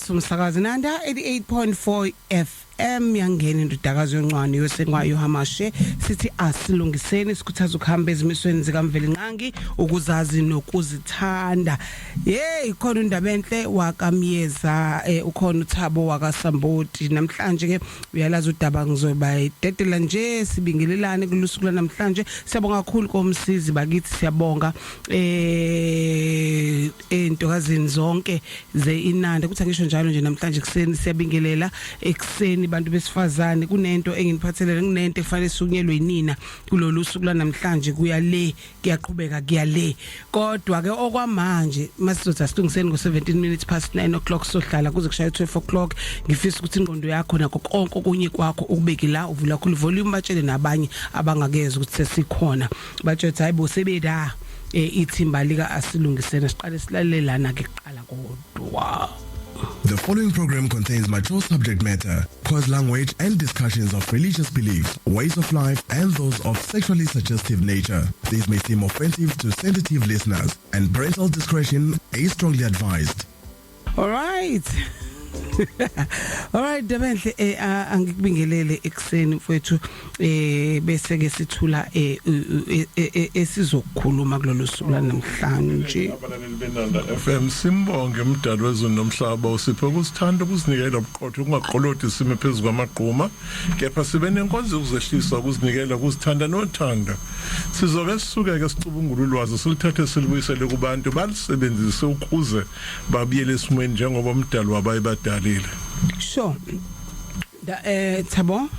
Somsakazi Nanda 88.4 FM. Yangena indodakazi yoncwane yosengwayo hamashe. Sithi asilungiseni, sikhuthaza ukuhamba ezimisweni zikaMvelinqangi, ukuzazi nokuzithanda. Hey, khona indaba enhle wakaMyeza, ukhona uThabo wakaSamboti. Namhlanje ke uyalazi udaba, ngizoba idedela nje, sibingelelane kulusuku namhlanje. Siyabonga kakhulu komsizi bakithi, siyabonga entokazini zonke ze inanda kuthi angisho njalo nje. Namhlanje kuseni siyabingelela ekseni bantu besifazane. Kunento enginiphathelele, kunento efanele sukunyelwe yinina kulolu suku lanamhlanje. Kuya le, kuyaqhubeka, kuya le, kodwa ke okwamanje masizothi asilungiseni ngo 17 minutes past 9 o'clock. Sohlala kuze kushaye 12 o'clock. Ngifisa ukuthi ingqondo yakho nakho konke okunye kwakho ukubeke la, uvula kakhulu volume, batshele nabanye abangakezwe ukuthi sesikhona, batshele ukuthi hayibo, sebeda ithimba lika asilungiseni. Siqale silalelana ke kuqala kodwa. The following program contains mature subject matter, coarse language, and discussions of religious beliefs, ways of life, and those of sexually suggestive nature. These may seem offensive to sensitive listeners, and parental discretion is strongly advised. All right, Dabenhle, angikubingelele ekseni mfowethu, bese ke sithula esizokukhuluma kulolu suku namhlanje. Abalaleli beNanda FM, simbonge umdali wezulu nomhlaba usiphe ukusithanda, ukuzinikela, ubuqotho, ukungaqolodi sime phezu kwamagquma, kepha sibe nenkonzo yokuzehlisa, ukuzinikela, ukuzithanda nothando. Sizoke sisuke ke sicubungula ulwazi, siluthathe silubuyisele kubantu balisebenzise ukuze babuyele esimweni njengoba umdali wabo ayibadalile. Sure. Da Thabo.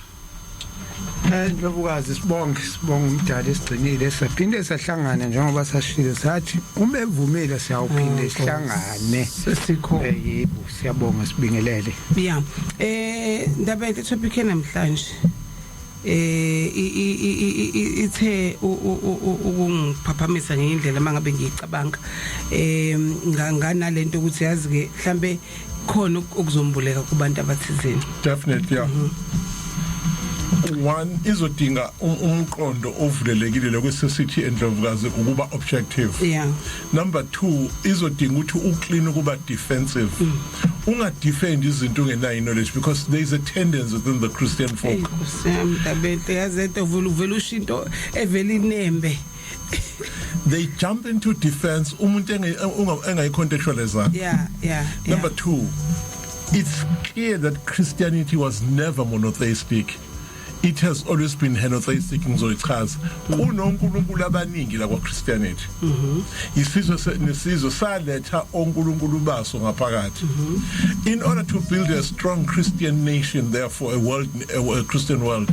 Ndlovukazi, sibonge umdali esigcinile saphinde sahlangana njengoba sashilo sathi uma evumile siyawuphinde sihlangane. Sesikho. Yebo, siyabonga, sibingelele. Yeah. Ndaba enhle, topic namhlanje ithe ukungiphaphamisa ngendlela mangabe ngiyicabanga, nganalento ukuthi yazi ke mhlambe khona okuzombuleka kubantu abathizeni. Definitely, yeah. One, izodinga umqondo ovulelekile lokwesesithi endlovukazi ukuba objective. Number 2, izodinga ukuthi uclean ukuba defensive. Unga defend izinto ungenayo knowledge, because there is a tendency within the Christian folk. Nkosi yami, Ndabente, yazi into vele usho into evela inembe. They jump into defense umuntu engayicontextualize. Number 2, it's clear that Christianity was never monotheistic. It has always been henotheistic. Ngizoyichaza. Kunonkulunkulu abaningi la kwa Christianity. Isizwe nesizwe saletha onkulunkulu baso ngaphakathi in order to build a strong Christian nation, therefore a world, a Christian world.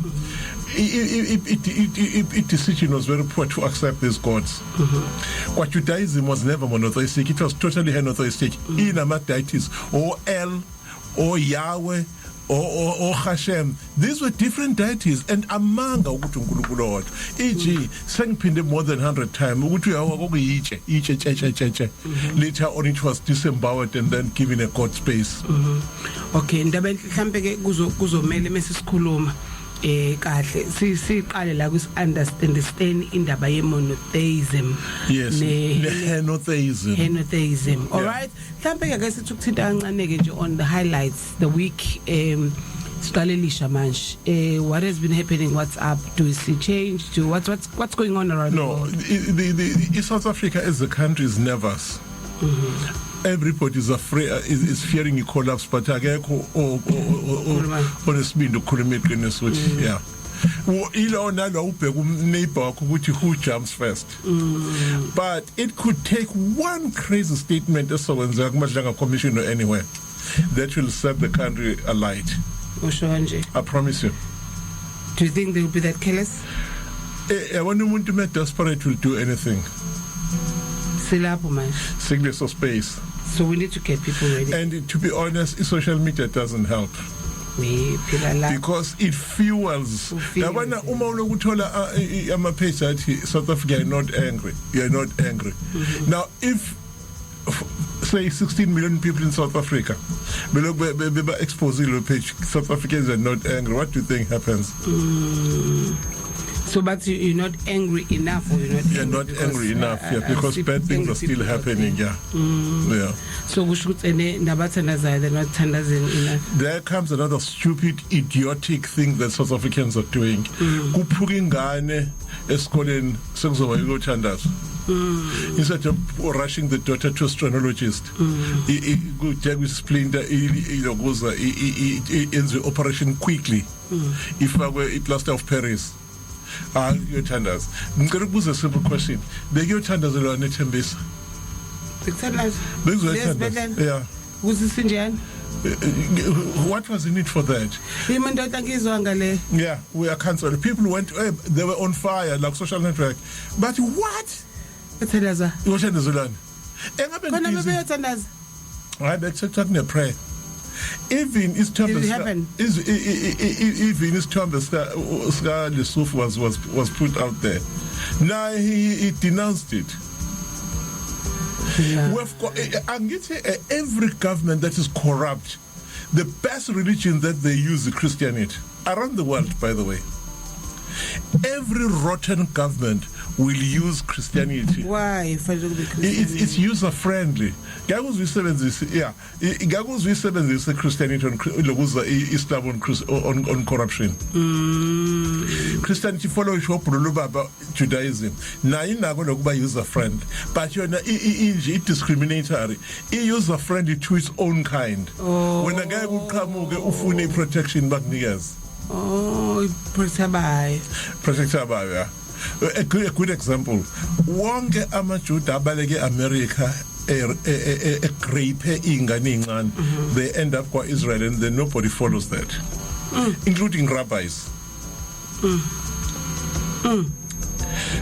It decision was very poor to accept these gods. Kwa Judaism was never monotheistic, it was totally henotheistic. Inama deities, or El or Yahweh or Hashem. These were different deities and amanga ukuthi uNkulunkulu owodwa. E.g., sengiphinde more than 100 times ukuthi uYahweh kokuyitshe itshe tshe tshe tshe tshe. Later on it was disemboweled and then given a god space. Okay, ndaba mhlambe ke kuzomela mase sikhuluma kahle siqale la kwis understand indaba ye monotheism. Yes, ne henotheism. Henotheism. All right, mhlambe ke sithi ukuthinta kancane ke nje on the highlights the week. Siqalelisha manje, what has been happening? What's up? Do we see change? Do what's going on around No, the world? The South Africa as a country is nervous. Everybody is afraid, is fearing a collapse, but akekho onesibindi ukukhuluma iqiniso ukuthi yeah. Ilo nalo ubheka neighbor wakho ukuthi who jumps first. But it could take one crazy statement esokwenzeka kuMadlanga Commission or anywhere that will set the country alight. Usho kanje? I promise you. Do you think they will be that careless? Yabona, umuntu me desperate will do anything. Silapho manje. Sikuleso space. So we need to get people ready. And to be honest, social media doesn't help. We phila la. Because it fuels. Fuels. Yabona, uma ulokuthola ama page athi "South Africa are not angry, you are not angry." Now if say 16 million people in South Africa belokhu beba expose lo page "South Africans are not angry," what do you think happens? So but you're not angry enough, or you're not You're not because, angry enough, yeah, because see bad things angry are still people out happening, there. yeah. Yeah. So kusho ukuthi ene nabathandazayo, they're not thandazing enough. There comes another stupid, idiotic thing that South Africans are doing. Kuphuka ingane esikoleni, sekuzoba ukuyothandaza. Instead of rushing the daughter to a stranologist, kujekwe isplinter, ilokuza yenziwe operation quickly, ifakwe iplaster of Paris. Ah, kuyothandaza. Ngicela ukubuza a simple question: bekuyothandazelwa nethembisa? Bekuthandaza. Bekuzoyothandaza, yeah. Ukuthi sinjani? What was the need for that? Ima ndoda, ngizwanga le. Yeah, we are cancelled. People went, they were on fire, like social network. But what? Ethandaza. Uyothandazelani? Engabe Khona busy. bebeyothandaza. Hayi, bekuthiwa kune prayer. Even isithombe Did it happen? Even isithombe sika Lesotho was put out there. Now he denounced it. We've got, angithi every government that is corrupt, the best religion that they use is Christianity. Around the world, by the way. Every rotten government will use Christianity. Why fanele kube It's user friendly. Ngeke uze uyisebenzise, yeah. Ngeke uze uyisebenzise Christianity on lokuza Islam on corruption. Christianity follow ishobhululu baba Judaism. Nayo inako lokuba user friendly. But yona inje i discriminatory. I user friendly to its own kind. Oh. Wena ngeke uqhamuke ufune i protection bakunikeze. Oh, iprotector. Protector bayo, yeah. A good example, wonke amaJuda abaleke eAmerica egrape ingane ezincane, they end up kwa Israel, and then nobody follows that, including rabbis.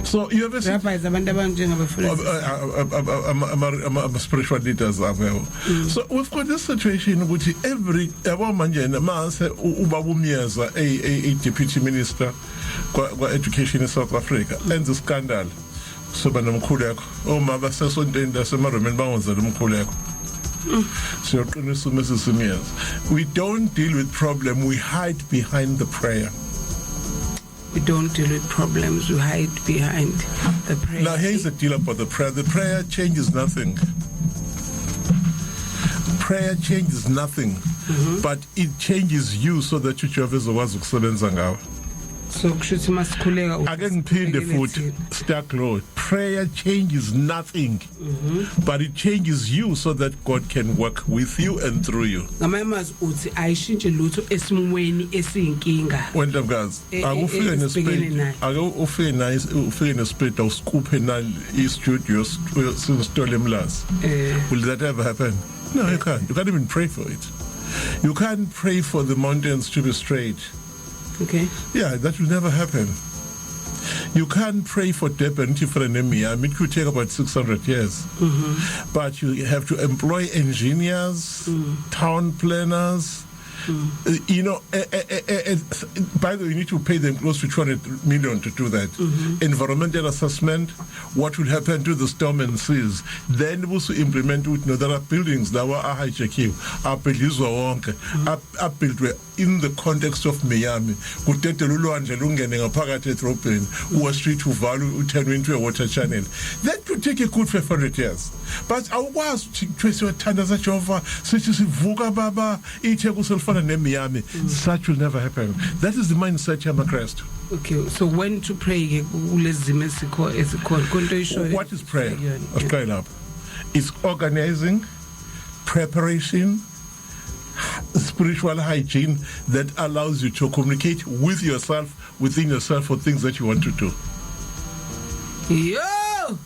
So you have a Rabbis, abantu abanjengabafundisi. Ama spiritual leaders abo. So we've got this situation ukuthi every, yabo, manje mase ubaba uMyeza, a deputy minister kwa education in South Africa, enza scandal, soba nomkhuleko. Omama basesontweni lasemaromeni bangozela umkhuleko, siyoqinisa uMrs Myeza. We don't deal with problem, we hide behind the prayer. We don't deal with problems, we hide behind the prayer. Now here's the deal about the prayer. The prayer changes nothing. Prayer changes nothing. But it changes you so that uJehova ezokwazi ukusebenza ngawe. So kusho ukuthi masikhuleka Ake ngiphinde futhi, stark Lord. Prayer changes nothing. But it changes you so that God can work with you and through you. Ngamanye amazwi uthi ayishintshi lutho esimweni esiyinkinga. Wendlovukazi, akufike esibhekene nespeed. Nayo. Ake ufike nayo, ufike nespeed, awusikuphe na i-studio sisitole eMlazi. Will that ever happen? No, you can't. You can't even pray for it. You can't pray for the mountains to be straight. Yeah, that will never happen. You can't pray for Durban to Miami. It could take about 600 years. But you have to employ engineers, town planners. By the way, you need to pay them close to 200 million to do that. Environmental assessment, what will happen to the storm and seas. Then also implement it. There are buildings that were hijackiwe, abhidlizwa wonke, abuilt in the context of Miami. Kudedela ulwandle lungene ngaphakathi edrobheni, uWest Street uvalwe, uturn into a water channel. That could take a good 500 years. But awukwazi ukuthi kuthiwe siyothandaza, Jehova, sithi sivuka baba iTheku selifana neMiami. Such will never happen. That is the mindset yamaKristu. Okay, so when to pray ke kulezi zimo esikho esikhona konto isho? What is prayer? Asiqale lapho. It's organizing, preparation, spiritual hygiene that allows you to communicate with yourself, within yourself, for things that you want to do. Yo,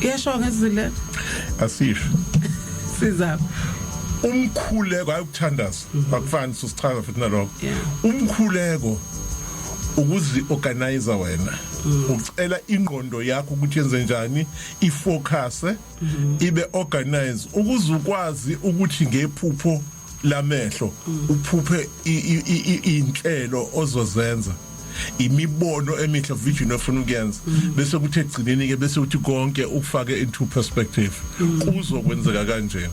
iyasho ngezile. Asisho. Siza. Umkhuleko ayukuthandaza, akufani, sosichaza futhi nalokho. Umkhuleko ukuzi organize wena, ucela ingqondo yakho ukuthi yenze njani, ifocus, ibe organize ukuze ukwazi ukuthi ngephupho lamehlo uphuphe inhlelo ozozenza, imibono emihle, vision ofuna ukuyenza, bese kuthi egcineni ke bese uthi konke ukufake into perspective, kuzokwenzeka kanjena.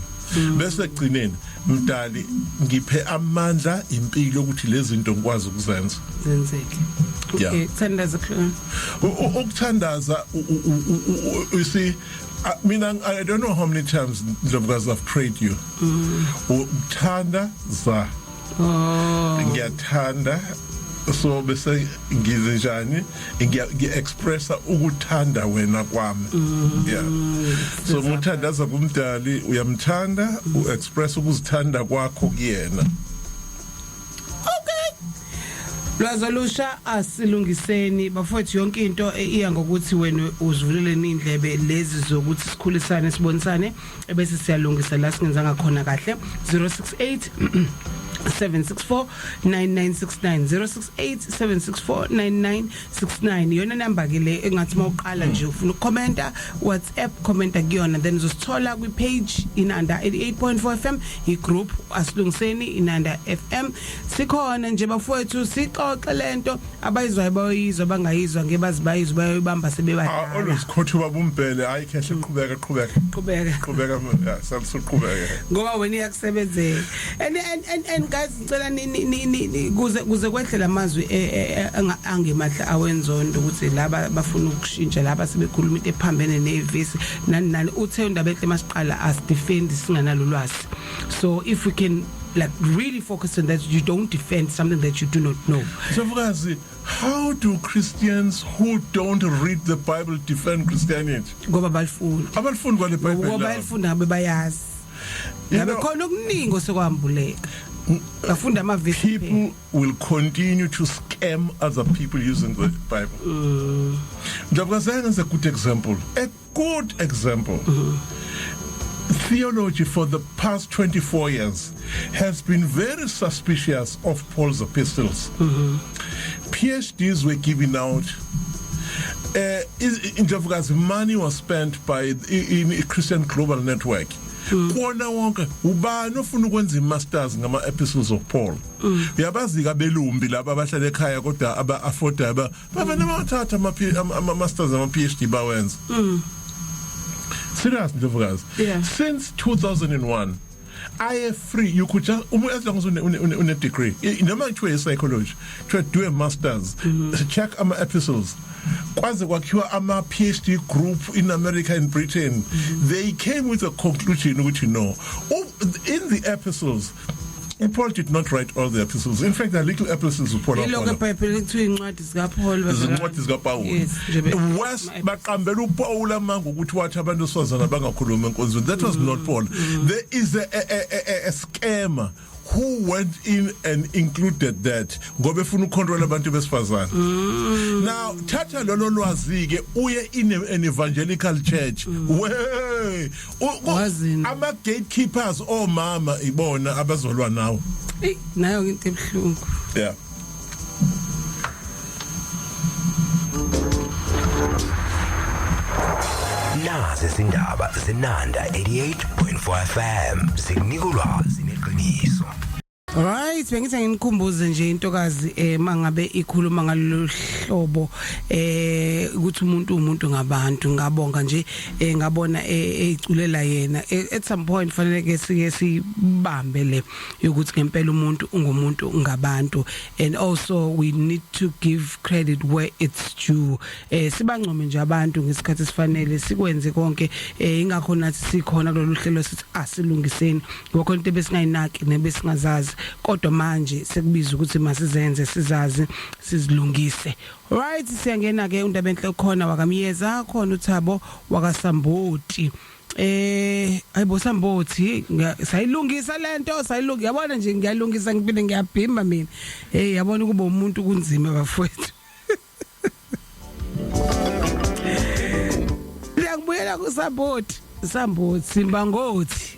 Bese ekugcineni, mdali, ngiphe amandla, impilo, ukuthi lezi zinto ngikwazi ukuzenza. Zenzeke. Okay, thandaza. Ukuthandaza, you see, mina, I don't know how many times, Ndlovukazi, I've prayed you. Ukuthanda za. Oh. Ngiyathanda, so bese ngize njani, ngiya-expressa ukuthanda wena kwami. Yeah, so muthandaza kumdali, uyamthanda, u-express ukuzithanda kwakho kuyena. Lwazi olusha, asilungiseni bafowethu. Yonke into iya ngokuthi wena uzivulele indlebe lezi zokuthi sikhulisane, sibonisane, ebese siyalungisa la singenzanga khona kahle. 068 764 9969, 068 764 9969, iyona number ke le engathi mawuqala nje ufuna ukucommenta, WhatsApp, commenta kuyona. Then uzosithola kwi page Inanda 88.4 FM, i group Asilungiseni Inanda FM. Sikhona nje bafowethu, sixoxe lento. Abayizwayo bayizwa, bangayizwa ngebazi bayizwa, bayoyibamba Ah, sebebadala. Always quote ubaba uMbhele. Hayi khehle, qhubeka, qhubeka. Qhubeka. Qhubeka, yeah, salusuqhubeka. Ngoba wena iyakusebenzela. And guys, ngicela ni ni ni kuze kwehle lamazwi angemahla awenzondo ukuthi laba bafuna ukushintsha, laba sebekhuluma into ephambene nevesi, nani nani. Uthe undaba enhle masiqala, asidefend singanalo ulwazi. So if we can like really focus on that, you don't defend something that you do not know. Ndlovukazi, how do Christians who don't read the Bible defend Christianity? Ngoba balifunda. Abalifundi kwale Bible. Ngoba bayalifunda, ngabe bayazi. Ngabe khona okuningi osekwambuleka, bafunda amavesi. People will continue to scam other people using the Bible. Ndlovukazi is a good example. A good example. Theology for the past 24 years has been very suspicious of Paul's epistles. PhDs were given out. Indlovukazi, money was spent by in Christian Global Network. Kuwona wonke ubani ofuna ukwenza i-masters ngama epistles of Paul? Uyabazi kabelumbi laba abahlala ekhaya, kodwa aba afforda, aba bavele bathatha ama masters, ama PhD bawenza. Serious, Ndlovukazi. Since 2001 I free, you could just as long as une degree, noma kuthiwe psychology, kuthiwe do a masters, check ama epistles. Kwaze kwakhiwa ama PhD group in America and Britain. They came with a conclusion ukuthi no, in the epistles, Paul did not write all the epistles. In fact, there are little epistles of Paul. Iloko eBhayibheli kuthiwa incwadi zikaPaul. Izincwadi zikaPaul. Yes, nje. West baqambela uPaul amanga ukuthi wathi abantu besifazana bangakhuluma enkonzweni. That was not Paul. There is a scammer who went in and included that ngoba efuna ukucontrol abantu besifazana. Now thatha lolo lwazi ke uye in an evangelical church. We Wazini. Ama gatekeepers omama ibona abazolwa nawe. Ey, nayo into ebuhlungu. Yeah. Nazi izindaba zenanda 88.4 FM, zikunika ulwazi neqiniso. Right, bengithi nginikhumbuze nje intokazi mangabe ikhuluma ngalolu hlobo ukuthi umuntu ngabantu. Ngabonga nje, ngabona eziculela yena. At some point fanele ke sike sibambe le ukuthi ngempela umuntu ungumuntu ngabantu, and also we need to give credit where it's due. Sibancome nje abantu ngesikhathi esifanele, sikwenze konke. Ingakho nathi sikhona kulolu hlelo, sithi asilungiseni ngokho into besingayinaki nebesingazazi, kodwa manje sekubiza ukuthi masizenze, sizazi, sizilungise. Right, siyangena ke. Undaba enhle khona wakamyeza khona, uThabo wakasamboti. Ayibo Sambothi, sayilungisa lento, sayilungisa. Yabona nje, ngiyalungisa, ngiphinde ngiyabhimba mina. Hey, yabona kuba umuntu kunzima bafowethu. Ngiyakubuyela kuSambothi, Sambothi Simbangothi.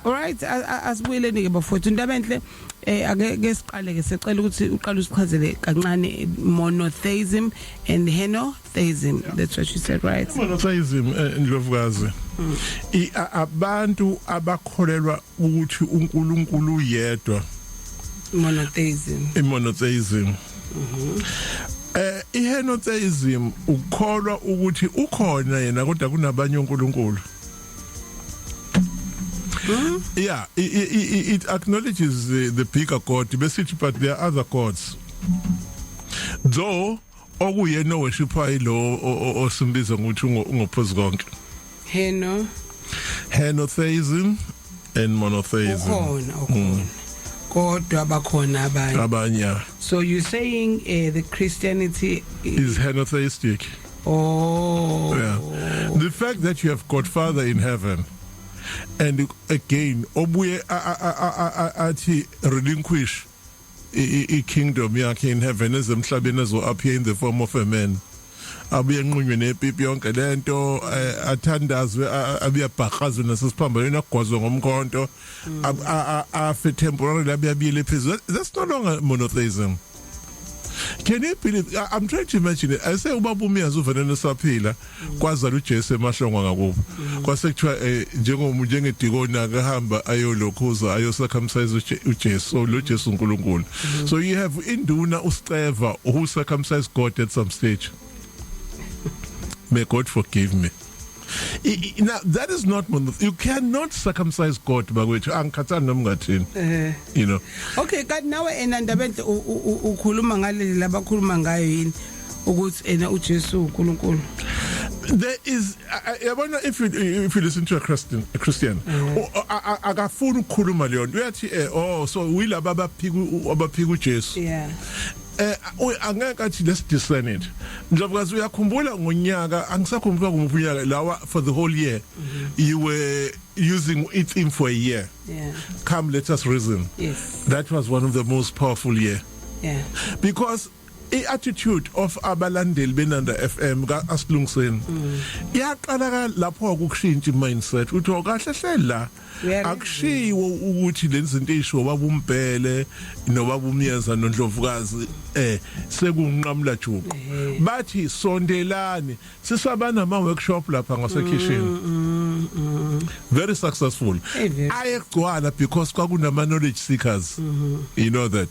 Alright, asibuyeleni ke bafowethu. Indaba enhle, ake ke siqale ke, sicela ukuthi uqale usichazele kancane monotheism and henotheism. That's what you said, right? Monotheism, Ndlovukazi, abantu abakholelwa ukuthi uNkulunkulu uyedwa. Monotheism. Imonotheism. Ihenotheism ukukholwa ukuthi ukhona yena, kodwa kunabanye onkulunkulu. Yeah, it acknowledges the bigger God besithi, but there are other gods though, okuyena worshipha ilo osimbiza ngokuthi ungophuzu konke. Heno. Henotheism and monotheism. Ukhona, kodwa bakhona abanye. Abanye. So you saying the Christianity is henotheistic. Oh. Yeah, the fact that you have God Father in heaven and again obuye athi relinquish i kingdom yakhe in heaven, ezemhlabeni, ezo appear in the form of a man, abuye enqunywe nepipi, yonke lento, athandazwe, abuye abhaqazwe nasesiphambanweni, agwazwe ngomkhonto, afe temporarily, abuye abuyele phezulu. That's no longer monotheism. Can you believe? I'm trying to imagine it. I say ubaba uMiyazi uvenene saphila, kwazala uJesu emahlongwa ngakubo, kwase kuthiwa njengomuntu, njengedikoni, akahamba ayolokhuza, ayo circumcise uJesu, lo Jesu uNkulunkulu. So you have induna uSceva who circumcised God at some stage. May God forgive me. Now that is not, you cannot circumcise God, bakwethu, angikhathali noma ungathini. Okay, kanti nawe ena Ndabenhle, ukhuluma ngaleli labakhuluma ngayo yini, ukuthi ena uJesu uNkulunkulu? There is, yabona, if you listen to a Christian, akafuni ukukhuluma leyo nto. Uyathi oh, so uyilaba abaphika uJesu. Angeke athi let's discern it. Njengoba uyakhumbula ngonyaka, angisakhumbula ngomuphi unyaka lawa, for the whole year you were using it theme for a year. "Come, let us reason." That was one of the most powerful year because i-attitude of abalandeli beNanda FM ka asilungiseni iyaqala lapho ukushintsha i-mindset, uthi kahle hle la akushiwo ukuthi lezi zinto ezishiwo baba uMbhele nobaba uMyeza noNdlovukazi sekunqamula juqu. Bathi sondelani, sisabana ama workshop lapha ngasekhishini, very successful. Ayegcwala because kwakunama knowledge seekers, you know that.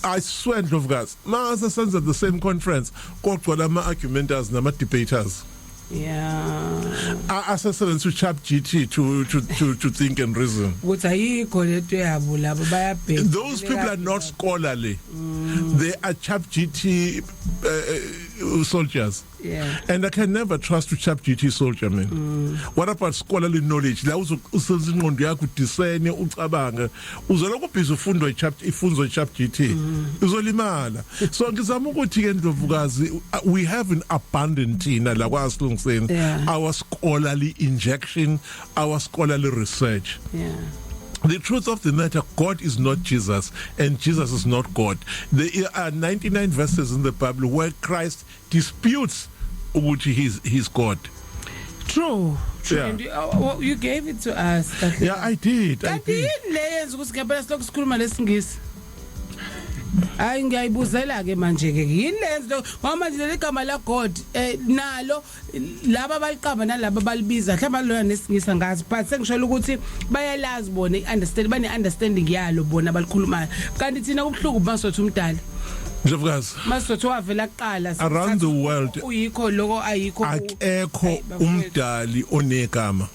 I swear, Ndlovukazi, mase senza the same conference, kogcwala ama argumenters nama debaters asesebenzisa uChat GT to think and reason. Ukuthi ayikho lento yabo, labo bayabheka. Those people are not scholarly. They are Chat GT soldiers. And I can never trust a Chat GT soldier, man. What about scholarly knowledge la usebenzisa ingqondo yakho, udiscern, ucabange? Uzolokhu busy ufundwa iChat, ifunzo iChat GT, uzolimala. So ngizama ukuthi ke, Ndlovukazi, we have an abundant thina la kwasilungiseni our scholarly injection, our scholarly research. The truth of the matter, God is not Jesus and Jesus is not God. There are 99 verses in the Bible where Christ disputes ukuthi he's God. True. And well, you gave it to us kahle. Yeah, I did, I Kanti did. yini le yenza ukuthi ngempela silokhu sikhuluma lesingisi? Hayi, ngiyayibuzela ke manje ke, yini le yenza ngoba manje leli gama la God nalo laba baliqamba nalaba balibiza, mhlawumbe lona nesingisi ngazi, but sengishela ukuthi bayalazi bona, i-understand, bane understanding yalo bona balikhulumayo, kanti thina kubhlungu masothi umdala Ndlovukazi, masothi wavela kuqala around the world, uyikho lokho ayikho. Akekho Hayi, bafowethu. umdali onegama.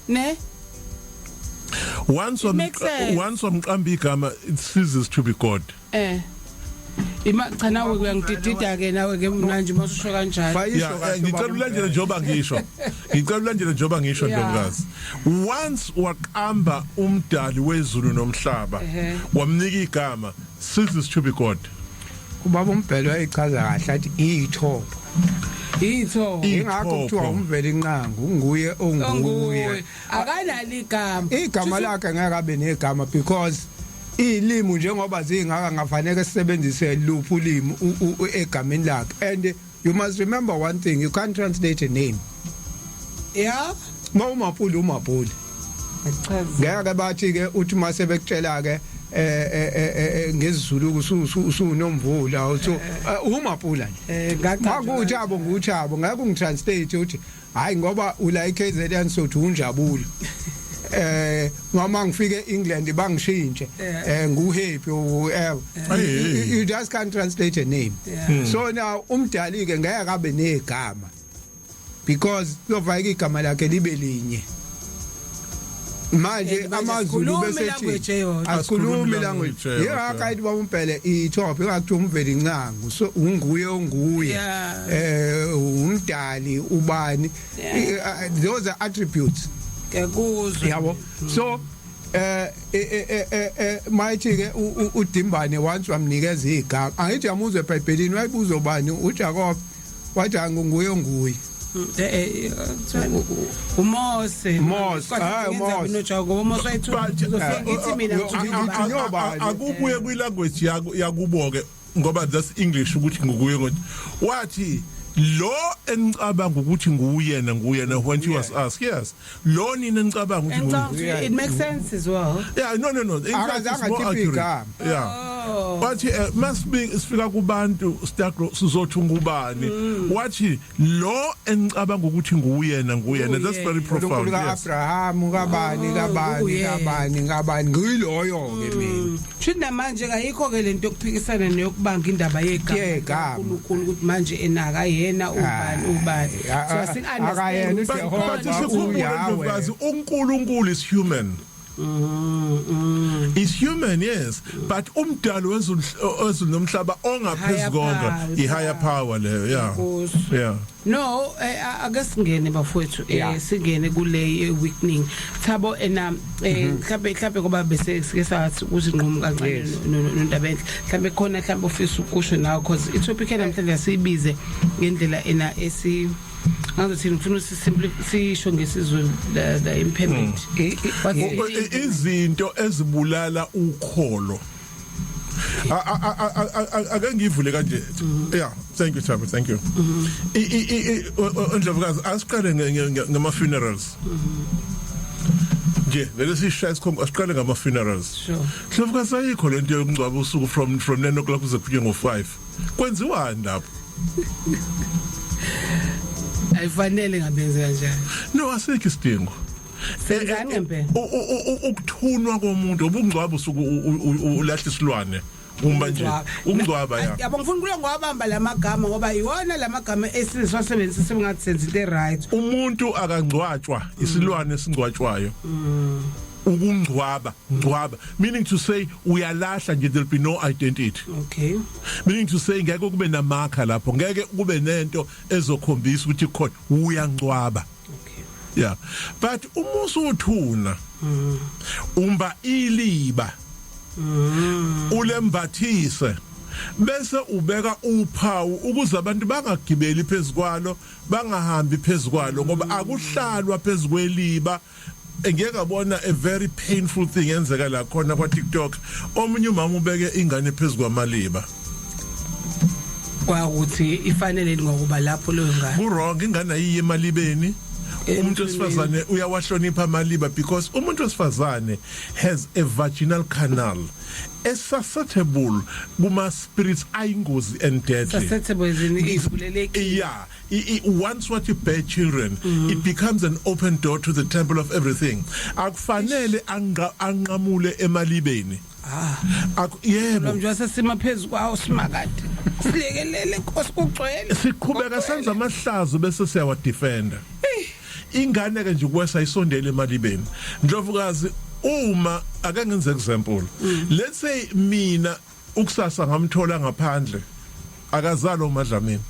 Ne. Once It makes sense. Once wamqamba igama, it ceases to be God. Ima cha, nawe uyangididida ke nawe ke manje masusho kanjalo. Bayisho Yeah, kahle ngicela ubaba. ulandele njengoba ngisho, ngicela ulandele njengoba ngisho. Ndlovukazi, once waqamba umdali wezulu nomhlaba, wamnika igama, ceases to be God. Ubaba uMbhele wayichaza kahle, athi iyithopho. Yitho. Ingakho kuthiwa uMvelinqangi unguye onguye. Onguye akanalo igama. Igama lakhe ngeke abe negama because ilimi njengoba zingaka, ngafanele sisebenzise luphi ulimi egameni lakhe? And you must remember one thing, you can't translate a name. Mawumapuli, umapuli. Achaze. Ngeke bathi ke uthi mase bekutshela ke ngesiZulu usunomvula, uthi umapula nje. Ngaqanjwa. Makuthabo, nguthabo, ngeke ungitranslate uthi hayi ngoba ula iKZN sothi unjabulo, noma ngifike eEngland bangishintshe nguhappy or whoever. Hey. You just can't translate a name. So now umdali ke ngeke abe negama because kuyovaka igama lakhe libe linye. Manje And manje amaZulu asikhulumi bese language eyodwa. asikhulumi Asikhulumi language language eyodwa. yingakho ayithi babumpele ithophe ingakuthiwa umveli ncangu so unguye onguye. Umdali ubani. Those are attributes. Ngiyakuzwa. Yabo, so mayithi ke uDimbane once wamnikeza igama, angithi yamuzwe eBhayibhelini, wayibuza ubani uJacob, wathi angunguye onguye. Kuthiwani? uMose. Mose, Kodwa hayi, ngenza Mose. noJacob, uMose wayethunywa, But, ngizofika ngithi mina ngithunywa ubani. Ngiyobani? Akubuye kwilanguage yakubo ke, ngoba that's English ukuthi nguye ngokuthi wathi lo enicabanga ukuthi nguyena nguyena when he was asked, yes, lo nina enicabanga ukuthi Ngicabanga nguye. ukuthi it makes sense as well. Yeah, no, in fact, it's Akazange more akhiphe accurate. igama. Yeah, wathi masibe sifika kubantu stakro sizothunga ubani, wathi lo enicabanga ukuthi nguyena nguyena. That's very profound. uNkulunkulu Yes. kaAbraham, kabani kabani, nguye. kabani kabani, ngiyiloyo ke mina. Shuthi namanje kayikho ke lento yokuphikisana neyokubanga indaba yegama Yegama. uNkulunkulu ukuthi manje enaka yena ubani ubani, so Akayena asingi uJehova, But sikhumbule, uYahweh. Ndlovukazi, uNkulunkulu is human. Is human, yes, but umdalo wezulu wezulu nomhlaba ongaphezulu Higher konke, power. i higher power leyo, yeah. Nkosi. Yeah. No, ake singene bafowethu, singene kule weakening Thabo ena mhlawumbe ngoba bese sike sathi ukuthi nqomu kancane nondaba enhle, mhlawumbe khona mhlawumbe ofisa ukusho nawe, because i topic namhlanje asiyibize ngendlela ena esi ngazothi ngifuna ukuthi simply sisho ngesiZulu the impairment. What's Izinto ezibulala ukholo. Ake ngivule kanje. Yeah, thank you, Thabo, thank you. Ndlovukazi, asiqale ngama funerals nje vele sishaya isikhombo, asiqale ngama funerals. Ndlovukazi, ayikho lento yokungcwaba usuku from 9 o'clock kuze kufike ngo5. Kwenziwani lapho? Ayifanele ngabenze kanjani? No, asikho isidingo. Senzani ngempela? Ukuthunwa komuntu, ubungcwaba usuku ulahla isilwane uma nje ukungcwaba, ya. Yabo, ngifuna ukulo ngwabamba lamagama ngoba iwona lamagama esizwasebenzisa sengathi senza into right. Umuntu akangcwatshwa, isilwane esingcwatshwayo. Ukungcwaba, ngcwaba, meaning to say uyalahla nje, there'll be no identity. Meaning to say ngeke kube namakha lapho, ngeke kube nento ezokhombisa ukuthi khona uyangcwaba. Yeah, but uma usuthuna, umba iliba, ulembathise, bese ubeka uphawu ukuze abantu bangagibeli phezukwalo, bangahambi phezukwalo, ngoba akuhlalwa phezukweliba. Ngeke ngabona a very painful thing yenzeka la khona kwa TikTok, omunye umama ubeke ingane phezukwamaliba. Kwakuthi ifanele ngokuba lapho leyo ngane. Ku wrong, ingane ayiye emalibeni. Umuntu wesifazane uyawahlonipha amaliba because umuntu wesifazane has a vaginal canal esusceptible kuma spirits ayingozi and deadly. Susceptible izini ivulelekile. Yeah, once what you bear children, it becomes an open door to the temple of everything. Akufanele anqamule emalibeni. Yebo. Lo nje wasesima phezulu kwawo, simakade silekelele Nkosi, kugcwele. Siqhubeka senza amahlazo bese siyawa defender. Ingane ke nje kwesa isondele emalibeni, Ndlovukazi. Uma ake ngenze example, let's say mina ukusasa ngamthola ngaphandle, akazalwa uMadlamini,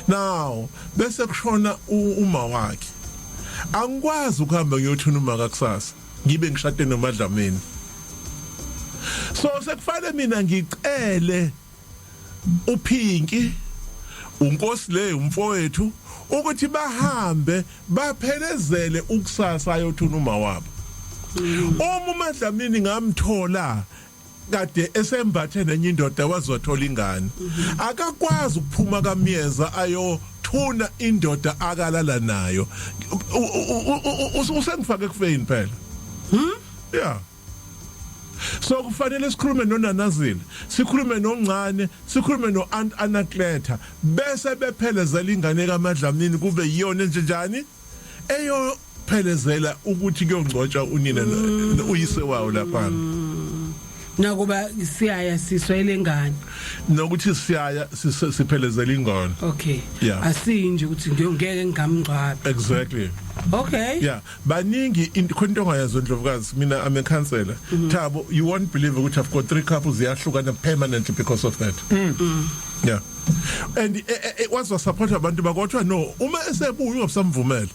now bese kushona uma wakhe, angikwazi ukuhamba ngiyothuna uma kakusasa ngibe ngishade noMadlamini. So sekufanele mina ngicele uPinki, unkosi le, umfowethu, ukuthi bahambe baphelezele ukusasa ayothuna uma wabo. Uma uMadlamini ngamthola kade esembathe nenye indoda, wazothola ingane, akakwazi ukuphuma kamyeza ayothuna indoda akalala nayo. Usengifake kufeni phela. Yeah, so kufanele sikhulume noNanazile, sikhulume noNcane, sikhulume noAunt Anacleta, bese bephelezela ingane kaMadlamini, kube yiyona nje njani eyophelezela ukuthi kuyongcotshwa unina, uyise wawo lapha. Nakuba siyaya siswele ingane. Nokuthi siyaya siphelezela ingane. Okay. Yeah. Asinje ukuthi ngeke ngingamngcwabe. Exactly. Okay. Yeah, baningi khona into ongayazi, Ndlovukazi. Mina I'm a counselor. Thabo, you won't believe ukuthi I've got three couples ziyahlukana permanently because of that. Yeah. And was support abantu bakodwa, no, uma esebuya ungasamvumela.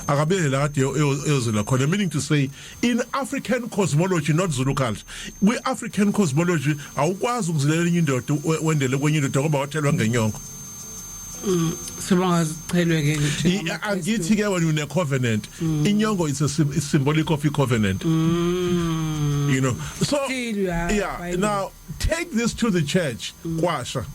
Akabele la kade eyozela khona, meaning to say in African cosmology, not Zulu culture. We African cosmology, awukwazi ukuzilela enye indoda wendele kwenye indoda ngoba wathelwa ngenyongo. Sebangazichelwe ke. Angithi ke when une covenant, inyongo is a is symbolic of a covenant. So Still, yeah, yeah, Bible. Now take this to the church, kwasha.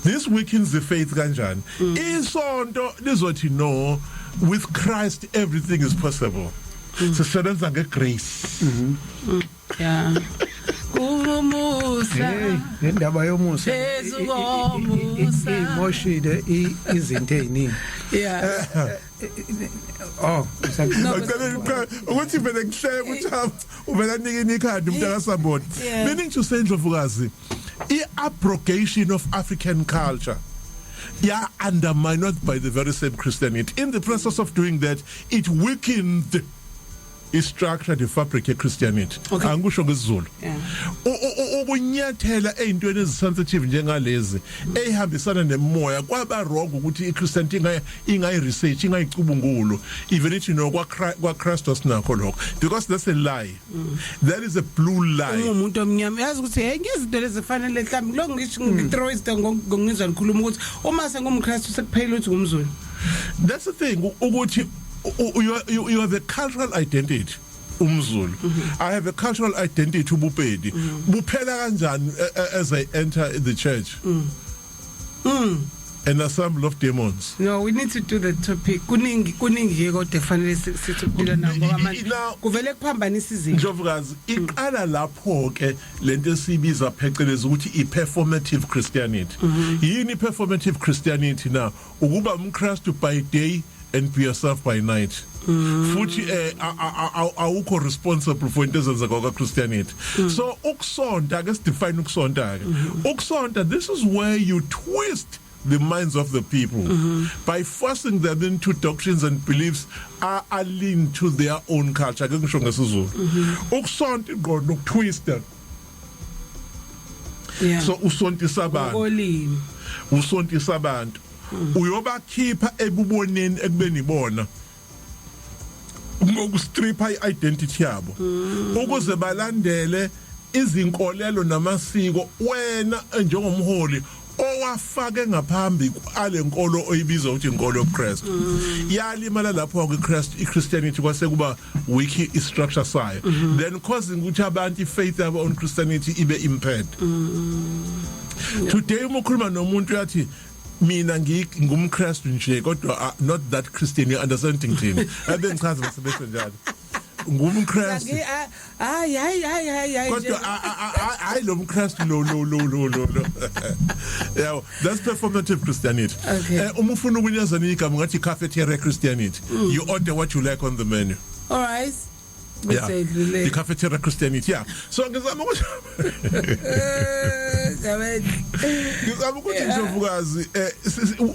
This weakens the faith kanjani? Isonto lizothi, "No, with Christ everything is possible." Sisebenza ngegrace. Yeah. Umusa. Hey, le ndaba yomusa Phezu komusa. imoshile izinto eziningi. Oh, No, Ngicela ukuthi vele ngihleke ukuthi uvela nika ikhadi umuntu akasambona. Meaning to say, Ndlovukazi, i-abrogation of African culture, yeah, undermined by the very same Christianity. In the process of doing that, it weakened i-structure, the fabric ye-Christianity. Angisho ngesiZulu. Ukunyathela ey'ntweni ezisensitive njengalezi ey'hambisana nemoya kwaba wrong ukuthi i-Christianity ingayi-research, ingayicubungulo, even ithi no, kwa-Christ asinakho lokho, because that's a lie. That is a blue lie. Umuntu omnyama, yazi ukuthi hey, ngezinto lezi fanele mhlawumbe lo ngisho ngithrow izinto ngongizwa nikhuluma ukuthi uma sengumKristu sekuphela ukuthi ngumZulu. That's the thing, ukuthi you have a cultural identity, umZulu. I have a cultural identity, ubupedi. Buphela kanjani as I enter the church? An assembly of demons. No, we need to do the topic. Kuningi, kuningi ke, kodwa kufanele sithi ukuphila nawo ngoba manje kuvele kuphambanisa izinto. Ndlovukazi, iqala lapho ke lento esibiza phecelezi ukuthi i-performative Christianity. Yini i-performative Christianity na? Ukuba umKristu by day and be yourself by night. Futhi awukho responsible for into ezenzeka kwa Christianity. So ukusonta ke, sidefine ukusonta ke. Ukusonta, this is where you twist the minds of the people by forcing them into doctrines and beliefs are linked to their own culture. Ake ngisho ngesiZulu, ukusonta ingqondo, ukutwista. So usontisa abantu. Ngokolimi. Usontisa abantu, uyobakhipha ebuboneni ekubeni ibona ngokustripha i-identity yabo ukuze balandele izinkolelo namasiko wena njengomholi owafake ngaphambi ale nkolo oyibiza ukuthi inkolo yobuKristu. Yalimala lapho ke iChrist, iChristianity kwase kuba weak i-structure sayo, then causing ukuthi abantu ifaith yabo on Christianity ibe impaired. Today uma ukhuluma nomuntu uyathi, "Mina ngingumKristu nje, kodwa not that Christian." You understand ngithini? Abe ngichaza bese besho njalo, ngumKristu. Hayi, hayi, hayi, hayi, hayi. Kodwa hayi lo mKristu lo lo lo lo lo lo, yabo, that's performative Christianity. Uma ufuna ukunyazana igama, ngathi cafeteria Christianity. You order what you like on the menu. All right. Yeah. Bese idlule. The cafeteria Christianity, yeah. So ngizama ukuthi Ngizama ngizama ukuthi, Ndlovukazi,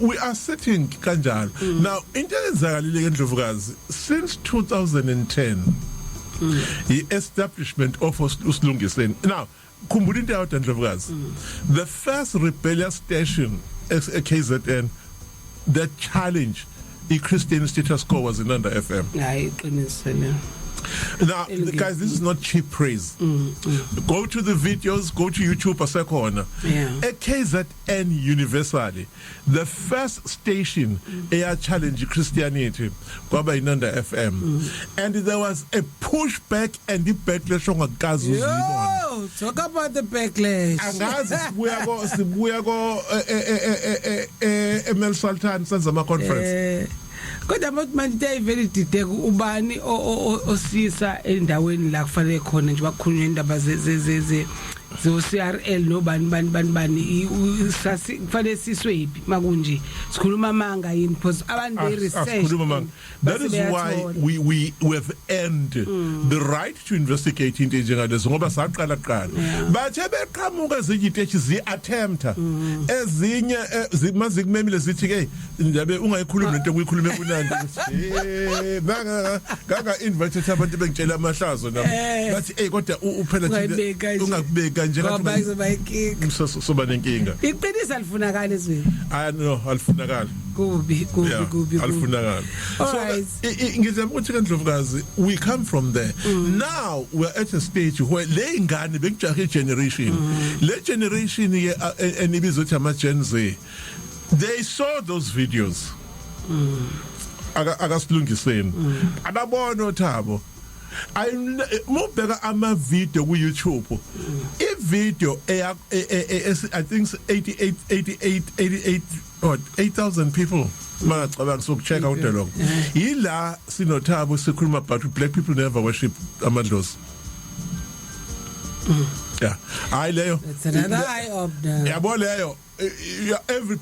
we are sitting kanjalo now. Into eyenzakalile ke, Ndlovukazi, since 2010, i-establishment of uSilungiseni. Now khumbula into eyodwa, Ndlovukazi, the first rebellious station e KZN that challenge i-Christian status quo was Inanda FM. Hayi, iqiniso le. Now, guys, this is not cheap praise. Go to the videos, go to YouTube, asekhona. E KZN universally, the first station eya challenge Christianity kwaba Inanda FM. And there was a pushback and the backlash ongakaze uzibone. Yo, talk about the backlash. Angazi sibuya ko ML Sultan senza ama conference. Kodwa manje into ayivele dideka, ubani osisa endaweni la kufanele khona nje bakhulunywe indaba ze ze ze ze Zo CRL nobani bani bani bani, sasi kufanele siswephi makunje? Sikhuluma amanga yini? Because abantu be research. Asikhuluma manga. That is why we have earned the right to investigate into enjengalezo, ngoba saqala kuqala bathe beqhamuka ezinye iteshi zi attempta ezinye, mazikumemile zithi ke ndabe ungayikhulumi lento kuyikhulume kunandi, eh nganga invite abantu bengitshela amahlazo nabo, bathi hey, kodwa uphela Ungayibeka nje. Ungakubeka nje. Ngoba izoba inkinga. Soba nenkinga. Iqiniso alifunakala ezweni. Ah no, alifunakala. Kubi, kubi, kubi, kubi. Alifunakala. So ngizama ukuthi ke, Ndlovukazi, we come from there. Now we are at a stage where le ingane bekujahe generation, le generation ke enibizwa ukuthi ama Gen Z, they saw those videos. Aka akasilungiseni ababona othabo mubheka ama video ku YouTube, i video eya I think 88 88 88 or 8000 people mangacabanga sokuchecka ude lokho, yila sinothabo sikhuluma about black people never worship amadlozi. Yeah, hayi leyo. That's another eye opener. Yabo leyo, every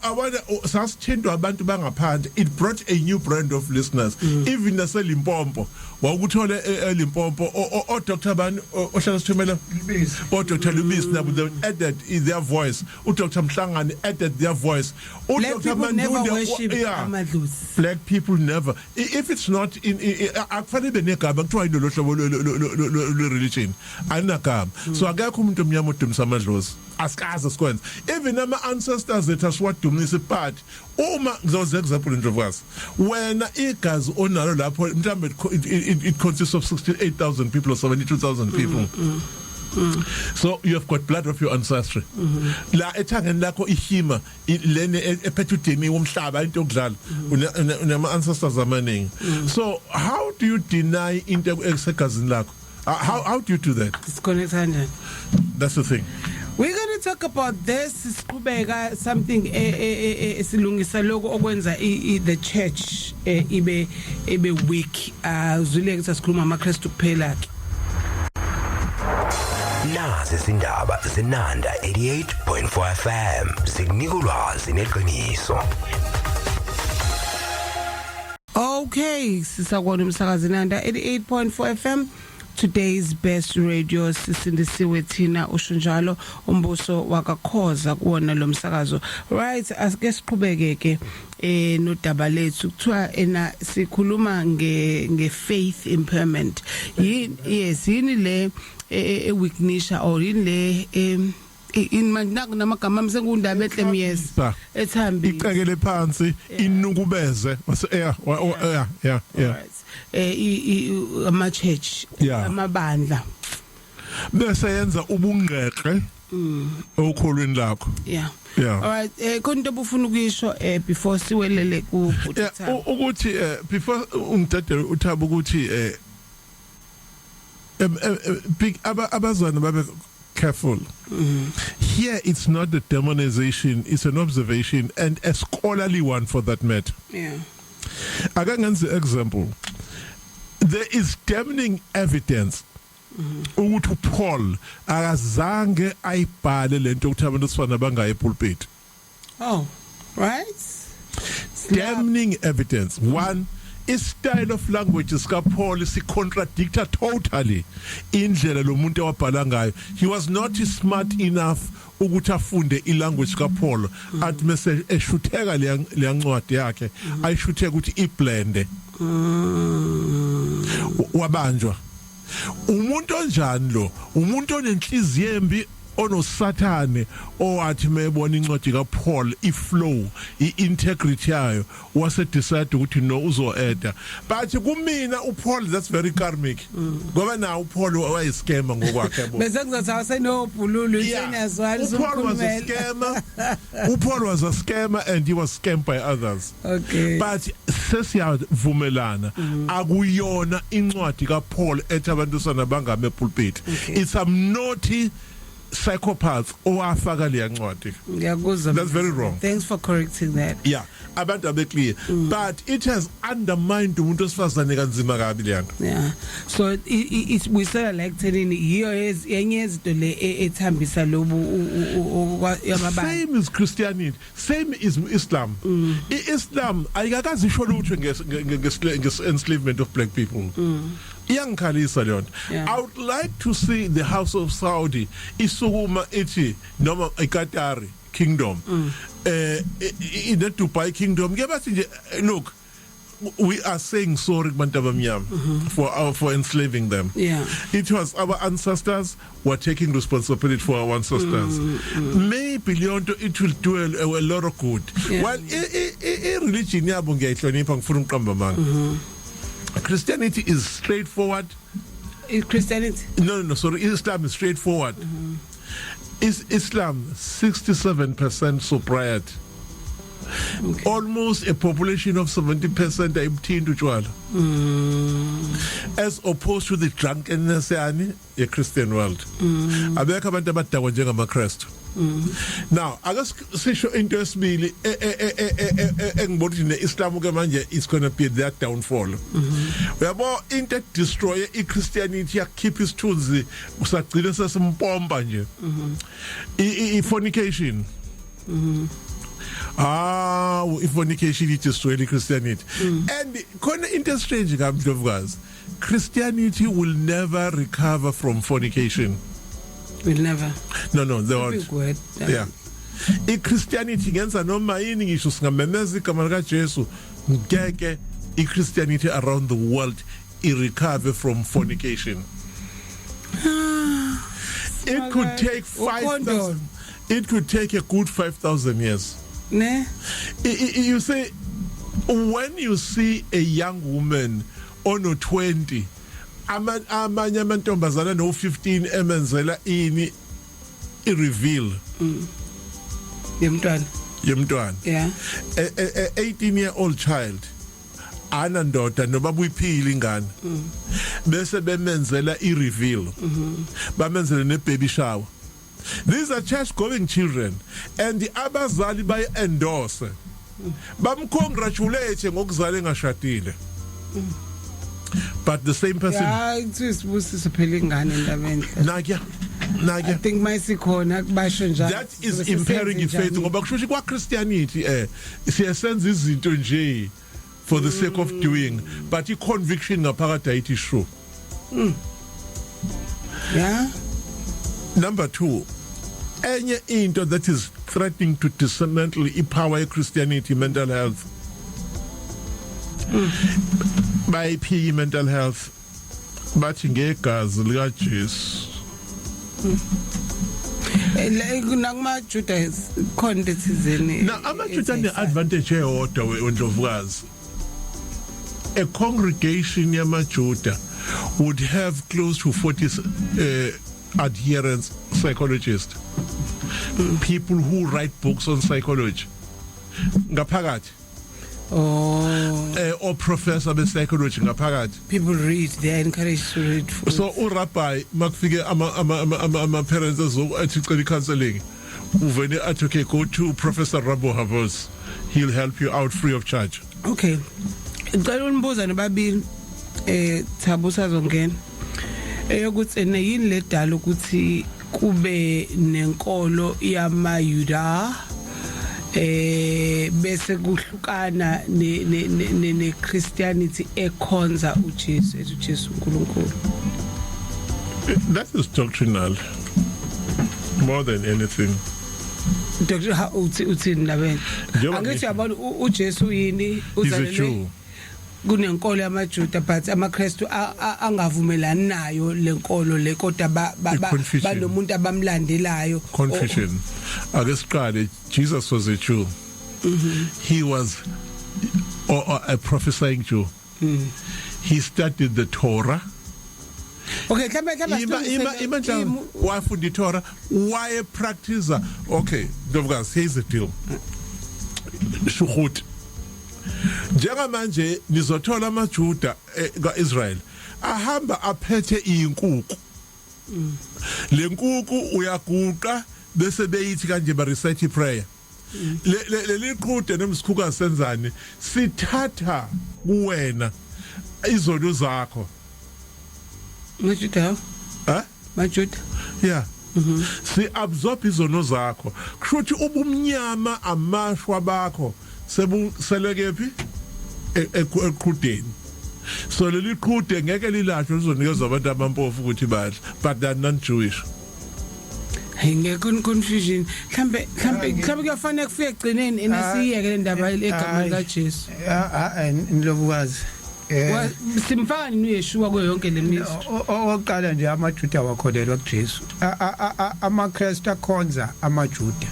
abana sasithintwa abantu bangaphandle. It brought a new brand of listeners, even naseLimpopo wawukuthole eLimpopo o Dr bani ohlala sithumela Lubisi. O Dr Lubisi nabo, they added their voice. U Dr Mhlangane added their voice. U Black Dr people never Mandunde, worship amadlozi. Black people never, if it's not in, akufanele benegama kuthiwa yilo hlobo lwe religion, ayinagama. So akekho umuntu omnyama odumisa amadlozi, asikaze sikwenze. Even ama ancestors ethu asiwadumisa, but uma ngizoze example, Ndlovukazi, wena igazi onalo lapho mhlambe it consists of 68000 people or 72000 people. So you have got blood of your ancestry la ethangeni lakho, ihima lene ephethe udemi womhlaba, into yokudlala, unama ancestors amaningi. So how do you deny into esegazini lakho? How do you do that? Disconnect kanjani? That's the thing. We're going to talk about this siqhubeka, something esilungisa lokho okwenza the church ibe weak. Uzwile ukuthi asikhuluma amaKristu kuphela ke. Nazi izindaba zenanda 88.4 FM, zikunika ulwazi neqiniso. Okay, sisakona umsakazi Nanda 88.4 FM, today's best radio. Sisindisiwe thina, usho njalo umbuso wakakhoza kuwona lo msakazo. Right, asike siqhubeke ke nodaba lethu. Kuthiwa ena sikhuluma nge faith impairment. Yini, yes, yini le e weaknisha or yini le in manje namagama amsekundaba ehle, yes, ethambile. Icekele phansi, inukubeze, yeah. Right. Ama church, amabandla. Bese yenza ubungqeqe okholweni lakho. Yeah. Alright, khona into obufuna ukuyisho before siwelele ku Yeah, ukuthi before ungidedele uthaba ukuthi big abazwana babe careful. Here it's not the demonization, it's an observation, and a scholarly one for that matter. Ake ngenze example. There is damning evidence ukuthi uPaul akazange ayibhale lento ukuthi abantu besifana bangaye epulpit. Oh, right. Damning evidence. One is style of language sika Paul si contradicta totally indlela lo muntu owabhala ngayo. He was not smart enough ukuthi afunde ilanguage ka Paul, athi mase eshutheka leya ncwadi yakhe, ayishutheka ukuthi iblende. Wabanjwa umuntu onjani lo? Umuntu onenhliziyo embi, onosathane, owathi mebona incwadi kaPaul, iflow, iintegrity yayo, wase decide ukuthi no, uzo-adda. But kumina uPaul, that's very karmic, ngoba na uPaul wayescammer ngokwakhe, yabo. Bese kuzothi awusenobhululu isenyazwana. uPaul was a scammer. uPaul was a scammer and he was scammed by others. But sesiyavumelana, akuyona incwadi kaPaul ethi abantu sana bangame pulpit. It's some naughty psychopath owafaka leya ncwadi. Ngiyakuzwa. That's very wrong. Thanks for correcting that. Yeah, abantu abe clear. But it has undermined umuntu osifazane kanzima kabi leya nto. Yeah, so isibuyisela la ekuthenini yiyo yenye yezinto le ethambisa lobu yamabandla. Same is Christianity, same is Islam. I-Islam ayikakazi isho lutho nges enslavement of black people. Iyangikhalisa leyo nto. I would like to see the House of Saudi isukuma ithi, noma iQatari Kingdom, in the Dubai Kingdom, ke bathi nje, "Look, we are saying sorry kubantu abamnyama for enslaving them." It was our ancestors were taking responsibility for our ancestors. Maybe leyo nto, it will do a lot of good. Well, i religion yabo ngiyayihlonipha, ngifuna ukuqamba amanga. Christianity is straightforward. Christianity? No, sorry, Islam is straightforward. Is Islam 67% sobriety. Almost a population of 70% ayibuthinta utshwala. As opposed to the drunkenness yani ye Christian world. Abekho abantu abadakwa njengamaKristu. Now, ake sisho into esibili engibona ukuthi neIslam ke manje is going to be their downfall. Uyabo, into destroy iChristianity, yakhipha isithunzi, usagcina sesimpompa nje. I fornication. Ah, i-fornication it destroyed Christianity. And khona into strange ngamdlovukazi. Christianity will never recover from fornication. Will never? No, they won't. Big word. Yeah. iChristianity ngenza noma yini, ngisho singamemeza igama lika Jesu, ngeke iChristianity around the world i recover from fornication. It could take 5000, it could take a good 5000 years. Ne? You see, when you see a young woman ono 20, ama amanye amantombazana no 15 emenzela ini, i reveal Yemntwana. Yemntwana. A 18-year-old child anandoda noba buyiphila ingane, bese bemenzela i reveal, bamenzele ne baby shower. These are church going children, and abazali bayi endorse, bamcongratulate ngokuzala engashadile, but the same person Hayi, kuthiwa sibusiso phela ingane indaba enhle. Nakya I nakya. think mayisikhona kubasho njalo. That is impairing faith, ngoba kusho ukuthi kwa Christianity siyasenza izinto nje for the sake of doing, but i conviction ngaphakathi ayithi sure. Number 2, enye into that is threatening to dismantle ipower ye Christianity, mental health. Bayiphika mental health, bathi ngegazi lika Jesu. Nakuma Juda khona into ethizeni. Na amaJuda ane advantage eyodwa, wendlovukazi. A congregation yamaJuda would have close to 40 adherents, psychologists, people who write books on psychology ngaphakathi, or professor be psychology ngaphakathi. People read, they are encouraged to read. So urabbi makufike ama parents ezo athi cela counseling, uvene athi, "Okay, go to Professor Rabo Havos, he'll help you out free of charge." Okay, ngicela unibuza nobabili, Thabo usazongena, eyokuthi ene yini ledala ukuthi kube nenkolo yamaYuda bese kuhlukana ne Christianity ekhonza uJesu, ethi uJesu uNkulunkulu? That is doctrinal more than anything. Dr, ha uthi uthini labena? Njengoba Angithi ngisho. yabona, uJesu yini? He's a Uzalelwe Jew. Kunenkolo yamaJuda, but amaKristu angavumelani nayo lenkolo le, kodwa I-confusion. banomuntu abamlandelayo. Confusion. Ake siqale, Jesus was a Jew. He was or a prophesying Jew. He studied the Torah. Okay, mhlambe Ima ima wafunda iTorah, waye practice. Okay, Ndlovukazi, here's the deal. Shukhut, njengamanje nizothola amaJuda kaIsrael ahamba aphethe izinkukhu. Lenkukhu uyaguqa bese beyithi kanje ba recite prayer. Leli qhude nemsikhuka senzani? Sithatha kuwena izono zakho. Majuda. Ha? Majuda. Yeah. Si absorb izono zakho. Kusho ukuthi ubumnyama, amashwa bakho sebuseleke phi? Eqhudeni. So leli qhude ngeke lilahlwe, lizonikezwa abantu abampofu ukuthi badle, but they're non Jewish. Hey, ngekho confusion. Mhlambe kuyafanele kufike egcineni enesiyeke le ndaba egameni kaJesu. Ah, Ndlovukazi. Simfani noYeshua kuyo yonke le mystery. Okokuqala nje, amaJuda wakholelwa kuJesu. AmaKristu akhonza amaJuda.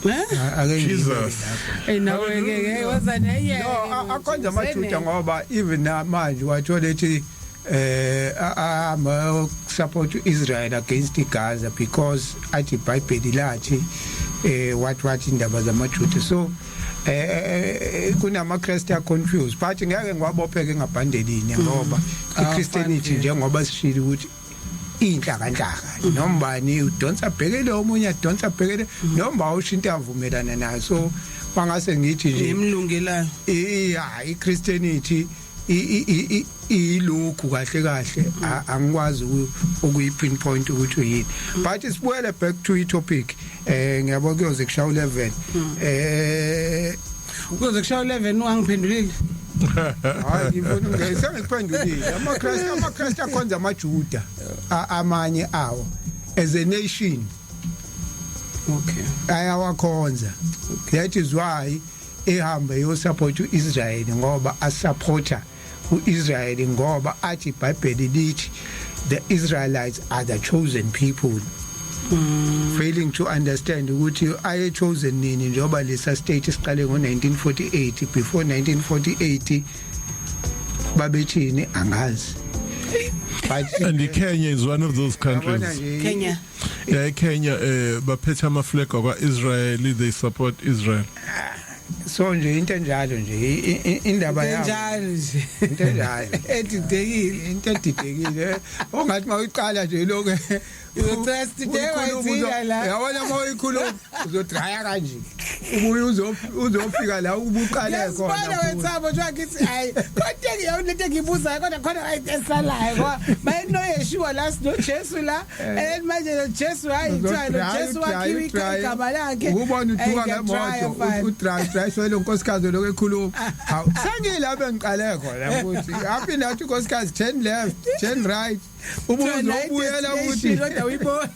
Eh? Ake ngiyibeke Jesus. lapho. Hey, nawe ke ke wazana yeye. No, akhonza amaJuda ngoba even namanje wathola ethi ama support Israel against Gaza because athi iBhayibheli lathi what indaba zamaJuda. So kunamaKristu a confused, but ngeke ngiwabopheke ngabhandelini ngoba iChristianity, njengoba sishilo ukuthi inhlakanhlaka, noma bani udonsa bhekele omunye, adonsa bhekele noma usho into avumelana nayo. So mangase ngithi nje Nemlungelayo. Iya, iChristianity ilokhu kahle kahle angikwazi ukuyi pinpoint ukuthi uyini, but sibuyele back to i topic. Ngiyabona kuyoze kushaya 11. Kuze kushaya 11 ungangiphendulile. Hayi, ngifuna ungeke sengikuphendulile. amaKristu akhonza amaJuda, amanye awo as a nation. Ayawakhonza. That is why ehambe yo support uIsrael, ngoba asupporta uIsrael ngoba athi iBhayibheli lithi the Israelites are the chosen people, failing to understand ukuthi aye chosen nini, njengoba lesa state siqale ngo1948. Before 1948 babethini angazi, but And Kenya is one of those countries. Yabona nje. Kenya. Yeah, Kenya baphethe ama flag akwa Israel, they support Israel. So nje into enjalo nje, indaba yabo. Njalo nje. Into enjalo. Edidekile. Into edidekile ongathi mawuyiqala nje lokho Uzotrust today wayithina la. Yabona, mawuyikhuluma uzodraya kanje, ubuye uzofika la ubuqale khona. Ngiyasibona wethabo nje ngithi hayi, kodwa ngiyawona into engiyibuzayo, kodwa khona into esalayo ngoba maye noYeshua la, sinoJesu la, and manje lo Jesu, hayi, kuthiwa lo Jesu wakhiwa igama lakhe. Ukubona Hey, uthuka ngiyatraya, ngemoto fine. Udrive drive shwele unkosikazi lokho ekhuluma, hawu, sengila bengiqale khona ukuthi aphi nathi unkosikazi, turn left, turn right, ubuze ubuyela ukuthi kodwa uyibona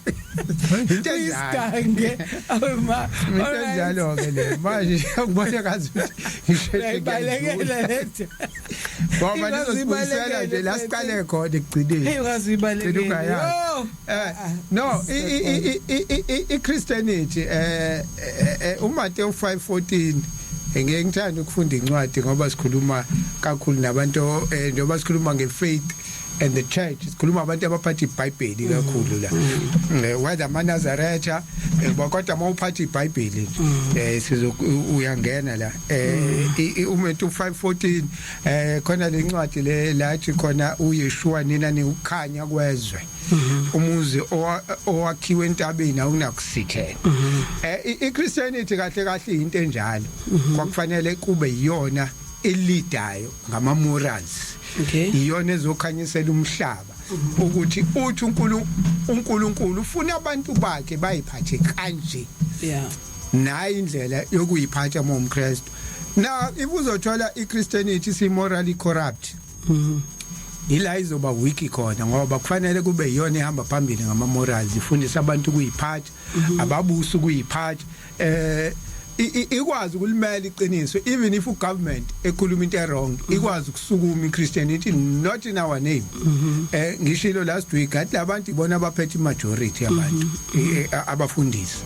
into enjalo. Uyisigange awuma. Into enjalo ke le. Manje ngibona ngazi ukuthi ngisheshe Uyayibalekela lethu. Ngoba nizosibuyisela nje la siqale khona ekugcineni. Hey, ungaze uyibalekele. Gcina ungayazi. Yo. No, i Christianity, uMatthew 5:14, ngeke ngithanda ukufunda incwadi ngoba sikhuluma kakhulu nabantu, njengoba sikhuluma ngefaith and the church, sikhuluma abantu abaphatha iBhayibheli kakhulu la, whether amaNazaretha, kodwa mawuphatha iBhayibheli nje sizo uyangena la. uMatthew 5:14, khona lencwadi le lathi khona uYeshua, "Nina ni ukukhanya kwezwe. Umuzi owakhiwe entabeni awunakusithela." iChristianity kahle kahle into enjalo kwakufanele kube iyona elidayo ngama morals, iyona ezokhanyisela umhlaba ukuthi uthi uNkulunkulu ufuna abantu bakhe bayiphathe kanje. Nayi indlela yokuyiphatha uma umKristu. Now if uzothola iChristianity si morally corrupt, ila izoba weak khona, ngoba kufanele kube iyona ehamba phambili ngama morals, ifundisa abantu ukuyiphatha, ababusi ukuyiphatha, ikwazi ukulimela iqiniso even if ugovernment ekhuluma into wrong, ikwazi ukusukuma iChristianity, "Not in our name." Ngishilo last week ngathi labantu ibona abaphethe majority yabantu, abafundisi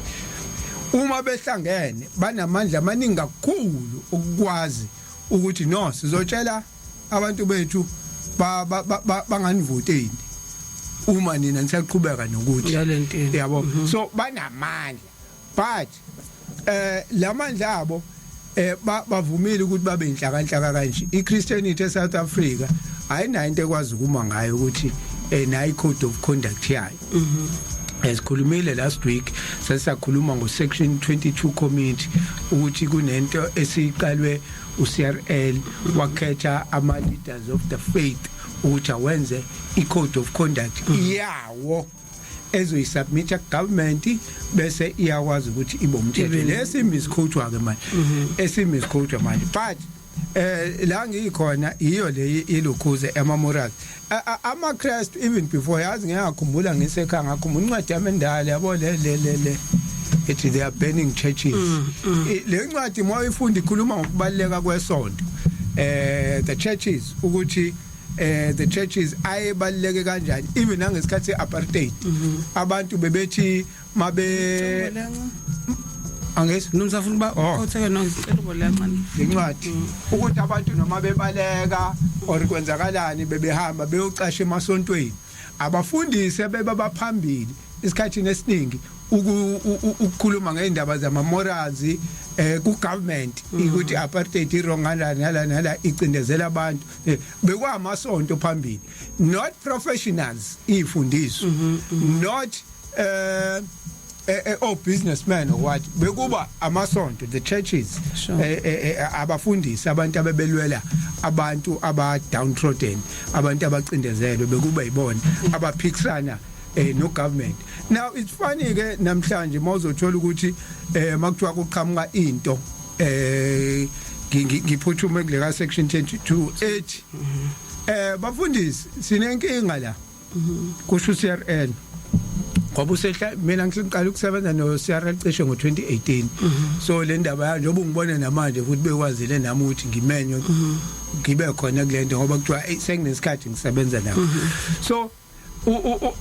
uma behlangene banamandla amaningi kakhulu ukukwazi ukuthi no, sizotshela abantu bethu banganivoteni uma nina nisaqhubeka nokuthi Ngalento. Yabo, so banamandla, but lamandla abo bavumile ukuthi babe inhlakanhlaka kanje. iChristianity eSouth Africa ayinayo into ekwazi ukuma ngayo ukuthi nayi code of conduct yayo. Esikhulumile last week, sesiyakhuluma ngo section 22 committee, ukuthi kunento esiqalwe uCRL, wakhetha ama leaders of the faith ukuthi awenze i code of conduct yawo ezoyisubmit government, bese iyakwazi ukuthi ibe umthetho. Lesi misquote ke manje, esimisquote manje, but la ngikhona iyo le ilokhuze ama morals ama Christ. Even before, yazi, ngiyakhumbula ngisekhaya, ngakhumbula incwadi yami endala, yabo, le ethi "They Are Burning Churches". Le ncwadi mawuyifunda ikhuluma ngokubaleka kwesonto, the churches, ukuthi the churches ayebaluleke kanjani even nangesikhathi seapartheid. Abantu bebethi mabe angesi Nomsafuna uba Oh. utheke no, ngicela uboleka kancane. Lencwadi, ukuthi abantu noma bebaleka or kwenzakalani, bebehamba beyocasha emasontweni, abafundisi beba baphambili isikhathi esiningi ukukhuluma ngeindaba zama morals ku government, ukuthi apartheid i wrong ngala nala nala, icindezela abantu. Bekwamasonto phambili, not professionals, ifundiso, not oh businessmen or what, bekuba amasonto, the churches. Abafundisi, abantu abebelwela abantu aba downtrodden, abantu abacindezelwe, bekuba yibona abaphikisana no government. Now it's funny ke namhlanje mawuzothola ukuthi makuthiwa kuqhamuka into, ngiphuthume kule ka section 22 ethi bafundisi sinenkinga la, kusho CRL, ngoba usehla. Mina ngiqala ukusebenza no CRL cishe ngo2018, so le ndaba ya njengoba ungibone namanje futhi bekwazile nami ukuthi ngimenywe ngibe khona kule nto, ngoba kuthiwa hey, senginesikhathi ngisebenza nabo. So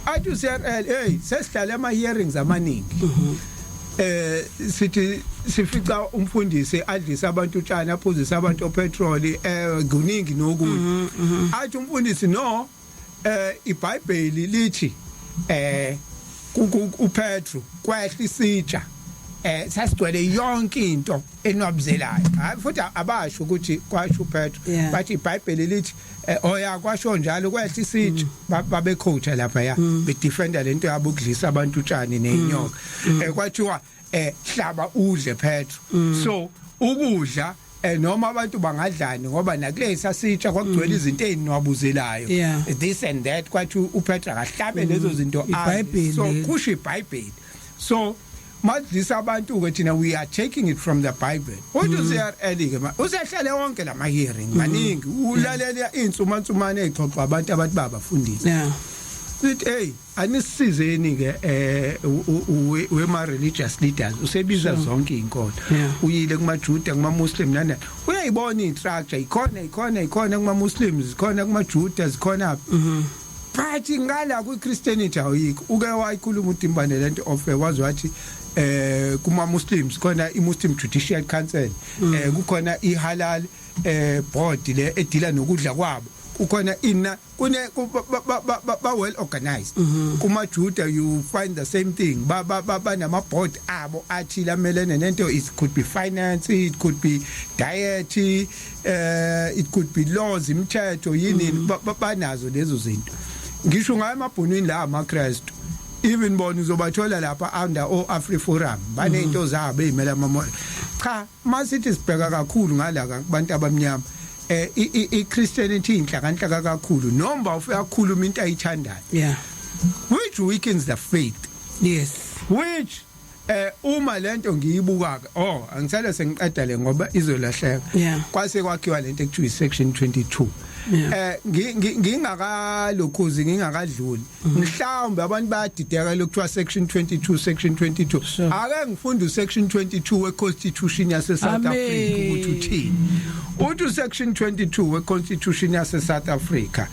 athi CRL, hey, sesihlale ama hearings amaningi, sithi sifica umfundisi adlisa abantu utshani, aphuzisa abantu opetrol, kuningi nokunye. Athi umfundisi, no, iBhayibheli lithi uPetro kwehla isitsha, sasigcwele yonke into enwabuzelayo. Hayi, futhi abasho ukuthi kwasho uPetro, bathi iBhayibheli lithi, oya kwasho njalo, kwehla isitsha. Babe quote lapha ya bedefenda lento yabo ukudlisa abantu utshani nenyoka. Kwathiwa hlaba udle, Petro. So ukudla, noma abantu bangadlani, ngoba nakulesa sitsha kwakugcwele izinto ezinwabuzelayo, this and that, kwathi uPetro akahlabe lezo zinto adle. IBhayibheli. So kusho iBhayibheli, so madlisa abantu ke thina we are taking it from the Bible. Uthi uCRL ke usehlale wonke lama hearing maningi, ulalela insumansumane ezixoxa abantu abathi babafundisi, sithi hey, anisizeni ke wema religious leaders, usebiza zonke izinkolo, uyile kumaJuda, kuma Muslim, nana uyayibona istructure ikhona, ikhona, ikhona kuma Muslims, ikhona kuma Juda, zikhona, but ngala ku Christianity awuyikho. Uke wayikhuluma uTimbane lento of wazi, wathi kuma Muslims khona i Muslim Judicial Council, kukhona i Halal board le edila nokudla kwabo, kukhona ina kune ba well organized. Kuma Juda you find the same thing, ba ba banama board abo athi lamelene nento, it could be finance, it could be diet, it could be laws, imithetho yini, banazo lezo zinto. Ngisho ngayo emabhunwini la amaKristu, even bona uzobathola lapha under o AfriForum, banento zabo ezimela ama. Cha, masithi sibheka kakhulu ngala kubantu abamnyama, iChristianity inhlakanhlaka kakhulu, noma ufika khuluma into ayithandayo, which weakens the faith. Which uma lento ngiyibuka, oh, angisale sengiqeda le ngoba izolahleka. Kwase kwakhiwa lento ekuthiwa section 22. Ngingakalokhuzi, ngingakadluli, mhlawumbe abantu bayadideka lokuthiwa section 22, section 22. Ake ngifunde usection 22 weconstitution yase South Amen. Africa ukuthi uthini. Uthi section 22 weconstitution yase South Africa,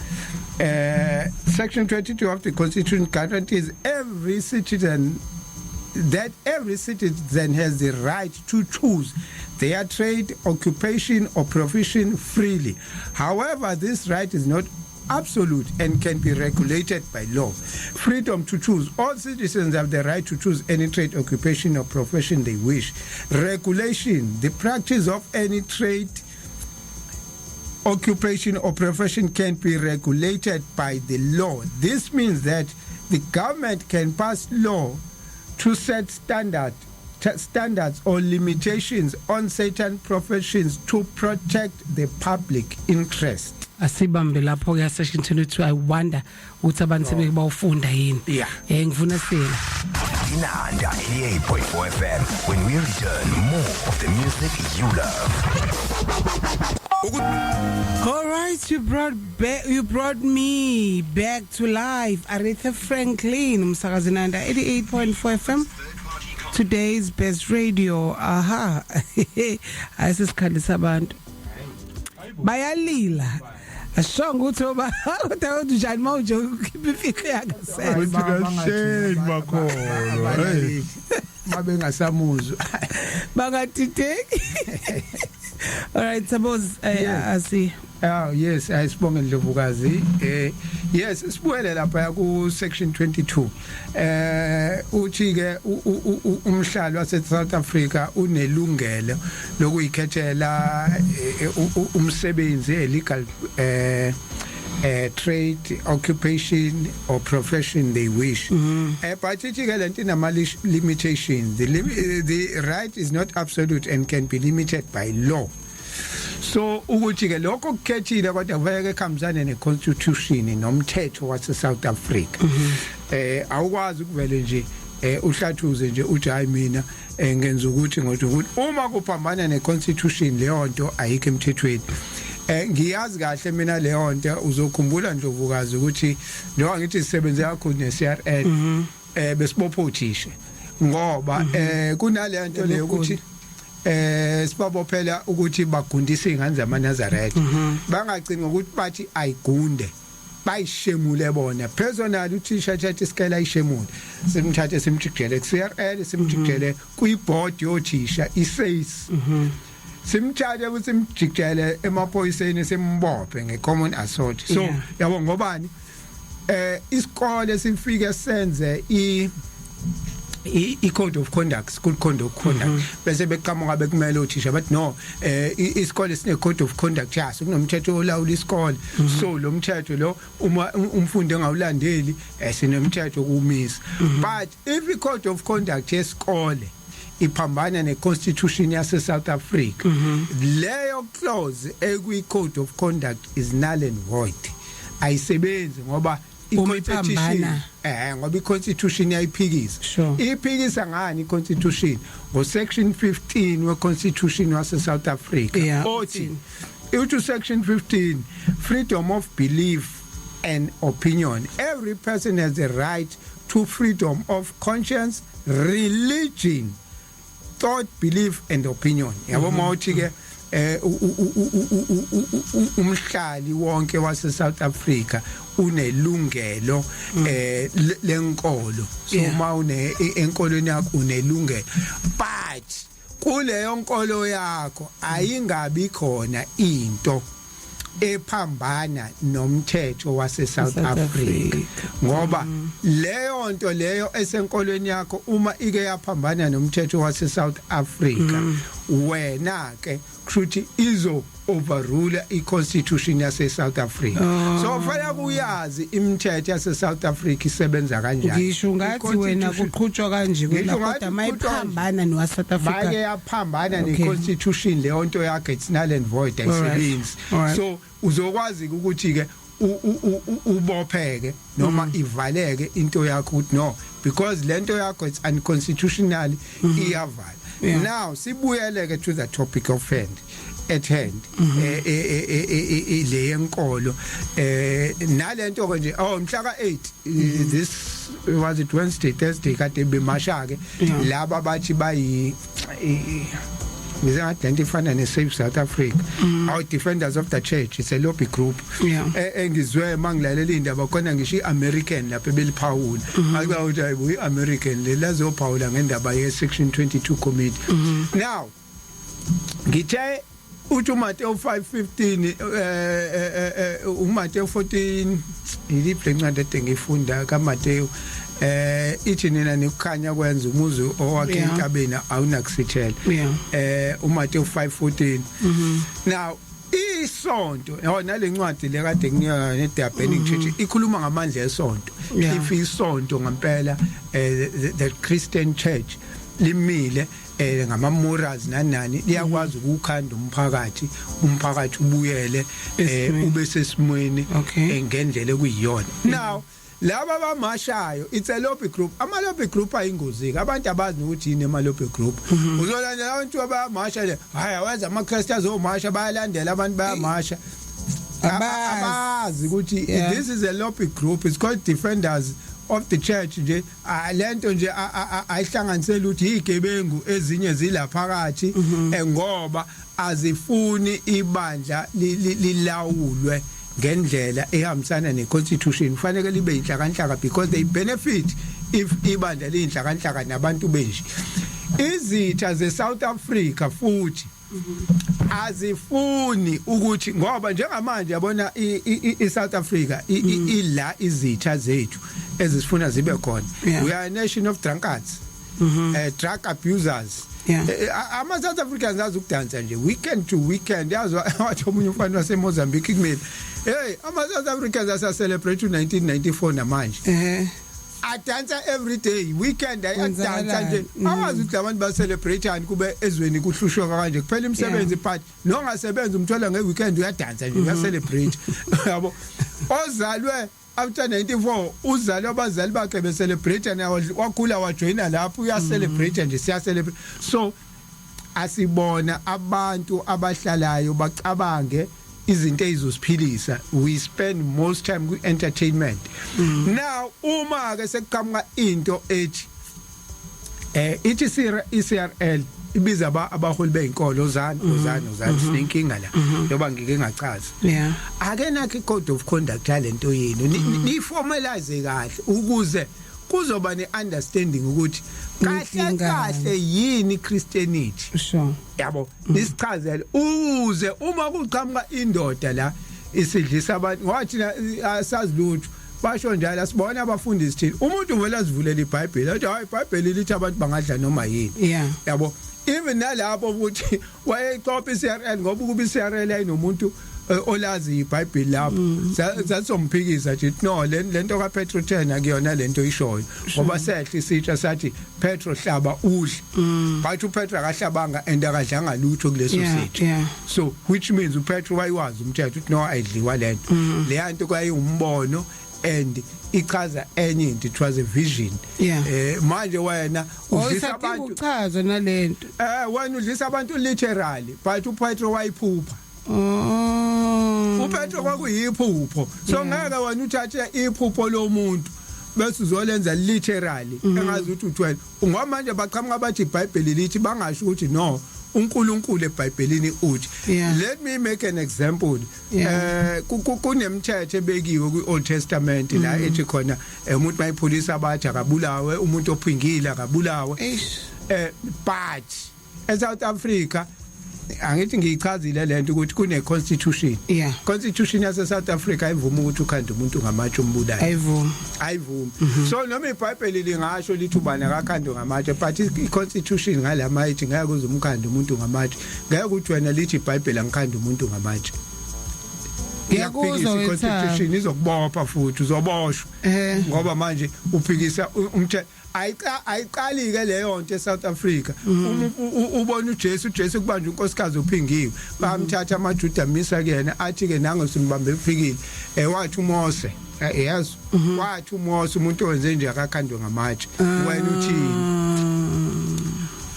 section 22 of the constitution guarantees every citizen that every citizen has the right to choose their trade, occupation or profession freely. However, this right is not absolute and can be regulated by law. Freedom to choose. All citizens have the right to choose any trade, occupation or profession they wish. Regulation. The practice of any trade, occupation or profession can be regulated by the law. This means that The government can pass law to set standards or limitations on certain professions to protect the public interest. Asibambe lapho ke, section 22. I wonder ukuthi abantu sebeke bawufunda yini. Ngifuna sila Inanda 88.4 FM. When we return, more of the music you love. All right, you brought me back to life. Aretha Franklin, umsakazi Nanda 88.4 FM. Today's best radio. Aha. Ayisisikhalisa abantu. Bayalila. Asishongo ukuthi oba kodwa njani mawuje ukhipha imfihlo yangasese. Uthi kahleni makholo, hey. Babengasamuzwa. Bangatiteki. All right, suppose asi Ah yes, ayisibonge Ndlovukazi. Yes, sibuyele lapha ku section 22. Uthi ke umhlali wase South Africa unelungelo lokuyikhethela umsebenzi, a legal trade, occupation or profession they wish. But ithi ke lento inama limitations. The right is not absolute and can be limited by law. So ukuthi ke lokho kukhethile kodwa kufanele kuhambisane neconstitution nomthetho wase South Africa. Awukwazi ukuvele nje uhlathuze nje uthi, "Hayi, mina ngenza ukuthi ngokuthi ukuthi," uma kuphambana neconstitution, leyo nto ayikho emthethweni. Ngiyazi kahle mina leyo nto. Uzokhumbula, Ndlovukazi, ukuthi njengoba ngithi sisebenze kakhulu neCRL, besibopha othisha ngoba kunale nto leyo ukuthi sibabophela ukuthi bagundise izingane zamaNazaretha, bangagcini ngokuthi bathi ayigunde, bayishemule bona personal. Uthisha thatha isikela ayishemule, simthathe simjikijele ku CRL, simjikijele kwiboard yothisha iSACE, simthathe futhi simjikijele emaphoyiseni, simbophe ngecommon assault. So yabo, ngobani isikole sifike senze i code of conduct, school code of conduct, bese beqhamuka bekumele othisha bathi, "No, isikole sine code of conduct yaso, kunomthetho olawula isikole." So lo mthetho lo, uma umfundi engawulandeli, sinomthetho kumisa. But if i code of conduct yesikole iphambana neconstitution yase South Africa, leyo clause ekwi code of conduct is null and void, ayisebenzi ngoba Uma i-constitution iphambana. Ngoba i-constitution iyayiphikisa. Iphikisa ngani i-constitution? Ngo section 15 we-constitution wase South Africa, othi uthi section 15, freedom of belief and opinion: every person has a right to freedom of conscience, religion, thought, belief and opinion. Yabo, mawuthi ke umhlali wonke wase South Africa unelungelo lenkolo. So uma une enkolweni yakho unelungelo, but kuleyo nkolo yakho ayingabi khona into ephambana nomthetho wase South South Africa, Africa. ngoba leyo nto leyo esenkolweni yakho, uma ike yaphambana nomthetho wase South Africa, wena ke kushuthi izo overrule iconstitution yase South Africa. So fanele kuyazi imithetho yase South Africa isebenza kanjani. Ngisho ngathi wena kuqhutshwa kanje Ngisho kwena, ngathi kodwa kuqhutshwa kanje. mayiphambana nowa South Bake Africa yaphambana neconstitution, leyo nto yakhe it's null and void, ayisebenzi. So uzokwazi ukuthi ke ubopheke noma ivaleke into yakho ukuthi no, because lento yakho it's unconstitutional, iyavala. Now sibuyele ke to the topic of hand at hand, le yenkolo nalento ke nje. Oh, mhla ka8, this was it Wednesday, Thursday, kade bemasha ke laba bathi bayi, ngize ngathi lento ifana ne Save South Africa, our Defenders of the Church, it's a lobby group. Engizwe mangilalela indaba khona, ngisho iAmerican lapha beliphawula, akuba ukuthi hayibo, iAmerican le lazophawula ngendaba ye section 22 committee. Now ngithe uthi uMatthew 5:15, uMatthew 14, iliphi lencwadi ede ngifunda kaMatthew, ithi nina nikukhanya kwenza, umuzi owakhe entabeni awunakusithela. uMatthew 5:14. Now Isonto yona nalencwadi le kade nginika ne The Burning Church ikhuluma ngamandla esonto. If isonto ngempela, the Christian Church limile ngama morals nanani, liyakwazi ukukhanda umphakathi, umphakathi ubuyele ube sesimweni ngendlela ekuyiyona. Now laba abamashayo, it's a lobby group. Ama lobby group ayingozi ke, abantu abazi ukuthi yini ama lobby group. Uzolandela abantu abamasha le, hayi, awenza ama Christians azomasha, bayalandela abantu, bayamasha. Abazi. Abazi ukuthi this is a lobby group. It's called Defenders of the Church nje. Ah, lento nje ayihlanganisela ukuthi izigebengu ezinye zilaphakathi, ngoba azifuni ibandla lilawulwe ngendlela ehambisana neconstitution. Kufanele libe inhlakanhlaka because they benefit if ibandla liyinhlakanhlaka nabantu benje izitha zeSouth Africa. Futhi azifuni ukuthi, ngoba njengamanje yabona iSouth Africa ila izitha zethu ezisifuna zibe khona. We are a nation of drunkards, drug abusers. Ama South Africans azi ukudansa nje weekend to weekend. Yazi, wathi omunye umfana waseMozambique kumina, "Hey, ama South Africans asa celebrate 1994 namanje." Adansa every day, weekend ayadansa Kwenzakalani? nje. Awazi ukuthi abantu ba celebrate ani kube ezweni kuhlushwa kanje, kuphela imisebenzi, but nongasebenzi umthola ngeweekend uyadansa nje, uya celebrate, yabo. Ozalwe after 94, uzalwe abazali bakhe be celebrate nawo, wakhula wajoyina lapho, uya celebrate nje, siya celebrate. So asibona abantu abahlalayo bacabange izinto ezizosiphilisa. We spend most time ku entertainment. Now uma ke sekuqhamuka into ethi ithi iCRL ibiza abaholi bezinkolo, ozani, ozani, ozani, sinenkinga la, njoba ngike ngachaza. Ake nakho i-code of conduct yalento yenu, ni formalize kahle ukuze kuzoba ne-understanding ukuthi kahle Inkinga. kahle yini Christianity. Yabo, nisichazele uze uma kuqhamuka indoda la isidlisa abantu, ngoba thina asazi lutho, basho njalo, asibona abafundisi thina. Umuntu uvela azivulela iBhayibheli, athi, "Hayi, iBhayibheli lithi abantu bangadla noma yini." Yabo, even nalapho ukuthi wayexopa iCRL, ngoba ukuba iCRL ayinomuntu olazi iBhayibheli lapho, sasomphikisa nje, no, le lento kaPetro 10 akuyona lento ishoyo, ngoba sehla isitsha sathi, "Petro, hlaba udle," but uPetro akahlabanga and akadlanga lutho kuleso sitsha. So which means uPetro wayiwazi umthetho ukuthi no, ayidliwa lento. Leya nto kwayingumbono and ichaza enye into, it was a vision. Manje wena udlisa Usadinga abantu ukuchaza nalento. Wena udlisa abantu literally, but uPetro wayiphupha. UPetro kwakuyiphupho, so ngeke wena uthathe iphupho lomuntu bese uzolenza literally engazi ukuthi uthwele, ngoba manje baqhamuka bathi iBhayibheli lithi, bangasho ukuthi no, uNkulunkulu eBhayibhelini uthi. Let me make an example. Kunemithetho ebekiwe kwi-Old Testament la ethi khona umuntu mayiphulisa abathi akabulawe, umuntu ophingile akabulawe. Eish. But eSouth Africa, angithi ngiyichazile lento ukuthi kune constitution. Constitution yase South Africa ayivuma ukuthi ukhande umuntu ngamatshe umbulali. Ayivumi. Ayivumi. So noma iBhayibheli lingasho lithi ubani akakhandwe ngamatshe, but i-constitution ngalama ithi ngeke uze umkhande umuntu ngamatshe. Ngeke uthi wena lithi iBhayibheli angikhande umuntu ngamatshe. Ngiyakuzwa. Iyakuphikisa i-constitution, izokubopha futhi uzoboshwa ngoba manje uphikisa umthetho. Ayiqali ke leyo nto eSouth Africa. Uma ubona uJesu, uJesu kubanje unkosikazi uphingiwe, bamthatha amaJuda misa kuyena, athi ke nango simbambe uphikile. Wathi uMose, yazi, wathi uMose umuntu owenze nje akakhandwe ngamatshe. Wena uthini?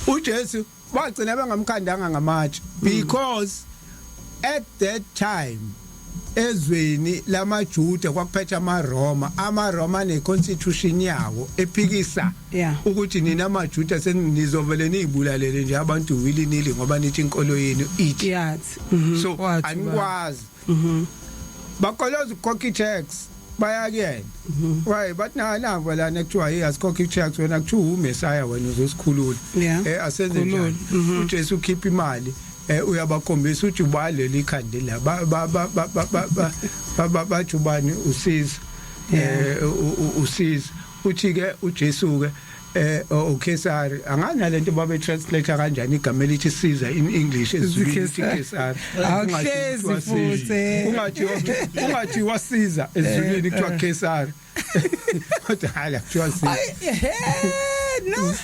uJesu bagcina bengamkhandanga ngamatshe because at that time ezweni lamaJuda kwakuphethe amaRoma. amaRoma neconstitution yawo ephikisa ukuthi nina amaJuda senizovele nizibulalele nje abantu willy nilly ngoba nithi inkolo yenu ithi. Yathi. So Wathi ba- anikwazi bakoloza ukukhokha i-tax, baya kuyena, waye bathi na lana kuthiwa hey, asikhokha i-tax, wena kuthiwa uMessiah, wena uzosikhulula. Asenze Khulula. njani? uJesu ukhipha imali, uyabakhombisa ukuthi ubaleli ikhandi la, ba ba ba ba ba ba ba ba bathi ubani usiza. Usiza uthi ke uJesu ke uKesari angana lento babe translate kanjani igama elithi Caesar in English esiZulwini lithi Kesari. Awuhlezi futhi. Ungathi wasiza esiZulwini kuthiwa Kesari, kodwa hayi, kuthiwa Caesar. Ay, no.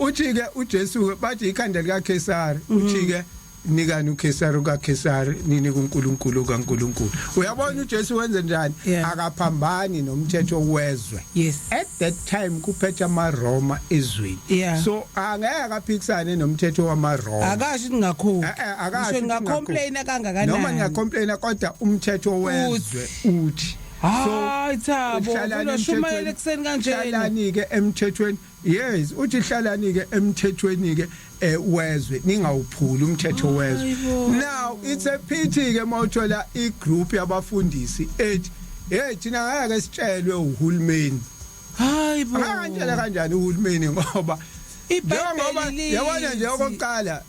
Uthi ke uJesu, bathi ikhanda lika Kesari, uthi ke nikani uKesari kaKesari, nini kuNkulunkulu kaNkulunkulu. Uyabona uJesu wenze njani? Akaphambani nomthetho wezwe. At that time kuphethe amaRoma ezweni, so angeke aphikisane nomthetho wamaRoma. Akasho ningakhokhi. Akasho ngisho ukuthi ningacomplain kangakanani. Noma ngiyacomplaina, kodwa umthetho wezwe uthi. Hayi Thabo, hlalani unashumayela emthethweni. ekuseni kanjena. Hlalani ke emthethweni. Yes, uthi hlalani ke emthethweni ke wezwe, ningawuphuli umthetho wezwe. Hayibo. Now it's a pity ke mawuthola igroup yabafundisi ethi, "Hey, thina ngeke sitshelwe uhulumeni." Hayibo. Angantshela kanjani uhulumeni, ngoba njengoba IBhayibheli yabona nje, lithi. Okokuqala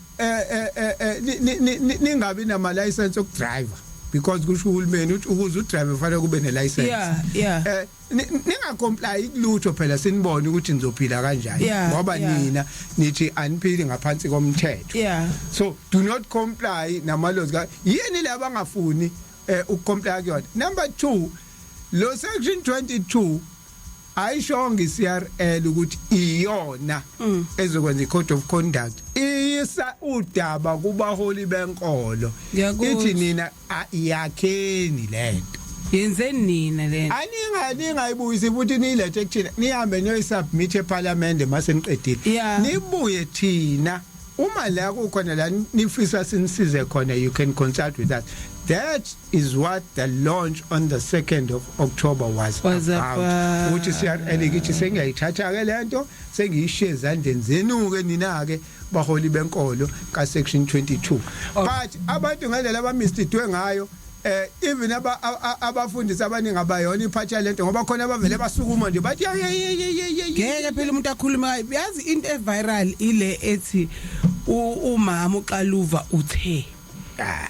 ningabi nama license okudriver, because kusho uhulumeni uthi ukuze udrive kufanele kube ne license. Ningacomply kulutho phela, sinibone ukuthi nizophila kanjani, ngoba nina nithi aniphili ngaphansi komthetho. So do not comply nama-laws yini laba angafuni ukucomply kuyona. Number 2, lo section 22 ayishongo iCRL ukuthi iyona ezokwenza i-code of conduct, iyisa udaba kubaholi benkolo. Ngiyakuzwa. Ithi nina yakheni lento. Yenzeni nina lento. Aninga ningayibuyisi futhi niyilethe kuthina, nihambe niyoyisubmit eParliament mase niqedile. Nibuye thina, uma la kukhona la nifisa sinisize khona, you can consult with us. That is what the launch on the 2nd of October was, Was about. about. Ukuthi CRL kithi sengiyayithatha ke lento, sengiyishiye ezandleni zenu ke nina ke baholi benkolo ka section 22. But abantu ngendlela abamisleadwe ngayo, even abafundisi abaningi abayona iphathi lento, ngoba khona abavele basukuma nje bathi, "Ya, ya, ya, ya, ya, ya." Ngeke phela umuntu akhulume, yazi into eviral ile ethi umama uXaluva uthe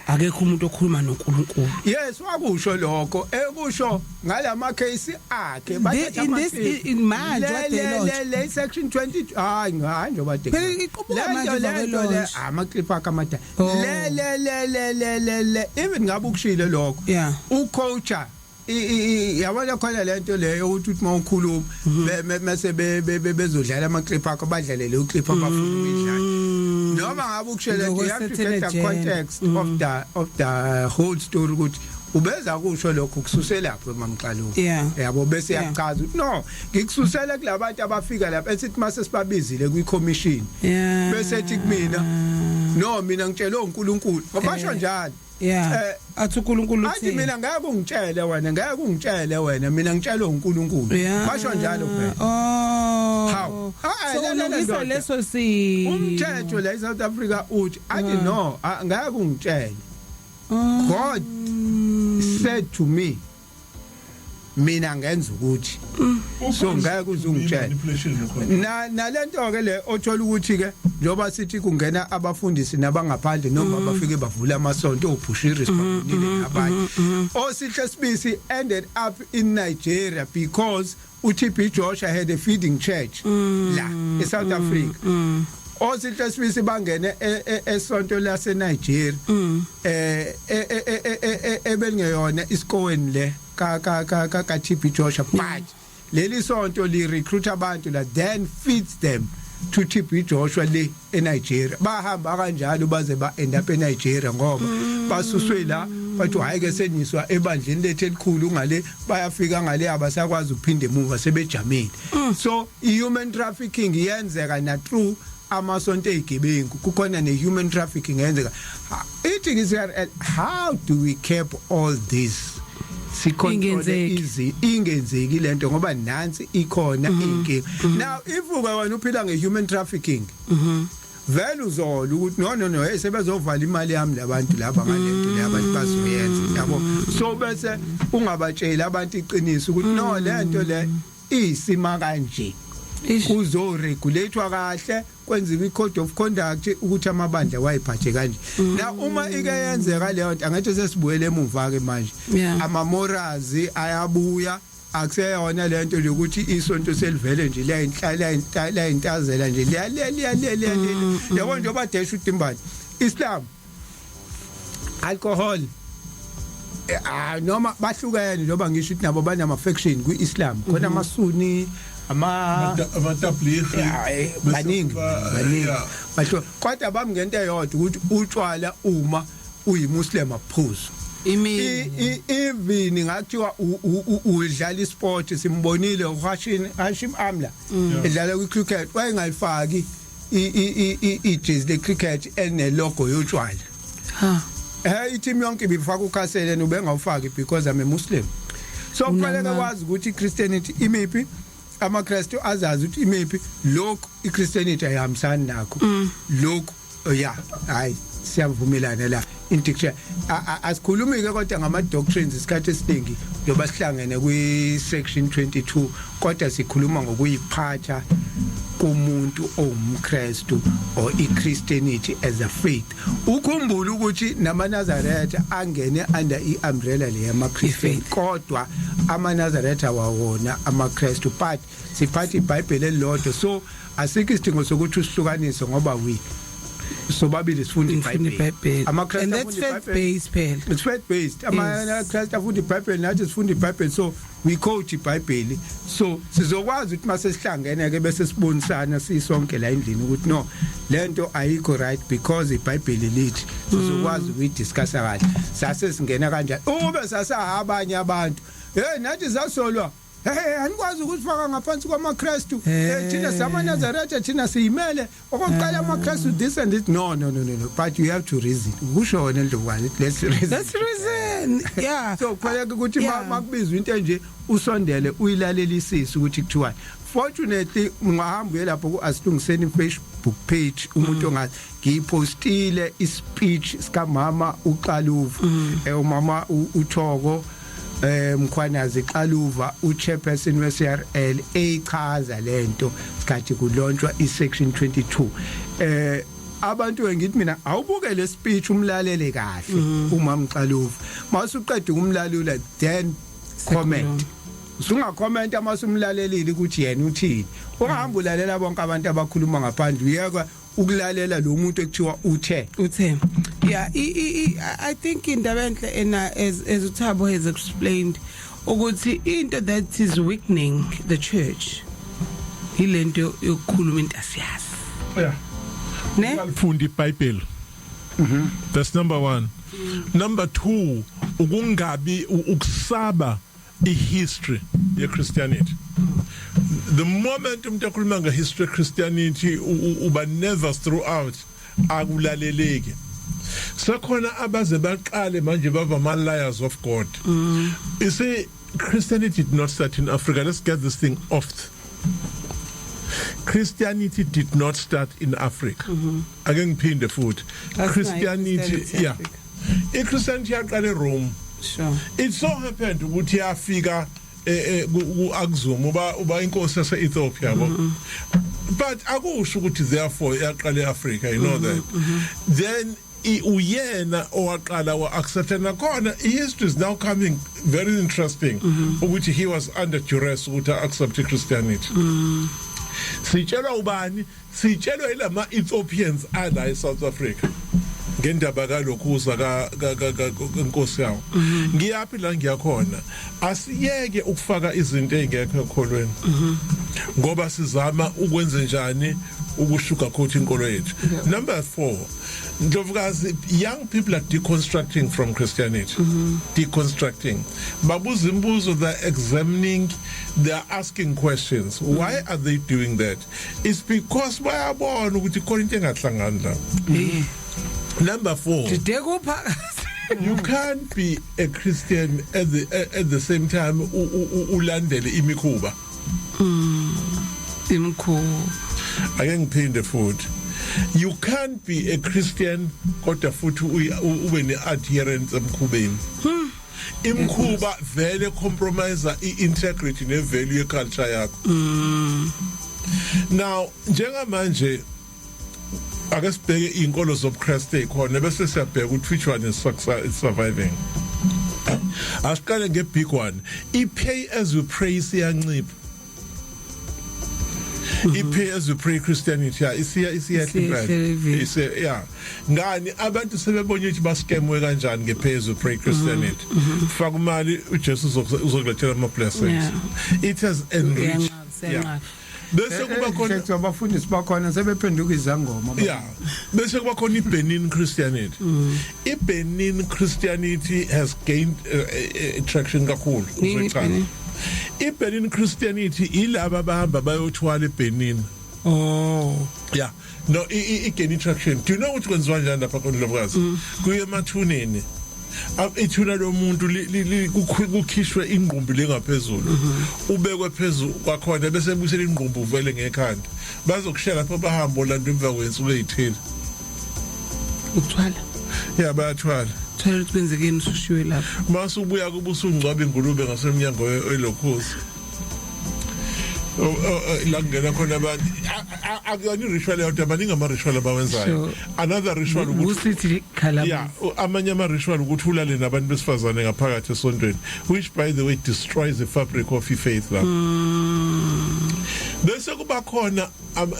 akekho umuntu okhuluma noNkulunkulu. Yes, wakusho lokho, ekusho ngalama case akhe. In this- in manje wade launch. Le section 20, hayi hayi, njengoba de Phela iqubuka manje emva kwe-launch. Ama clip akhe amadala. Oh. Le even ngabe ukushilo lokho, ucoacher yabona khona lento leyo ukuthi uthi mawukhuluma mase bezodlala ama clip akho, badlale le clip abafuna ukuyidlala, noma ngabe ukushela, you have to get the context of the whole story ukuthi ubeza kusho lokho kususela lapho mamxaluva. Yabo, bese yachaza ukuthi no, ngikususela kulabantu abafika lapha, esithi mase sibabizile kwi-commission, bese ethi kumina, "No, mina ngitshelwe uNkulunkulu," ngoba njalo. Athi uNkulunkulu Athi uthini? "Mina ngeke ungitshele wena, ngeke ungitshele wena, mina ngitshelwe uNkulunkulu." Basho njalo phela. Oh. Hawu. Ah, So la, ulungisa ndoda. leso si Umthetho la eSouth Africa uthi, athi no, ngeke ungitshele. God said to me, mina ngenza ukuthi, so ngeke uze ungitshele. Manipulation khona. Na nalento ke le othola ukuthi ke njoba sithi kungena abafundisi nabangaphandle, noma bafike bavula amasonto, oBushiri sibabonile nabanye, oSihle Sibisi ended up in Nigeria because uTB Joshua had a feeding church la eSouth Africa. OSihle Sibisi bangene esonto lase Nigeria ebelingeyona iSCOAN le ka TB Joshua, but leli sonto li recruit abantu la, then feeds them to TB Joshua le eNigeria. Bahamba kanjalo baze ba end up eNigeria, ngoba basuswe la, bathi hayi ke, seniswa ebandleni lethu elikhulu ngale. Bayafika ngale, abasakwazi ukuphinda emuva, sebejamile. So i-human trafficking iyenzeka na through amasonto ezigebengu, kukhona ne-human trafficking eyenzeka. Ithi ngi-CRL, how do we cap all this, sicontrol Ingenzeki. izi ingenzeki lento, ngoba nansi ikhona inkinga. Now if uke wena uphila nge-human trafficking, vele uzola ukuthi no, no, no, hey, sebezovala imali yami labantu laba ngalento le abantu bazoyenza, yabo. So bese ungabatsheli abantu iqiniso ukuthi no, lento le isima kanje, kuzoregulatewa kahle, kwenziwe i-code of conduct ukuthi amabandla wayiphathe kanje. Na uma ike yenzeka leyo nto, angathi sesibuyele emuva ke manje, ama morals ayabuya. Akuseyona lento nje ukuthi isonto selivele nje liyayinhlala liyayintazela nje, liya liya liya liya liya, yabo, njengoba desha udimbane Islam, alcohol, noma bahlukene, njengoba ngisho ukuthi nabo banama faction kwi-Islam khona, amaSunni, ama Amatablighi. Baningi, baningi basho, kodwa bami ngento eyodwa ukuthi utshwala, uma uyiMuslim, aphuzu. Imini. Even ngathiwa udlala isport, simbonile uHashim Hashim Amla edlala kwi-cricket, wayengayifaki ijezi le-cricket ene logo yotshwala. Ha. I-team yonke ibifaka ukhasele, ubengawufaki because I'm a Muslim. So kufanele kwazi ukuthi iChristianity imiphi, amaKristu azazi ukuthi imiphi, lokhu iChristianity ayihambisani nakho lokhu. Yeah, hayi, siyavumelana la indiction. Asikhulumi ke kodwa ngama doctrines isikhathi esiningi njoba sihlangene kwi section 22, kodwa sikhuluma ngokuyiphatha kumuntu owumKristu or iChristianity as a faith. Ukhumbule ukuthi namaNazaretha angene under iumbrella le yamaChristian, I-faith. kodwa amaNazaretha wawona amaKristu, but siphatha iBhayibheli elilodwa, so asikho isidingo sokuthi usihlukanise ngoba we sobabili sifunda Ngifunda iBhayibheli. iBhayibheli. AmaKristu And that's afunda faith iBhayibheli. based phela. It's faith based. AmaKristu afunda iBhayibheli, nathi sifunda iBhayibheli, so we quote iBhayibheli, so sizokwazi ukuthi mase sihlangene ke bese sibonisana sisonke la endlini ukuthi no, lento ayikho right because iBhayibheli lithi. Sizokwazi ukuyidiscussa kahle. Sase singena kanjani ube sasahabanye abantu, hey, nathi sasolwa, hey, anikwazi ukusifaka ngaphansi kwamaKristu. Thina samaNazaretha, thina siyimele okokuqala amaKristu, this and this. No, no, no, no, no, but you have to reason. Kusho wena Ndlovukazi, let's reason. That's reason, yeah. So kufanele ukuthi makubizwa into enje, usondele uyilalelisise ukuthi kuthiwani. Fortunately, ungahamba uye lapho ku Asilungiseni Facebook page, umuntu ongazi, ngiyipostile ispeech sika mama uXaluva, umama uThoko Mkhwanazi Xaluva, uchairperson we-CRL, echaza lento sikhathi kulaunchwa isection 22. Abantu, ngithi mina, awubuke le speech, umlalele kahle umama Xaluva. Masuqeda ukumlalela, then comment. Usungakhomenta mase umlalelile ukuthi yena uthini. Ungahamba ulalela bonke abantu abakhuluma ngaphandle, uyeka ukulalela lo muntu ekuthiwa uthe. Uthe, yeah. I think indaba enhle ena, as uThabo has explained, ukuthi into that is weakening the church ilento yokukhuluma into asiyazi. Ne. Alifunda iBhayibheli. That's number 1. Number 2, ukungabi ukusaba ihistory yeChristianity. The moment umuntu ekhuluma ngehistory yeChristianity, uba nervous throughout, akulaleleki. Sekhona abaze baqale manje baba ama liars of God. You see, Christianity did not start in Africa. Let's get this thing off. Christianity did not start in Africa. Ake ngiphinde futhi. That's Christianity, right, yeah. IChristianity yaqala eRome. It so happened ukuthi yafika ku Axum, uba inkosi yase Ethiopia, yabo. But akusho ukuthi therefore yaqala eAfrica, you know that. Then uyena owaqala wa accept, nakhona history is now coming very interesting ukuthi he was under duress ukuthi accept Christianity. Sitshelwa ubani? Sitshelwa ilama Ethiopians ala eSouth Africa ngendaba kalokhuza ka nkosi yawo. Ngiyaphi la ngiyakhona? Asiyeke ukufaka izinto ezingekho ekholweni ngoba sizama ukwenze njani ukusugarcoat inkolo yethu. Number 4, Ndlovukazi, young people are deconstructing from Christianity. Deconstructing, babuza imibuzo, they're examining, they're asking questions. Why are they doing that? It's because bayabona ukuthi khona into engahlangani la. Number 4, Dide kupha. you can't be a Christian at the same time ulandele imikhuba. Imkhuba. Ake ngiphinde futhi, you can't be a Christian kodwa futhi ube ne-adherence emkhubeni. Imkhuba vele compromise i-integrity ne-value ye-culture yakho. Now njengamanje ake sibheke izinkolo zobuKristu ezikhona, bese siyabheka ukuthi which one is surviving. Asiqale nge big one, i pay as you pray siyancipha. I pay as you pray Christianity, yeah, isiya isiyehla impela, ise, yeah. Ngani? Abantu sebebonye ukuthi bascamwe kanjani nge pay as you pray Christianity. Faka imali, uJesu uzokulethela ama blessings. It has enriched, yeah. Bese kuba khona Mfethu, abafundisi bakhona sebephenduka izangoma. Yeah, bese kuba khona iBenin Christianity. IBenin Christianity has gained traction kakhulu. Yini? Uzochaza. iBenin? iBenin Christianity ilaba abahamba bayothwala eBenin. Oh. Yeah, no, i gain traction. Do you know ukuthi kwenziwa kanjani lapha koNdlovukazi? Kuye emathuneni. Ithuna lomuntu kukhishwe ingqumbi lengaphezulu, ubekwe phezulu kwakhona, bese ebuyisela ingqumbi uvele ngekhanda. Bazokushela lapho, bahamba olanda emva kwensuku ezithile. Ukuthwala? Ya, bayathwala. Thwala ukuthi kwenzekeni usushiwe lapho. Mase ubuya kuba usungcwaba ingulube ngasemnyango elokhuzi la kungena khona abantu. Akuyona i-ritual yodwa, baningi ama-ritual abawenzayo. Another ritual ukuthi Usithi khala. Yeah, amanye ama-ritual ukuthi ulale nabantu besifazane ngaphakathi esontweni, which by the way destroys the fabric of faith lapho. Bese kuba khona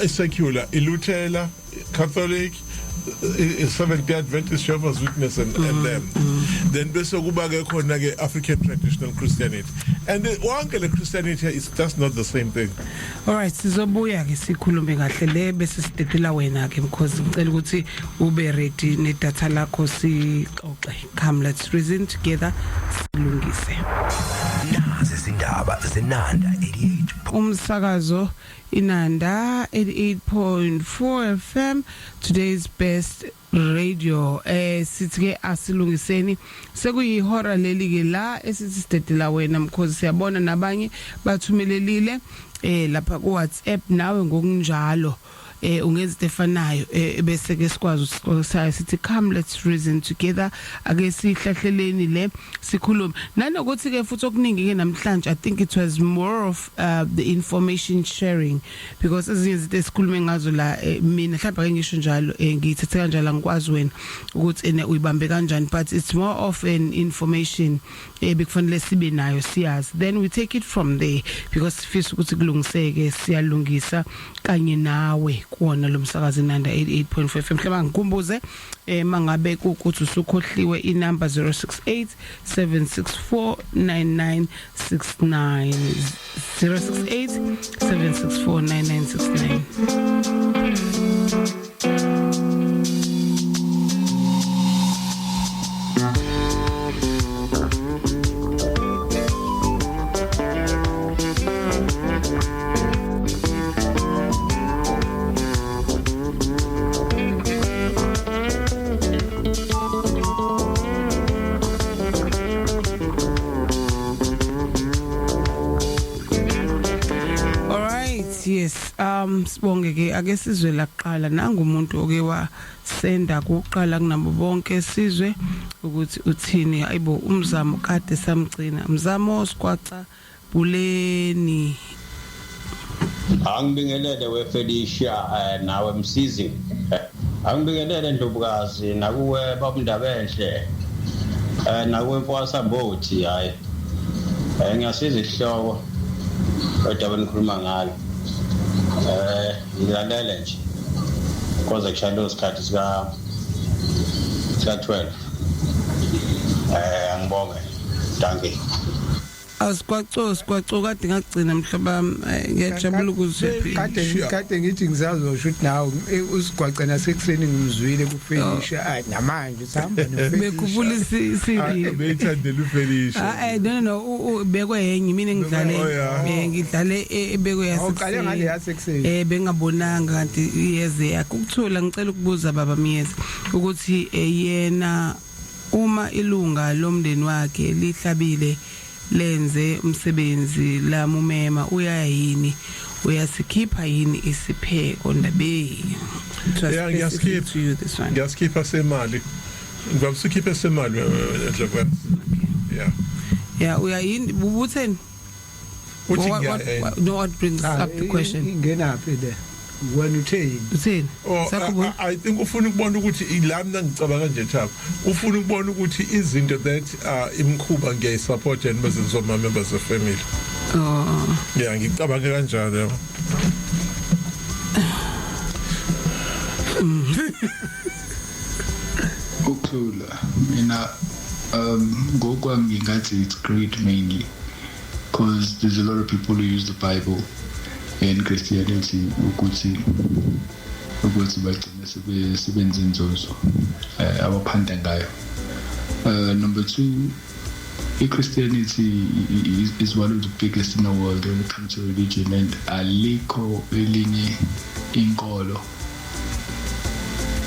secular, iLuthela, Catholic, Seventh Day Adventist, Jehovah's Witness and them. Then bese kuba ke khona ke African traditional Christianity, and wonke le Christianity is just not the same thing. Alright, sizobuya ke sikhulume kahle le, bese sidedela wena ke because ngicela ukuthi ube ready ne data lakho, sixoxe. Come, let's reason together, silungise. Nazi izindaba zeNanda 88. Umsakazo Inanda 88.4 FM, today's best radio. Sithi ke asilungiseni, sekuyihora leli ke la esithi sidedela wena mkhozi. Siyabona nabanye bathumelelile lapha ku WhatsApp, nawe ngokunjalo ungenza into efanayo, bese ke sikwazi ukuthi sithi come, let's reason together. Ake sihlahleleni le, sikhulume nanokuthi ke futhi okuningi ke namhlanje. I think it was more of the information sharing, because ezinye izinto esikhulume ngazo la, mina mhlawumbe ake ngisho njalo, ngiyithethe kanjalo, angikwazi wena ukuthi ene uyibambe kanjani, but it's more of an information bekufanele sibe nayo, siyazi, then we take it from there, because sifisa ukuthi kulungiseke, siyalungisa kanye nawe kuwona lo msakazo Nanda 88.5 FM. Mhlawumbe ngikumbuze, mangabe kukuthi usukhohliwe, inumber 068 764 9969, 068 764 9969. Alright, yes. Sibonge ke, ake sizwe laqala nanga umuntu oke wa senda kuqala kunabo bonke, sizwe ukuthi uthini. Ayibo, umzamo kade samgcina. Mzamo Sikwaca Buleni. Angibingelele weFelicia, nawe Msizi. Angibingelele Ndlovukazi, nakuwe babundaba enhle, nakuwe Mfowasamboti. Hayi, ngiyasiza isihloko odaba nikhuluma ngalo. Ngilalele nje koze kushaya leso sikhathi sika 12. Angibonge, dankie. Asikwaco, sikwaco, kade ngagcina mhlobo, ngiyajabula ukuzwe. Kade ngithi ngisazosho ukuthi nawe usigwace nasekuseni, ngimzwile kuFelicia. Ay, namanje sihamba noFelicia. Bekhuphula iCD. Beyithandela uFelicia. Ah, no, bekwe yenye, mina ngidlale. Oh, yeah. Ngidlale ebekwe Awuqale ngale yasekuseni. Bengabonanga kanti iyeze yakho ukuthula. Ngicela ukubuza baba Miyeza ukuthi yena uma ilunga lomndeni wakhe lihlabile, lenze umsebenzi lamumema, uyaya yini, uyasikhipha yini isipheko ndabe? It was Yeah, specific ngiyasikhipha. to you, this one. Ngiyasikhipha semali, ngiyasikhipha semali, Ndlovukazi, yeah. Yeah, uyayini, ubutheni? Uthi No, what brings Ah, up the question? Ingenaphi le? Wena utheni? Utheni? Oh, Sakubona? I think ufuna ukubona ukuthi ila mina ngicabanga nje, Thabo, ufuna ukubona ukuthi izinto that imkhuba ngiyayisupport and bezenziwa ma members of family. Oh. Yeah, ngicabanga kanjalo, yabo. Ukuthula, mina ngokwami ngingathi it's great, mainly because there's a lot of people who use the Bible and Christianity ukuthi bagcine sebenza inzuzo abaphanda ngayo. Number two, i-Christianity is one of the biggest in the world when it comes to religion, and alikho elinye inkolo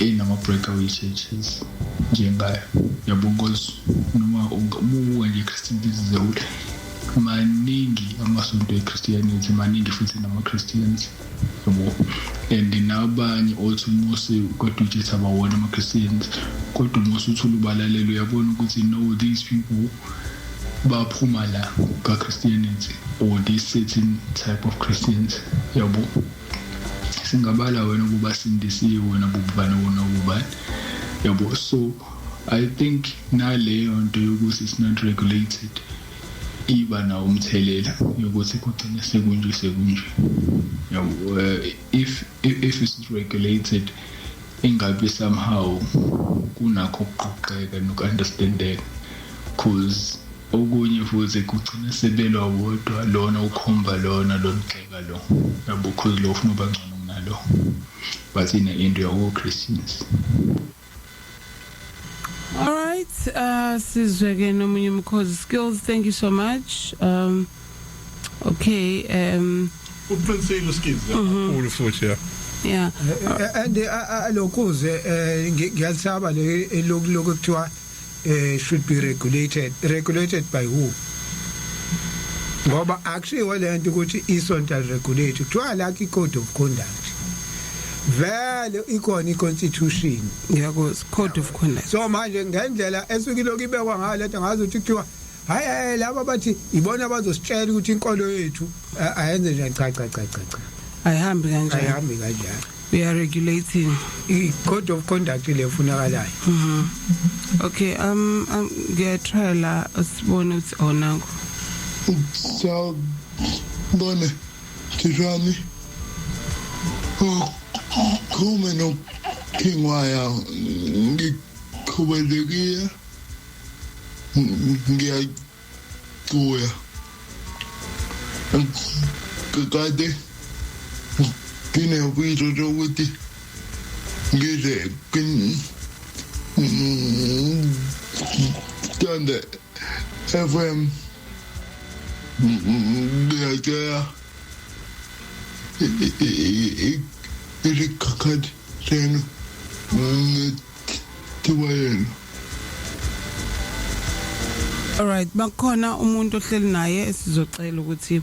inama-breakaway churches njengayo, yabo, because noma umubuka nje i-Christianity as a whole, maningi amasonto e-Christianity, maningi futhi nama-Christians, yabo, and nabanye othi umose kodwa ujethi abawona ama-Christians, kodwa uma usuthula ubalalela uyabona ukuthi no, these people baphuma la ka-Christianity or this certain type of Christians, yabo. Singabala wena ukuba sindisiwe, wena bubani, wena bubani, yabo. So I think naleyo nto yokuthi it's not regulated iba nawo umthelela yokuthi kugcine sekunje sekunje, yabo. If it's regulated, ingabe somehow kunakho ukuqoqeka noku-understandeka, 'cause okunye futhi kugcina sebelwa wodwa, lona ukhomba lona, lona ugxeka lo, yabo, 'cause lo ufuna uba ngcono kunalo. But in the end we are all Christians. All right, sizwe ke nomunye umkhozi. Skills, thank you so much. Okay. Uqinisile uSkills kakhulu futhi, yeah. And lokhuze ngiyalisaba le lokhu lokhu kuthiwa should be regulated. Regulated by who? Ngoba akushiwo lento ukuthi isonto regulate, kuthiwa la i-code of conduct, vele ikhona i-constitution. Ngiyakuzwa, code of conduct. So manje ngendlela esuke ilokhu ibekwa ngayo lento, ngazi ukuthi kuthiwa hayi hayi, laba bathi ibona bazositshela ukuthi inkolo yethu ayenze njani. Cha, cha, cha, cha, cha. Ayihambi kanjani? Ayihambi kanjani. We are regulating. I-code of conduct le efunakalayo. Okay, ngiyatry la, sibone ukuthi oh, nangu. Sawubona Thishami. Ukhulume no King Waya, ngikhubelekile, ngiyacuya kade nginebizo lokuthi ngize Thanda FM. Ngiyacela isikhathi senu nethuba yenu. Alright, bakhona umuntu ohleli naye, sizocela ukuthi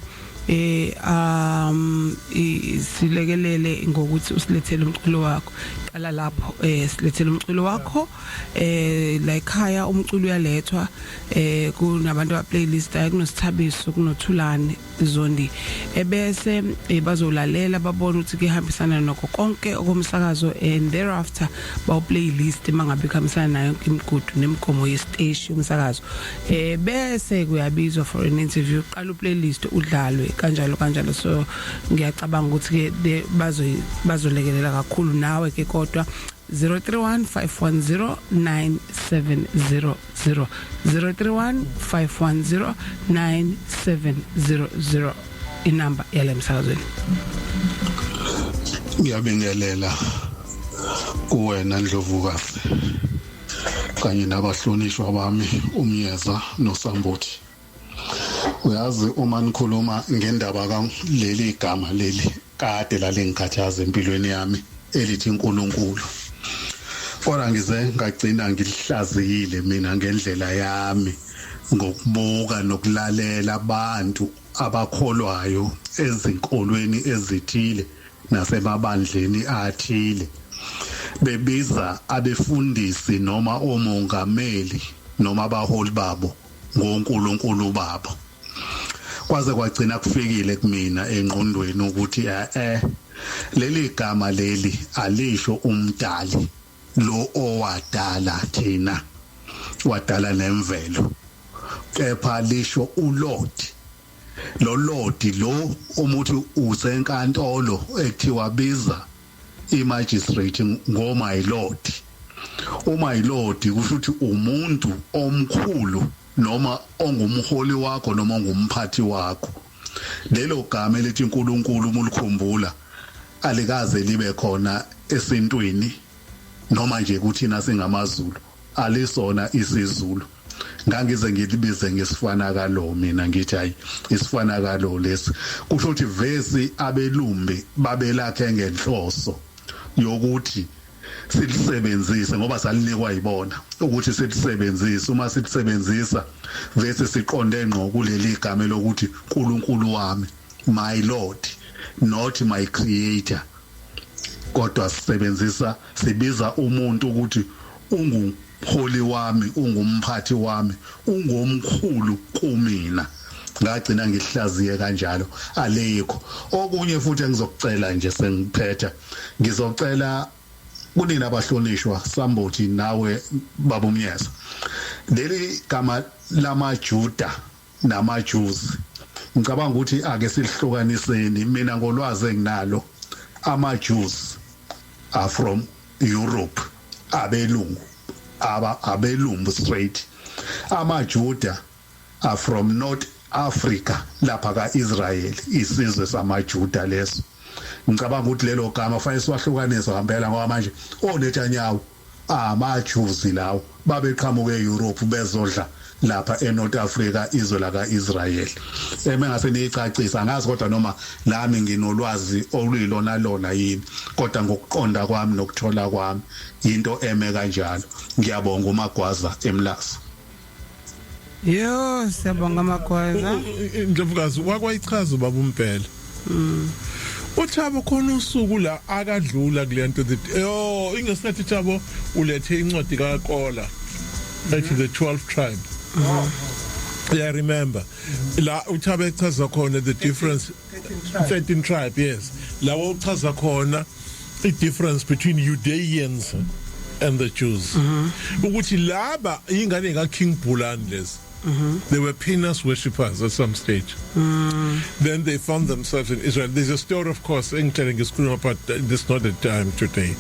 silekelele ngokuthi usilethele umculo wakho. Qala lapho, silethele umculo wakho la ekhaya. Umculo uyalethwa, kunabantu aba playlist, kunosithabiso, kunothulani Zondi, ebese bazolalela babona ukuthi kuyahambisana nokho konke okomsakazo, and thereafter bawu playlist mangabe kuhambisana nayo yonke imigudu nemigomo yesiteshi umsakazo, bese kuyabizwa for an interview. Qala uplaylist udlalwe kanjalo kanjalo. So ngiyacabanga ukuthi ke bazo bazolekelela kakhulu nawe ke, kodwa 031 510 9700, 031 510 9700, inamba yale msakazweni. Ngiyabingelela kuwena Ndlovukazi kanye nabahlonishwa bami umyeza nosambuthi. Uyazi, uma nikhuluma ngendaba kaleli igama leli kade lalingikhathaza empilweni yami elithi uNkulunkulu, kodwa ngize ngagcina ngilihlaziyile mina ngendlela yami ngokubuka nokulalela abantu abakholwayo ezinkolweni ezithile nasemabandleni athile bebiza abefundisi noma omongameli noma abaholi babo ngoNkulunkulu babo, kwaze kwagcina kufikile kumina engqondweni ukuthi Leli gama leli alisho umdali lo owadala thina, wadala nemvelo, kepha lisho uLord. Lo Lord lo umuthi usenkantolo ekuthiwa biza imagistrate ngo my lord. Uma lord kusho ukuthi umuntu omkhulu noma ongumholi wakho noma ongumphathi wakho. Lelo gama elithi uNkulunkulu, uma ulikhumbula, alikaze libe khona esintwini noma nje kuthina singamaZulu, alisona isiZulu. Ngangize ngilibize ngesifana kalo mina, ngithi hayi, isifana kalo lesi. Kusho ukuthi vesi abelumbi babelakhe ngenhloso yokuthi silisebenzise, ngoba salinikwa yibona ukuthi silisebenzise. Uma silisebenzisa vese siqonde ngqo kuleli gama lokuthi uNkulunkulu wami, my lord, not my creator, kodwa sisebenzisa, sibiza umuntu ukuthi unguholi wami, ungumphathi wami, ungomkhulu kumina. Ngagcina ngihlaziye kanjalo, alikho okunye futhi engizokucela nje sengiphetha. Ngizocela kunina abahlonishwa, Sambothi nawe baba uMnyeza, leli gama lamaJuda namaJews, ngicabanga ukuthi ake silihlukaniseni. Mina ngolwazi enginalo, ama-Jews are from Europe, abelungu, aba abelumbu straight. AmaJuda are from North Africa, lapha kaIsrael, isizwe samaJuda leso. Ngicabanga ukuthi lelo gama fanele siwahlukanise ngempela, ngoba manje oNetanyahu amaJews lawo, babeqhamuka eEurope bezodla lapha eNorth Africa, izwe la kaIsrael. Emengase niyicacisa, angazi kodwa noma nami nginolwazi oluyilona lona yini, kodwa ngokuqonda kwami nokuthola kwami into eme kanjalo. Ngiyabonga, uMagwaza eMlazi. Yo, siyabonga Magwaza. Ndlovukazi, wakwayichaza ubaba uMpela. UThabo khona usuku la akadlula kule nto, the oh ingesikhathi Thabo ulethe incwadi kaKola ethi The 12 Tribe. Yeah, I remember. La uThabo echaza khona the difference, 13 tribe, yes. La uchaza khona i difference between Judeans and the Jews. Ukuthi laba ingane ka King Bulani lezi. They were penis worshippers at some stage. Then they found themselves in Israel. There's a story, of course, engitshele ngisikhuluma, but this is not the time today.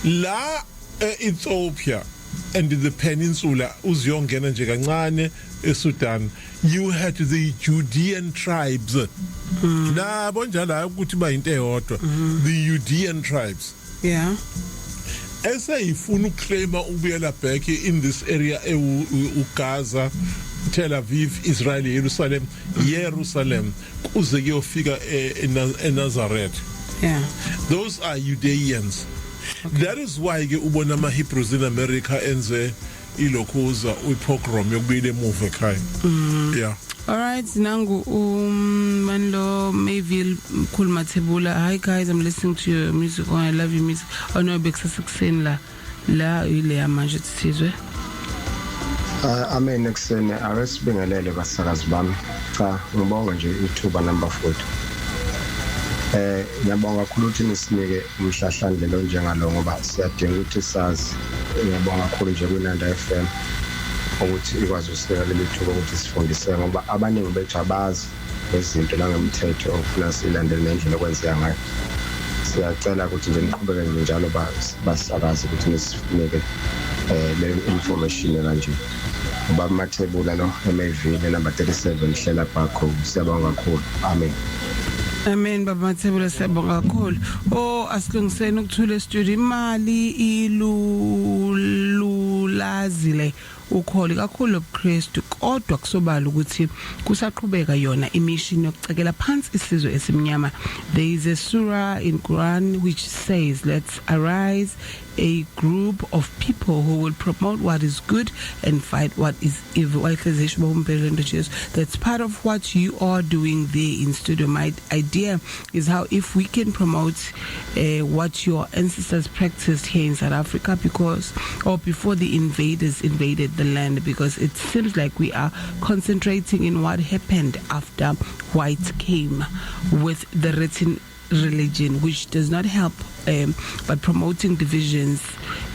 La Ethiopia and the peninsula, uziyongena nje kancane eSudan, you had the Judean tribes. Nabo njalo, hayi ukuthi bayinto eyodwa. The Judean tribes eseyifuna ukuclaima ukubuyela back in this area uGaza, Tel Aviv, Israel, Jerusalem, kuze kuyofika eNazareth. Those are Judeans. That is why ke ubona ama Hebrews in America enze ilokhuza uyipogrom yokubuyela emuva ekhaya, yeah. All right, nangu uManlo Mayville Mkhulu Mathebula. Hi guys, I'm listening to your music. Oh, I love your music. Oh no, bekusasekuseni la. La ile manje sizwe. Amen ekuseni, ake sibingelele basakazi bami. Cha, ngibonga nje ithuba number 40. Ngiyabonga kakhulu ukuthi nisinike umhlahlandlela onjengalo, ngoba siyadinga ukuthi sazi. Ngiyabonga kakhulu nje kwiNanda FM ukuthi ikwazi ukusinika leli thuba ukuthi sifundise, ngoba abaningi bethu abazi ngezinto nangemthetho okufuna siyilandele nendlela okwenzeka ngayo. Siyacela ukuthi nje niqhubeke nje njalo, basakazi, ukuthi nisinike le information kanje. Ubaba Mathebula lo eMayville, number 37, Hlela Bakho. Siyabonga kakhulu, amen. Amen, baba Mathebula, siyabonga kakhulu. Oh, asilungiseni ukuthula studio. Imali ilulazile ukholo kakhulu lobuKristu, kodwa kusobala ukuthi kusaqhubeka yona imission yokucekela phansi isizwe esimnyama. There is a surah in Quran which says, "Let's arise a group of people who will promote what is good and fight what is evil." Wayehlezi bombele nto Jesu. That's part of what you are doing there in studio. My idea is how if we can promote what your ancestors practiced here in South Africa because or before the invaders invaded the land, because it seems like we are concentrating in what happened after whites came with the written religion, which does not help but promoting divisions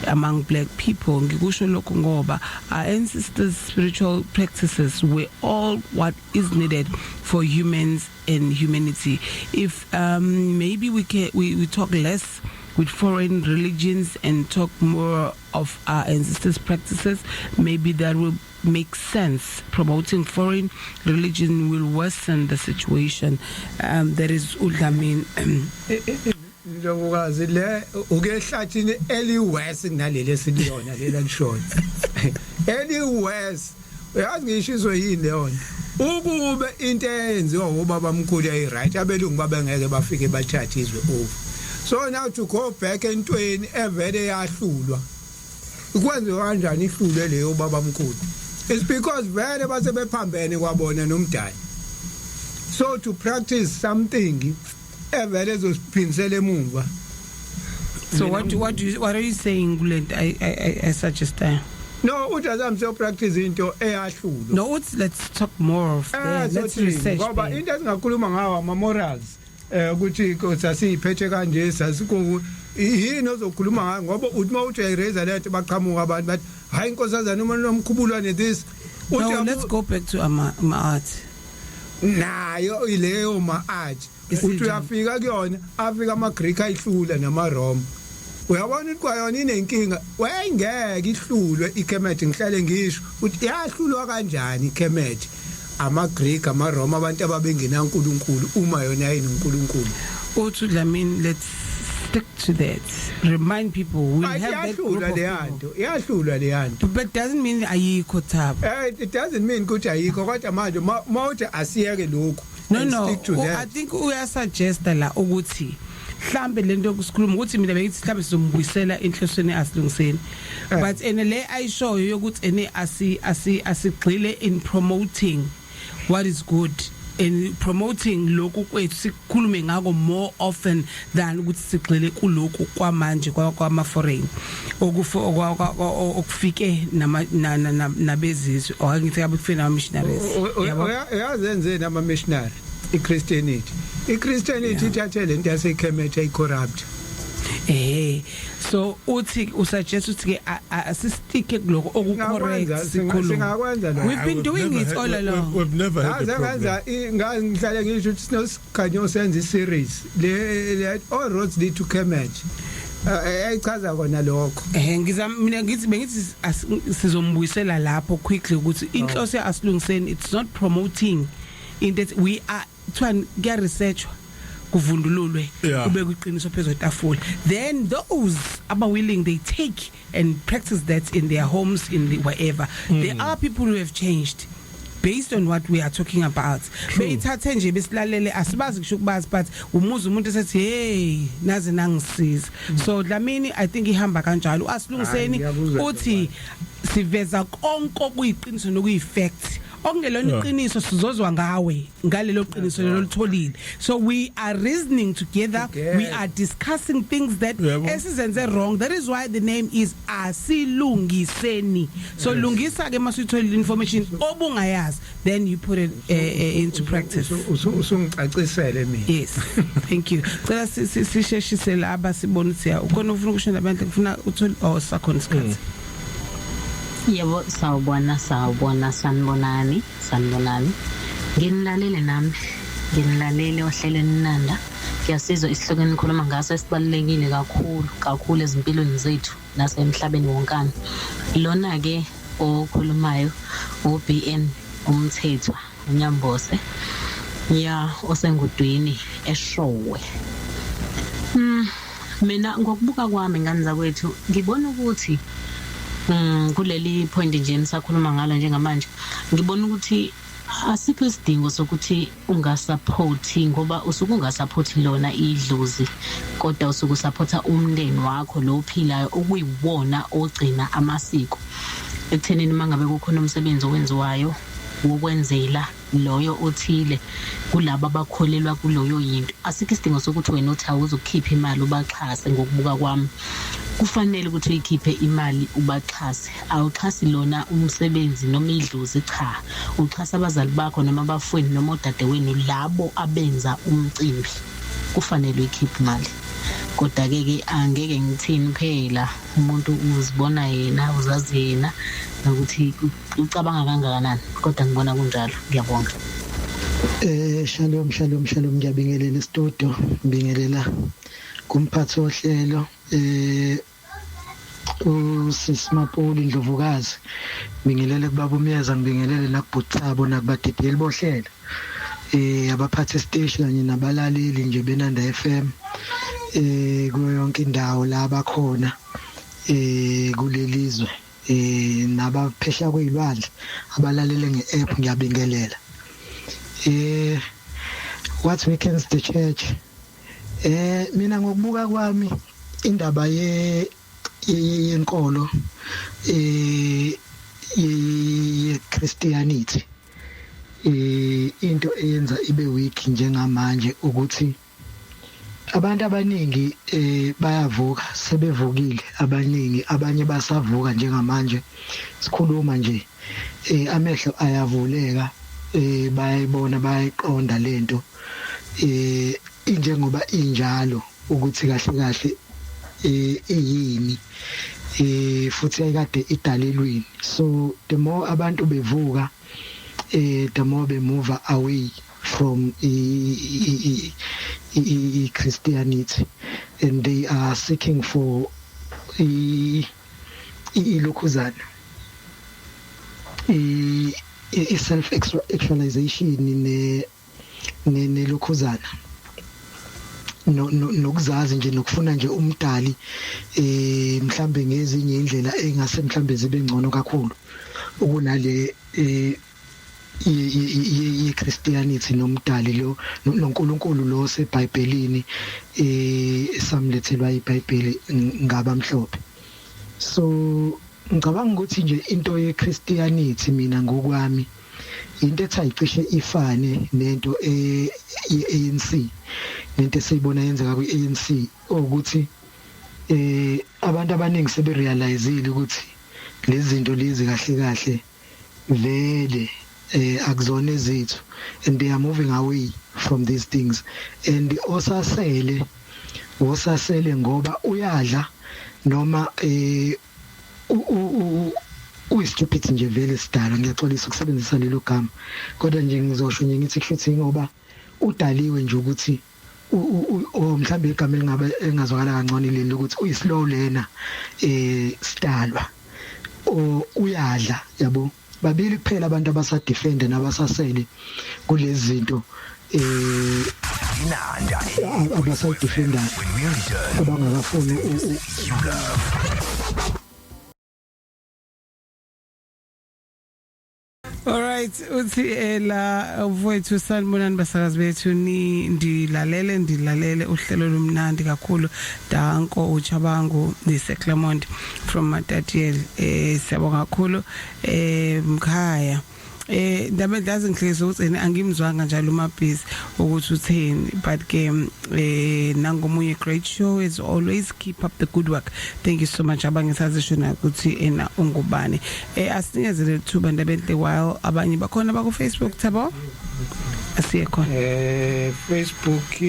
among black people. Ngikusho lokhu ngoba our ancestors' spiritual practices were all what is needed for humans and humanity. If maybe we can we talk less with foreign religions and talk more of our ancestors' practices, maybe that will make sense. Promoting foreign religion will worsen the situation. That is uDlamini. Njengokazi le uke ehlathini eli-worse kunaleli esiliyona lela lishona eli-worse. Uyazi ngisho yini leyo nto? Ukube into eyenziwa ubaba mkhulu yayi-right, abelungu babengeke bafike bathathe izwe over. So now to go back entweni evele yahlulwa, kwenziwa kanjani ihlulwe leyo baba mkhulu? It's because vele base bephambene kwabona nomdali. So to practice something evele ezosiphindisela emuva. So what are you saying kulento I suggest? No, uthi azami siyo practice into eyahlulwa. No, uthi let's talk more of that. Let's research. Ngoba into esingakhuluma ngawo ama morals, ukuthi sasiphethe kanje, sasiku yini ozokhuluma ngayo, ngoba uthi mawuthi uyayiraise lento, baqhamuka abantu bathi, "Hayi inkosazana, uma nomkhubulwane this." No, let's go back to ama art. Nayo ileyo ma art, uthi uyafika kuyona, afika ama Greek ayihlula nama Roma. Uyabona ukuthi kwayona inenkinga, wayengeke ihlulwe iKemet. Ngihlale ngisho ukuthi yahlulwa kanjani iKemet ama Greek, ama Roma, abantu ababengenaNkulunkulu, uma yona yayinoNkulunkulu? Uthi Dlamini, let's stick to that. Remind people we'll have that group of people. Leyanto iyahlulwa leyanto. But doesn't mean ayikho, Thabo. It doesn't mean ukuthi ayikho, kodwa manje mawuthi asiyeke lokhu No, no, I think uyasuggest la ukuthi mhlambe lento yokusikhuluma ukuthi mina bengithi mhlambe sizombuyisela inhlosweni asilungiseni, but ene le ayishoyo yokuthi ene asi asi asigxile in promoting what is good, in promoting lokhu kwethu, sikhulume ngako more often than ukuthi sigxile kulokhu kwamanje kwama foreign okufike nama nabezizwe, or ngithi kabe kufike nama missionaries. Yabo, yazenzeni ama missionary iChristianity? iChristianity ithathe lento yaseKemet, ayicorrupt. So uthi usuggest ukuthi ke asistike kuloko okucorrect, sikhulume. Singakwenza lo. We've been doing it all along. We've never had a problem. Ngaze ngihlale ngisho ukuthi sinosikhanyo senza iseries le, "All Roads Lead to Kemet", ayichaza kona lokho. Ngizama mina, ngithi bengithi sizombuyisela lapho quickly ukuthi inhloso asilungiseni, it's not promoting into we are, kuthiwa kuya researchwa, kuvundululwe, kube kuqiniso phezulu kwetafula, then those aba willing, they take and practice that in their homes, in the wherever. There are people who have changed based on what we are talking about. Beyithathe nje besilalele, asibazi kusho kubazi, but umuzi umuntu esethi, "Hey, naze nangisiza." So Dlamini, I think ihamba kanjalo. Asilungiseni uthi siveza konke okuyiqiniso nokuyifact. Okungelona iqiniso sizozwa ngawe ngalelo qiniso lelo litholile. So we are reasoning together, we are discussing things that esizenze wrong. That is why the name is Asilungiseni. So lungisa ke masuyitholile information obungayazi, then you put it into practice. Usungicacisele mina. Yes, thank you. Cela sisheshise laba, sibone ukuthi ukhona ufuna ukusho nabantu, kufuna uthole, oh, sakhona isikhathi. Yebo, sawubona, sawubona, sanibonani, sanibonani. Nginilalele nami, nginilalele ohlelweni Nanda. Ngiyasizwa isihloko enikhuluma ngaso, esibalulekile kakhulu kakhulu ezimpilweni zethu nasemhlabeni wonkana. Lona ke okhulumayo uBN umthethwa uNyambose ya osengudwini eShowe. Mina ngokubuka kwami, ngani zakwethu, ngibona ukuthi kuleli point nje nisakhuluma ngalo njengamanje, ngibona ukuthi asikho isidingo sokuthi ungasupport, ngoba usuke ungasupport lona idlozi, kodwa usuke usupporta umndeni wakho lo ophilayo, okuyiwona ogcina amasiko, ekuthenini mangabe kukhona umsebenzi owenziwayo wokwenzela loyo othile kulabo abakholelwa kuloyo yinto, asikho isidingo sokuthi wena uthi awuzukukhipha imali ubaxhase. Ngokubuka kwami, kufanele ukuthi uyikhiphe imali ubaxhase. Awuxhasi lona umsebenzi noma idlozi, cha, uxhasa abazali bakho noma abafowenu noma odadewenu, labo abenza umcimbi. Kufanele uyikhiphe imali. Kodwa ke ke angeke ngithini phela umuntu uzibona yena uzazi yena nokuthi ucabanga kangakanani kodwa ngibona kunjalo ngiyabonga. Eh shalom shalom shalom ngiyabingelela studio ngibingelela kumphathi wohlelo eh usisi Mapuli Ndlovukazi ngibingelele kubaba uMyeza ngibingelele nakubhuthabo nakubadidiyeli bohlelo eh abaphathi station kanye nabalaleli nje benanda FM eh kuyo yonke indawo la bakhona eh kulelizwe eh nabaphesha kwezilwandle abalalele ngeapp ngiyabingelela eh what weakens the church eh mina ngokubuka kwami indaba ye yenkolo eh ye Christianity eh into eyenza ibe weak njengamanje ukuthi abantu abaningi eh bayavuka sebevukile abaningi abanye basavuka njengamanje sikhuluma nje eh amehlo ayavuleka eh bayayibona bayayiqonda lento eh injengoba injalo ukuthi kahle kahle eh iyini eh futhi ayikade idalelweni so the more abantu bevuka eh the more be move away from i Christianity and they are seeking for i ilokhuzana i self actualization ne nelokhuzana nokuzazi nje nokufuna nje umdali eh mhlambe ngezinye indlela engase mhlambe zibe ngcono kakhulu ukunale eh ye-Christianity nomdali lo noNkulunkulu lo seBhayibhelini eh samlethelwa iBhayibheli ngabamhlophe so ngicabanga ukuthi nje into ye-Christianity mina ngokwami into ethi ayicishe ifane nento ye-ANC nento esiyibona yenzeka kwi-ANC ukuthi eh abantu abaningi seberealizile ukuthi lezi zinto lezi kahle kahle vele eh akuzona ezethu and they are moving away from these things and osasele osasele ngoba uyadla noma eh uyistupid nje vele sidala ngiyaxolisa ukusebenzisa lelo gama kodwa nje ngizosho nje ngithi kushuthi ngoba udaliwe nje ukuthi mhlawumbe igama elingabe engazwakala kangcono leli ukuthi uyislow learner eh sidalwa uyadla yabo babili kuphela abantu abasadefend nabasasele kulezi zinto eh Inanda abasadefendayo abangakafuni Alright uthi ela mfowethu sanibonani basakazi bethu ni ndilalele ndilalele uhlelo lomnandi kakhulu danko uchabangu niseClermont from Matatiel eh siyabonga kakhulu eh mkhaya eh ndaba ndazi ngihlezi ukuthi ene angimzwanga njalo umabhizi ukuthi utheni but ke eh nangomunye great show as always keep up the good work thank you so much abangisazisho na ukuthi ena ungubani eh asinikezele ithuba ndaba enhle while abanye bakhona baku Facebook Thabo asiye khona eh Facebook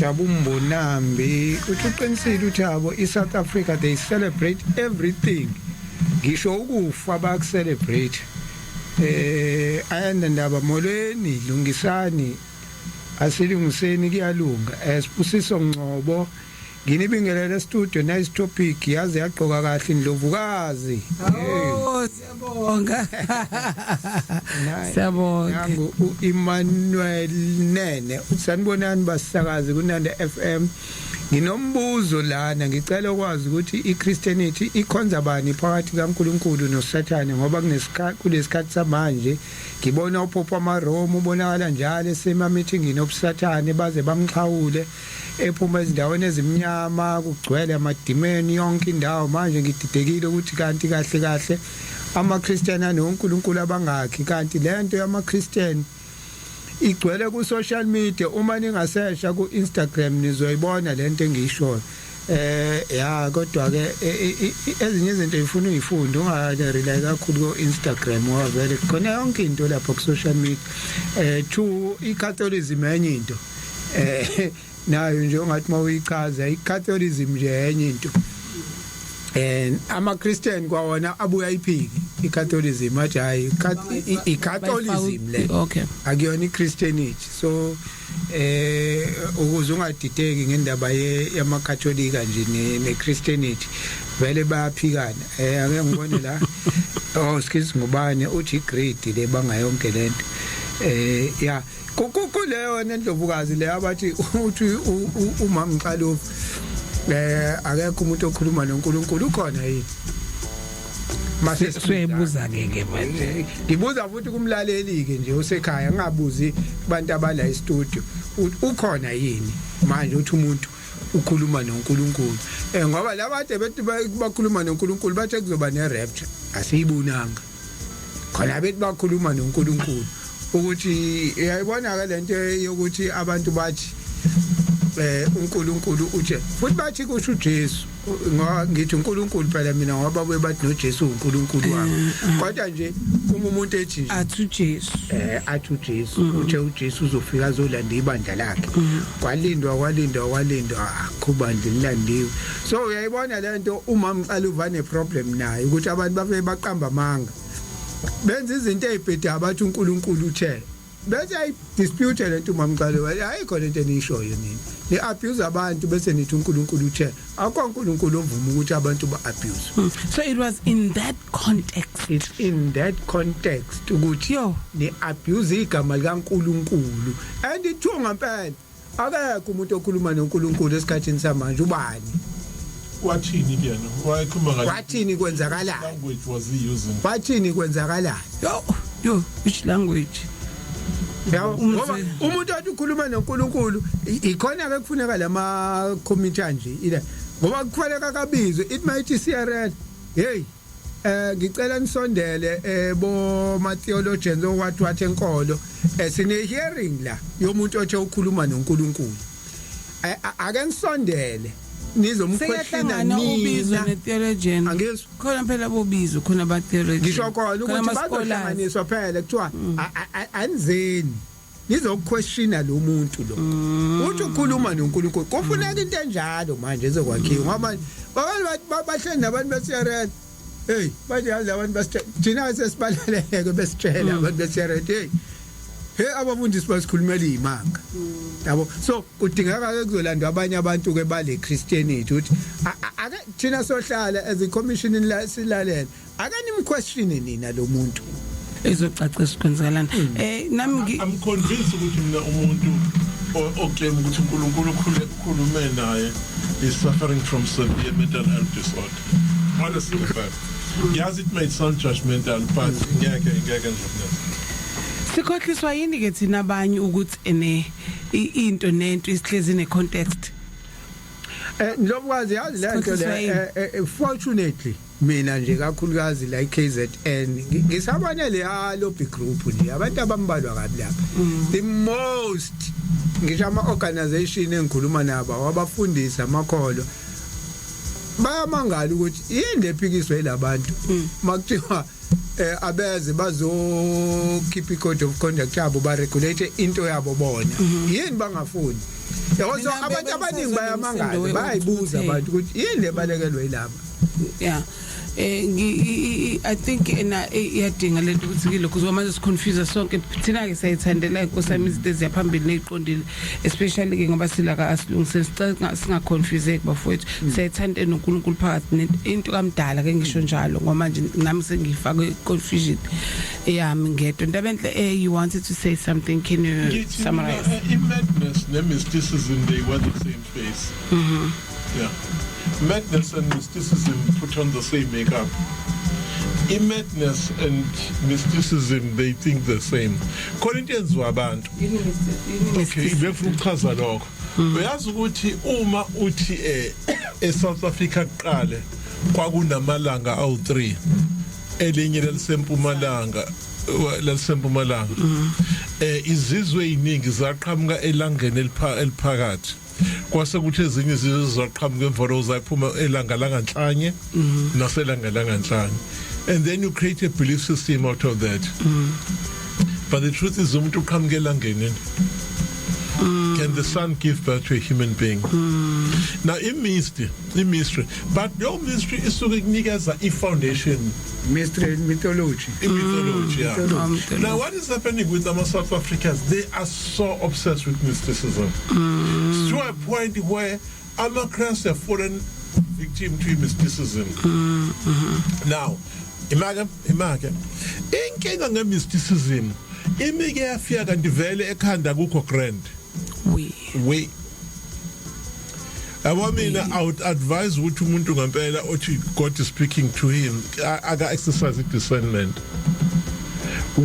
Jabu Mbonambi uthi uqinisile uthi abo iSouth Africa they celebrate everything ngisho ukufa bakucelebrate eh ayanda ndaba molweni lungisani asilungiseni kuyalunga esibusiso ngcobo nginibingelele studio nice topic yaze yagqoka kahle indlovukazi oh siyabonga siyabonga nangu uEmmanuel Nene sanibonani basakazi kunanda FM Nginombuzo lana ngicela ukwazi ukuthi iChristianity ikhonza bani phakathi kaNkuluNkulu noSathane ngoba kunesikhathi kulesikhathi samanje ngibona uPope wamaRoma ubonakala njalo esema meetingini obusathane baze bamxhawule ephuma ezindaweni ezimnyama kugcwele amadimeni yonke indawo manje ngididekile ukuthi kanti kahle kahle amaChristian anoNkulunkulu abangakhi kanti lento yamaChristian igcwele ku social media uma ningasesha ku Instagram nizoyibona lento engiyishoyo eh ya kodwa ke e, e, e, ezinye izinto ifuna uyifunde unga rely kakhulu ku Instagram ngoba vele khona yonke into lapha ku social media eh two iCatholicism enye into Nayo nje ongathi mawuyichaza iCatholicism nje enye into, and ama Christian kwawona abuya iphiki iCatholicism, athi hayi, iCatholicism le akuyona iChristianity. So ukuze ungadideki ngendaba yamaKatholika nje neChristianity, vele bayaphikana. Ake ngibone la, oh, excuse, ngubani uthi greed le banga yonke lento? Ya, kuleyo nendlovukazi le abathi uthi umama Mxalufu akekho umuntu okhuluma noNkulunkulu, ukhona yini? Mase siyayibuza ke ke manje. Ngibuza futhi kumlaleli ke nje osekhaya, ngingabuzi kubantu abala e-studio, ukhona yini manje uthi umuntu ukhuluma noNkulunkulu? Ngoba laba bethi bakhuluma noNkulunkulu bathe kuzoba ne-rapture, asiyibonanga khona. Bethi bakhuluma noNkulunkulu ukuthi uyayibona ke lento yokuthi abantu bathi uNkulunkulu uthe, futhi bathi kusho uJesu. Ngoba ngithi uNkulunkulu phela mina, ngoba babuye bathi noJesu uNkulunkulu wabo, kodwa nje uma umuntu ethi nje athi uJesu, athi uJesu uthe uJesu uzofika azolanda ibandla lakhe, kwalindwa, kwalindwa, kwalindwa, akubandla lilandiwe. So uyayibona lento, uma mqala ne problem nayo ukuthi abantu bafike baqamba amanga, benza izinto ezibhedayo, bathi uNkulunkulu uthe, bese ayi dispute lento. Uma mqalo, ayikho lento enishoyo nini, ni abuse abantu bese nithi uNkulunkulu uthe. Akho uNkulunkulu ovuma ukuthi abantu ba abuse. So it was in that context. It's in that context ukuthi yo ni abuse igama likaNkulunkulu, and ithiwa ngempela akekho umuntu okhuluma noNkulunkulu esikhathini samanje. Ubani? Wathini kuyena? Wayekhuluma ngale Wathini? Kwenzakalani? Language was he using? Wathini? Kwenzakalani? Yo yo, which language? Yabo, ngoba umuntu athi ukhuluma noNkulunkulu, ikhona ke kufuneka lama committee anje ila, ngoba kufanele akabizwe. It might CRL, hey, ngicela nisondele bo ma theologians okwathi wathi enkolo, sine hearing la yomuntu othe ukhuluma noNkulunkulu. Ake nisondele nizomquestiona. Sekuyahlangana ubizo nina. Ne-theologian. Angizwa. Khona phela bobizo, khona ba-theologian. Ngisho khona ukuthi ama-scholars. Bazohlanganiswa phela, kuthiwa anizeni nizokuquestiona lo muntu lo uthi ukhuluma noNkulunkulu. Kufuneka into enjalo manje ezokwakhiwa, ngoba abantu bahleli nabantu be-CRL, hey, bathi yazi abantu basitshela, thina sesibaleleke besitshela abantu be-CRL, hey hey, abafundisi basikhulumela izimanga, yabo. So kudingeka ke kuzolandwa abanye abantu ke bale Christianity ukuthi ake thina sohlala as a commission la silalela, ake nimquestion nina lo muntu. Ezocacisa kwenzakalani. Nami I'm convinced ukuthi mina umuntu oclaim ukuthi uNkulunkulu ukhulume naye is suffering from severe mental health disorder. Honestly, fact. Yes, it may sound judgmental, but ngeke ngeke nje mina. Sikhohliswa yini ke thina abanye ukuthi ene into nento isihlezi ne context? Ndlovukazi, yazi le nto le, Sikhohliswa yini? Fortunately mina nje kakhulukazi la iKZN ngisabone le lobby group nje, abantu abambalwa kabi lapha. The most ngisho ama organization engikhuluma nabo wabafundisa amakholwa bayamangala ukuthi yini lephikiswe labantu makuthiwa abeze bazokhipha i-code of conduct yabo, ba regulate into yabo bona, yini bangafuni, yabo. So Mina abantu abaningi bayamangala, bengisazwe bayayibuza nomsindo. Abantu ukuthi yini lebalekelwe yilaba. Yeah, I think ena iyadinga lento ukuthi kilokhu ngoba manje siconfuse sonke thina ke. Siyayithandela inkosi yami izinto eziyaphambili neziqondile, especially ke ngoba sila ka asilungise, sicela singa confuse bafowethu. Siyayithanda noNkulunkulu phakathi into kamdala ke, ngisho njalo ngoba manje nami sengifake confusion yami ngedwa. Ntabenhle, you wanted to say something, can you Ngithi summarize? mina, i-madness ne-mysticism, they wear the same face. Yeah. Madness and mysticism put on the same makeup. I-madness and mysticism, they think the same. Khona into yenziwa abantu. Okay, befuna ukuchaza lokho. Uyazi ukuthi uma uthi eSouth Africa kuqale kwakunamalanga awu3, elinye lelisempumalanga, lelisempumalanga, izizwe eziningi zaqhamuka elangeni eliphakathi, kwase kuthi ezinye izizwe zaqhamuka emva lokho, zaphuma elanga langanhlanye naselanga langanhlanye, and then you create a belief system out of that. But the truth is umuntu uqhamuka elangeni. Can the sun give birth to a human being? Now i-mystery, i-mystery, but your mystery isuke kunikeza i-foundation. Mystery mythology. I-mythology, yeah. Mythology. Now what is happening with our South Africans, they are so obsessed with mysticism to a point where amaKristu have fallen victim to mysticism. Now imake imake inkinga nge-mysticism imike yafika kanti vele ekhanda kukho grand. We Yabo, mina I would advise ukuthi umuntu ngempela othi God is speaking to him aka exercise discernment,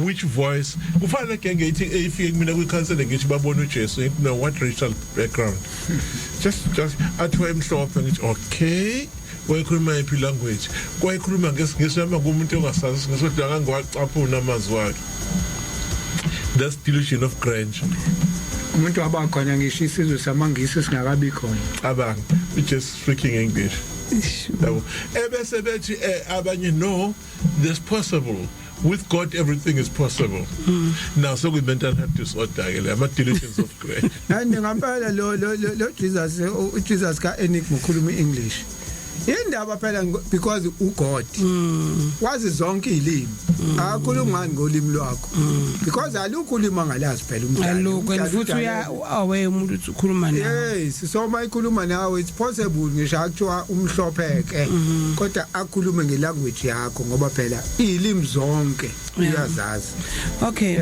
which voice. Kufanele genge ithi ifike kumina kwi-counseling, ngithi babona uJesu, ngithi no, what racial background? Just athiwa emhlophe, ngithi okay, wayekhuluma yiphi language? Kwayekhuluma ngesiNgisi noma kumuntu ongasazi isiNgisi, kodwa akangiwacaphuna amazwi wakhe. That's delusion of grandeur. Umuntu wabakhona ngisho isizwe samaNgisi singakabi khona. Cabanga, we just speaking English, yabo. Ebese bethi abanye, no, there's possible with God, everything is possible. Now so mental health disorder ke le, ama delusions of grandeur. And ngampela lo Jesus, uJesus ka Enigma ukhuluma English. Indaba phela because uGod wazi zonke izilimi, akakhulumi ngani ngolimi lwakho? Because alukho ulimi angalazi phela umdali. Alukho, and Umdali futhi udala. Uya awe umuntu uthi ukhuluma nawe. Yes, so mayikhuluma nawe, it's possible ngisho akuthiwa umhlopheke, kodwa akhulume ngelanguage yakho ngoba phela izilimi zonke uyazazi. Okay,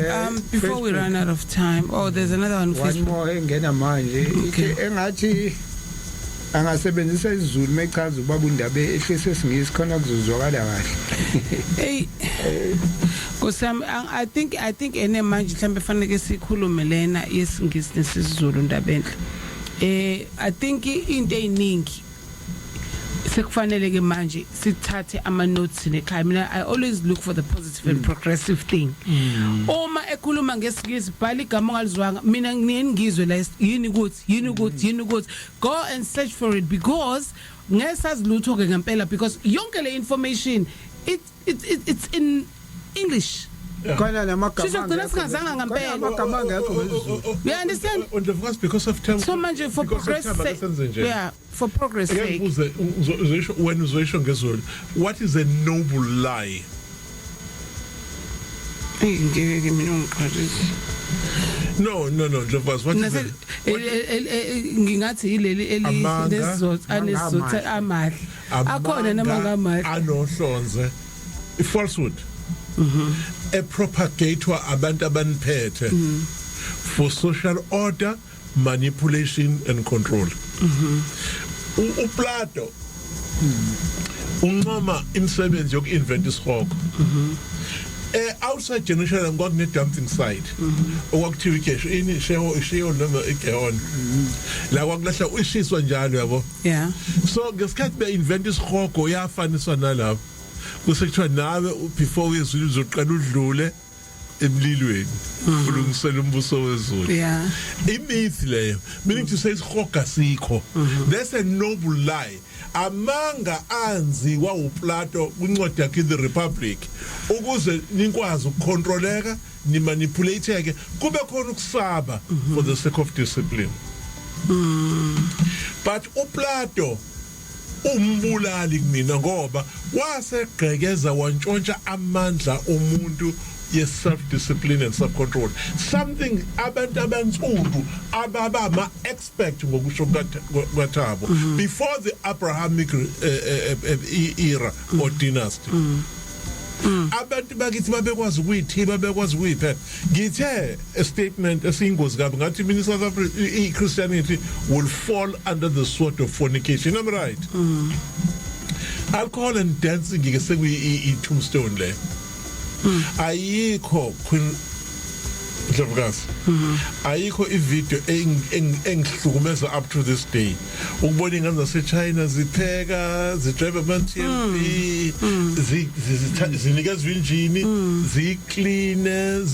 before we Facebook. run out of time, oh, there's another one on One Facebook. more engena manje. Okay. Ithi engathi angasebenzisa isiZulu mechaza ubaba uNdaba, ehlise isiNgisi khona kuzozwakala kahle. Hey, Nkosami, I think ene manje mhlambe fanele sikhulume lena yesiNgisi nesiZulu, Ndabenhle. I think into eziningi sekufanele ke manje sithathe ama notes nekhaya. Mina I always look for the positive and progressive thing. Uma ekhuluma ngesiNgisi, bhala igama ongalizwanga. Mina ngiyengizwe la yini ukuthi yini ukuthi yini ukuthi, go and search for it, because ngesazi lutho ke ngempela, because yonke le information it's in English. Khona namagama Sizogcina angekho singazanga ngempela. khona amagama angekho ngesiZulu. You understand? On the first, because of time. So manje for because of progress time, ake sake, senze nje. Yeah, for progress Ake sake. ngibuze, uzoyisho wena, uzoyisho ngesiZulu, what is a noble lie? Ey, ngeke mina ungiqalise. No, Ndlovukazi, what is Nase it? Ngingathi ileli Amanga. elinesizotha, anesizotha amahle akhona namanga amahle. Anohlonze, i-falsehood epropagatewa abantu abaniphethe for social order, manipulation and control. uPlato uncoma imisebenzi yokuinvent isihogo. Outside Jerusalem kwakune dumping site okwakuthiwa igesho ini sheho ishiyo noma igehon, la kwakulahla ishiswa njalo, yabo. So ngesikhathi be-invent isihogo, yafaniswa nalapho, kusekuthiwa nawe before uyezulu uzoqala udlule emlilweni ulungisela umbuso wezulu. Imyth leyo, meaning to say isihoga sikho. That's a noble lie, amanga anziwa uPlato kwincwadi yakhe The Republic, ukuze nikwazi ukucontroleka, nimanipulateeke, kube khona ukusaba for the sake of discipline. But uPlato umbulali kumina ngoba wasegqekeza wantshontsha amandla omuntu ye self discipline and self control, something abantu abansundu ababa ama expert ngokusho kukaThabo before the Abrahamic era or dynasty. Abantu bakithi babekwazi ukuyithiba, bekwazi ukuyiphetha. Ngithe a statement esiyingozi kabi, ngathi mina South Africa, i-Christianity will fall under the sword of fornication. I'm right. Alcohol and dancing ke sekuyi tombstone le. Ayikho, Queen Ndlovukazi, ayikho ivideo engihlukumeza up to this day, ukubona ingane zaseChina zipheka, zidrive ama TMV, zinikezwa injini, ziyiclean,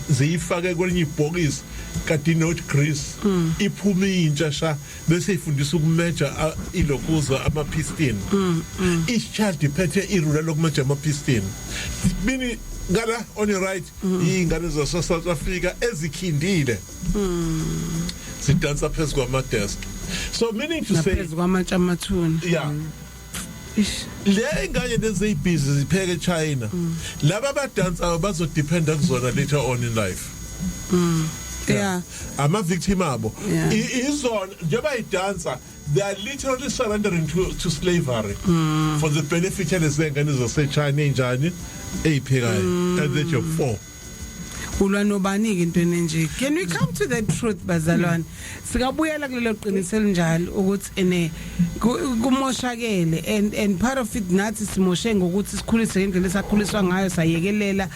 ziyifake kwelinye ibhokisi kade not grease, iphuma intsha sha, bese ifundisa ukumeasure ilokuza ama piston. Each child iphethe iruler lokumeasure ama piston. Meaning Ngala on the right, ingane zase South Africa ezikhindile sidansa phezu kwama desk. So meaning to say, naphezu kwamatshe amathuna. Yeah. Ish. Le ingane lezi ezibhizi zipheke eChina, laba abadansayo bazodependa kuzona later on in life. Ama victim abo izona njengoba idansa, they are literally surrendering to slavery for the benefit yalezi zaseChina enjani eyiphekayo at the age of 4. Ulwa nobani ke into enje? Can we come to the truth, bazalwane? Sikabuyela kulelo qiniso elinjalo ukuthi ene kumoshakele and part of it nathi simoshe ngokuthi sikhulise ngendlela esakhuliswa ngayo, sayekelela.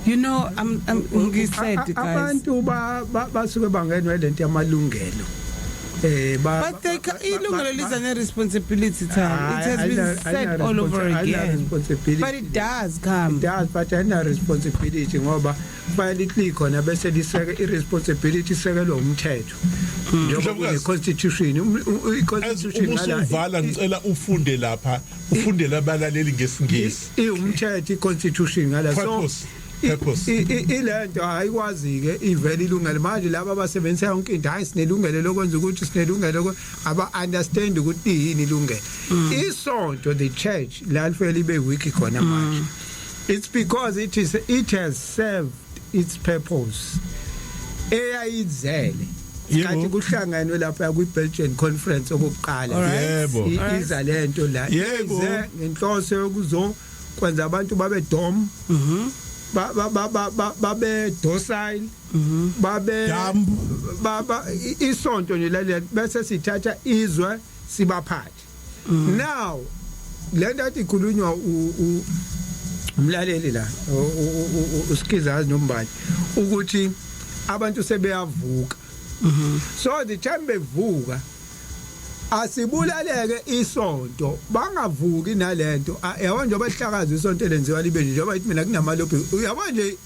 I'm ngisaid, guys. Abantu basuke bangenwe lento yamalungelo ba But they ilungelo liza ne responsibility time. It has been said all over again. Responsibility. But it does come. It does, but ayina responsibility ngoba kufanele lithi khona bese liseke i-responsibility isekelwe umthetho njengoba kune constitution, i-constitution. Ngala usuvala, ngicela ufunde lapha, ufundele abalaleli ngesiNgisi. Iwumthetho i-constitution ngala, so Purpose. Purpose. Ilento ayikwazi ke ivele ilungelo. Manje laba abasebenzisa yonke into, hayi, sinelungelo lokwenza ukuthi sinelungelo, aba understand ukuthi yini ilungelo. Isonto, the church, la lifike libe weak khona manje, it's because it has served its purpose eyayizele kanti kuhlanganwe lapha kwi-Belgian conference okokuqala. Iza lento la ize ngenhloso yokuzo kwenza abantu babe dumb, ba ba ba ba babe docile, babe Dumb. Baba isonto nje leli bese sithatha izwe sibaphathe. Now lento athi ikhulunywa umlaleli la uSkizazi nombali ukuthi abantu sebeyavuka, so the time bevuka asibulaleke isonto, bangavuki nalento. Yabo nje bahlakaza isonto elenziwa libe nje njengoba ithi mina kunama lobby, uyabo nje,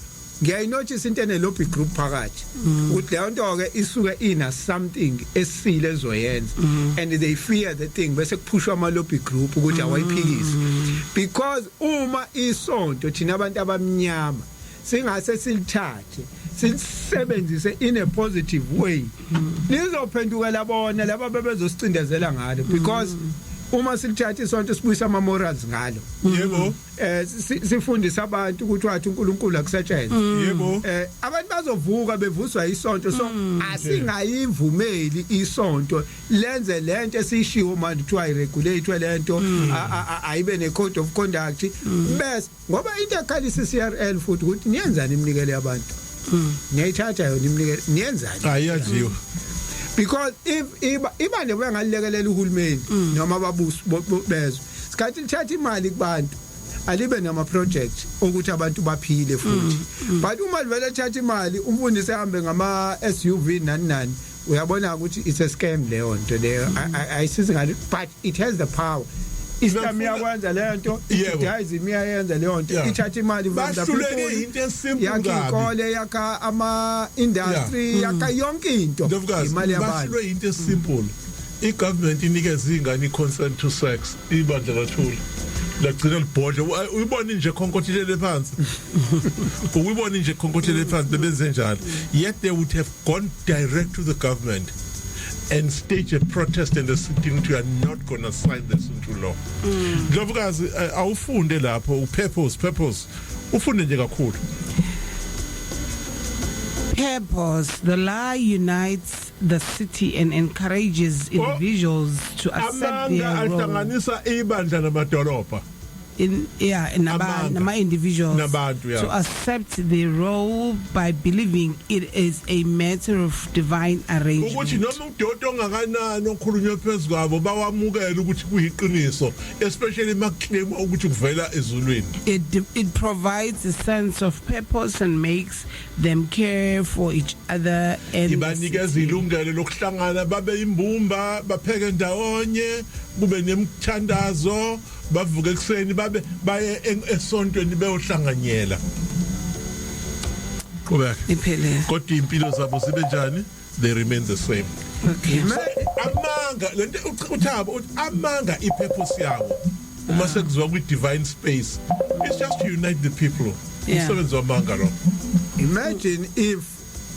ngiyayinotice into ene lobby group phakathi ukuthi leyo nto ke isuke ina something esile ezoyenza and they fear the thing, bese kuphushwa ama lobby group ukuthi awayiphikise, because uma isonto thina abantu abamnyama singase silithathe silisebenzise in a positive way, lizophendukela bona laba bebezosicindezela ngalo, because uma silithatha isonto sibuyisa ama morals ngalo, sifundisa abantu ukuthi wathi uNkulunkulu akusetshenzwe, abantu bazovuka bevuswa isonto. So asingayivumeli isonto lenze lento esishiwo manje kuthiwa iregulate lento, ayibe ne code of conduct, bese ngoba into ekhalisa iCRL futhi ukuthi niyenzani iminikelo yabantu, niyayithatha yona iminikelo, niyenzani? Ayadliwa. Because if iba nje bengalilekelela uhulumeni noma ababusi bezwe, sikhathi lithatha imali kubantu, alibe nama project ukuthi abantu baphile futhi. But uma livele thatha imali, umfundisi ehambe ngama SUV nani nani, uyabona ukuthi it's a scam leyo nto leyo, ayisizi ngani, but it has the power. Islam iyakwenza leyo nto, Judaism iyayenza leyo nto, ithatha imali from the Bahluleke people, into esimple yakha kabi. iy'kole, yakha ama-industry, yakha yonke into, Ndlovukazi, imali yabantu. Bahlulwe into esimple. I-government inikeza ingane i-consent to sex, ibandla lathula. Lagcina libhodle. Uyibone nje khonkothelele phansi. Uyibone nje khonkothelele phansi bebenze njalo. Yet they would have gone direct to the government and stage a protest and a sitting to, "You are not going to sign this into law." Ndlovukazi, awufunde lapho upurpose, purpose. Ufunde nje kakhulu. Purpose. The lie unites the city and encourages individuals to accept Amanga their role. Ahlanganisa ibandla namadolobha. In, yeah, naba Amanga. Nama individuals Nabantu, yeah. to accept the role by believing it is a matter of divine arrangement. Ukuthi noma udoti ongakanani okhulunywe phezu kwabo, bawamukele ukuthi kuyiqiniso, especially makuclaim ukuthi kuvela ezulwini. It provides a sense of purpose and makes them care for each other and the Ibanikeza city. Ilungelo lokuhlangana babe imbumba, bapheke ndawonye, kube nemthandazo, bavuke ekuseni babe baye esontweni beyohlanganyela. Qhubeka. Iphelele. Kodwa impilo zabo zibe njani? They remain the same. Okay. Amanga lento uThabo uthi amanga ipurpose yawo uma sekuziwa kwi divine space, it's just to unite the people. Umsebenzi wamanga lo. Imagine if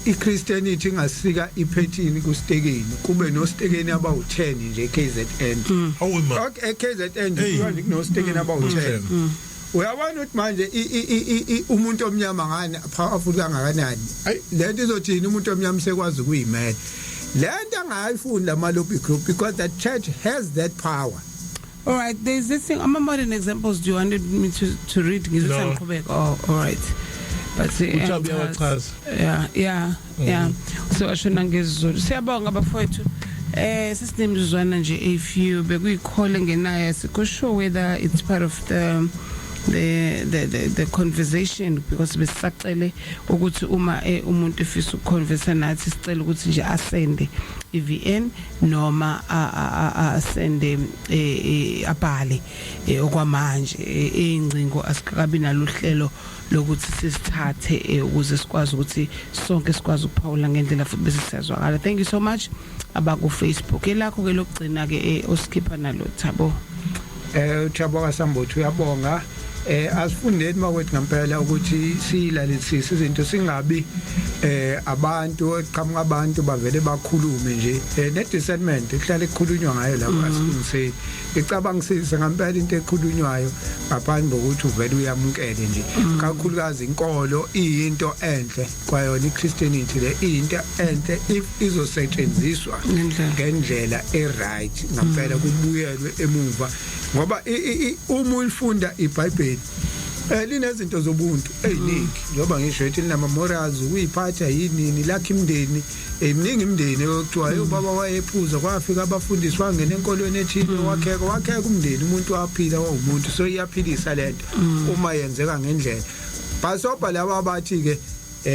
iChristianity ingasika iphethini kustekeni, kube nostekeni abawu10 nje KZN. Hawu ma. Okay, KZN nje kunostekeni abawu10. Uyabona ukuthi manje umuntu omnyama ngani powerful kangakanani? Lento izothini umuntu omnyama sekwazi ukuyimela. Lento angayifuni lama lobby group because that church has that power. All right, there's this thing, ama modern examples, do you want me to read? Ngizothi No. angiqhubeke. Oh, all right. But Ujabu uyawachaza. Yeah. So ashona ngesiZulu. Siyabonga bafowethu. Sesinemizwana nje a few bekuyikhole engenayo, asikho sure whether it's part of the conversation because besacele ukuthi uma umuntu efisa ukuconversa nathi, sicela ukuthi nje asende iVN noma asende, abhale. Okwamanje ingcingo asikakabi nalohlelo lokuthi sisithathe ukuze sikwazi ukuthi sonke sikwazi ukuphawula ngendlela futhi bese siyazwakala. Thank you so much abaku Facebook. Elakho ke lokugcina ke, osikhipha nalo, Thabo. Uthabo kaSambothu uyabonga. Asifundeni makwethu ngempela ukuthi silalelisise izinto, singabi abantu eqhamuka, abantu bavele bakhulume nje. Ne discernment ihlale kukhulunywa ngayo lapha, asilungiseni, icabangisise ngempela into ekhulunywayo ngaphambi kokuthi uvele uyamukele nje, kakhulukazi inkolo. Iyinto enhle kwayona iChristianity le, iyinto enhle if izosetshenziswa ngendlela, ngendlela e-right ngempela, kubuyelwe emuva, ngoba uma ulifunda iBhayibheli linezinto zobuntu eziningi, njengoba ngisho ethi linama morals, ukuyiphatha, yinini lakhe imndeni eminingi, imndeni okuthiwa hey, ubaba wayephuza, kwafika abafundisi, wangena enkolweni ethile, wakheka umndeni, umuntu waphila wawumuntu. So iyaphilisa lento uma yenzeka ngendlela. Bhasobha laba abathi ke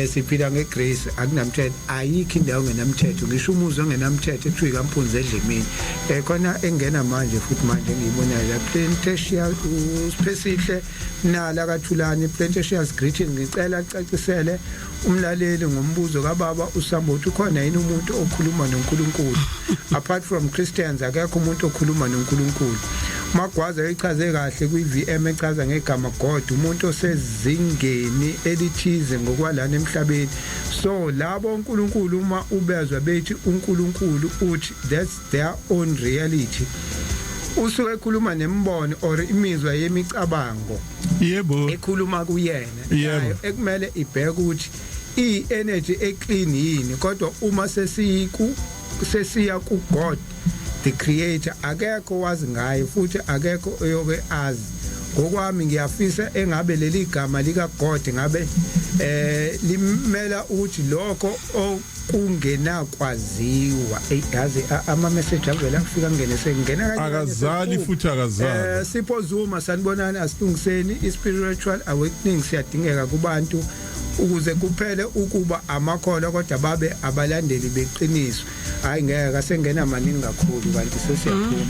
siphila ngegrace, akunamthetho. Ayikho indawo engenamthetho, ngisho umuzi ongenamthetho ekuthiwa ikampunzi edlemini. Khona engena manje futhi manje engiyibonayo la, Plantatious uSiphesihle nala kaThulani. Plantatious greeting, ngicela acacisele umlaleli ngombuzo kababa uSambothi, ukhona yini umuntu okhuluma noNkulunkulu? Apart from Christians, akekho umuntu okhuluma noNkulunkulu. Magwaza uyichaze kahle kwi-VM echaza ngegama God, umuntu osezingeni elithize ngokwalana emhlabeni. So labo uNkulunkulu, uma ubezwa bethi uNkulunkulu uthi, that's their own reality, usuke ekhuluma nembono or imizwa yemicabango ekhuluma kuyena, nayo ekumele ibheke ukuthi i-energy eclean yini. Kodwa uma sesiyiku sesiya ku God the creator, akekho wazi ngaye futhi akekho oyoke azi. Ngokwami ngiyafisa engabe leli gama lika God ngabe limela ukuthi lokho okungenakwaziwa. Ey, yazi ama message avela kufika ngene sengena kanye. Akazali futhi akazali. Sipho Zuma, sanibonani. Asilungiseni i-spiritual awakening, siyadingeka kubantu ukuze kuphele ukuba amakholwa kodwa babe abalandeli beqiniso. Hayi ngeke, asengena maningi kakhulu kanti sesiyaphuma.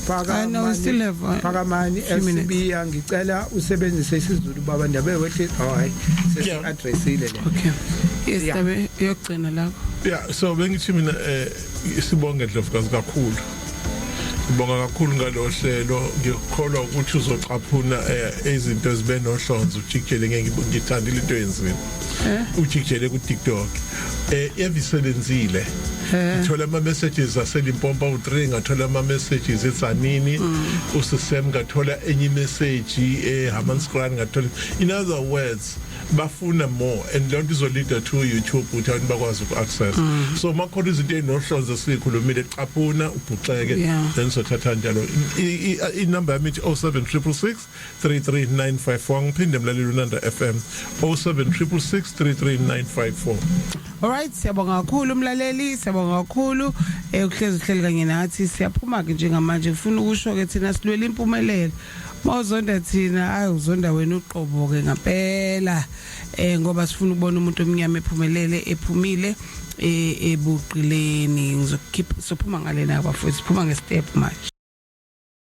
I know we still have Phakamani few minutes. Sibiya, ngicela usebenzise isiZulu baba Ndabe wehle. Oh hayi, sesi-addressile le. Okay, yes. Tabe yokugcina lapho. Yeah, so bengithi mina sibonge Ndlovukazi kakhulu. Ngibonga kakhulu ngalohlelo. Ngikholwa ukuthi uzocaphuna izinto ezibe nohlonzo, ujikijele. Ngeke, ngithandile into yenzile. Ujikijele ku TikTok. Evisebenzile. Ngithola ama messages aseLimpopo u3, ngathola ama messages eTsanini, usisem ngathola enye message eHammanskraal ngathola. In other words, bafuna more and lonto izolead to YouTube ukuthi abantu bakwazi uku-access. So makhona izinto ezinohlonzo sikhulumile, caphuna ubhuxeke, then sothatha njalo. Inamba yami ithi 07666 33954. Ngiphinde, mlaleli uNanda FM, 07666 33954. Alright, siyabonga kakhulu umlaleli, siyabonga kakhulu ukuhlezi uhleli kanye nathi. Siyaphuma ke njengamanje. Ngifuna ukusho ke thina silwela impumelelo. Mawuzonda thina, ayi, uzonda wena uqobo ke ngempela. Ngoba sifuna ukubona umuntu omnyama ephumelele, ephumile ebuqileni. Ngizokhipha, sophuma ngalena bafowethu, siphuma ngestep manje.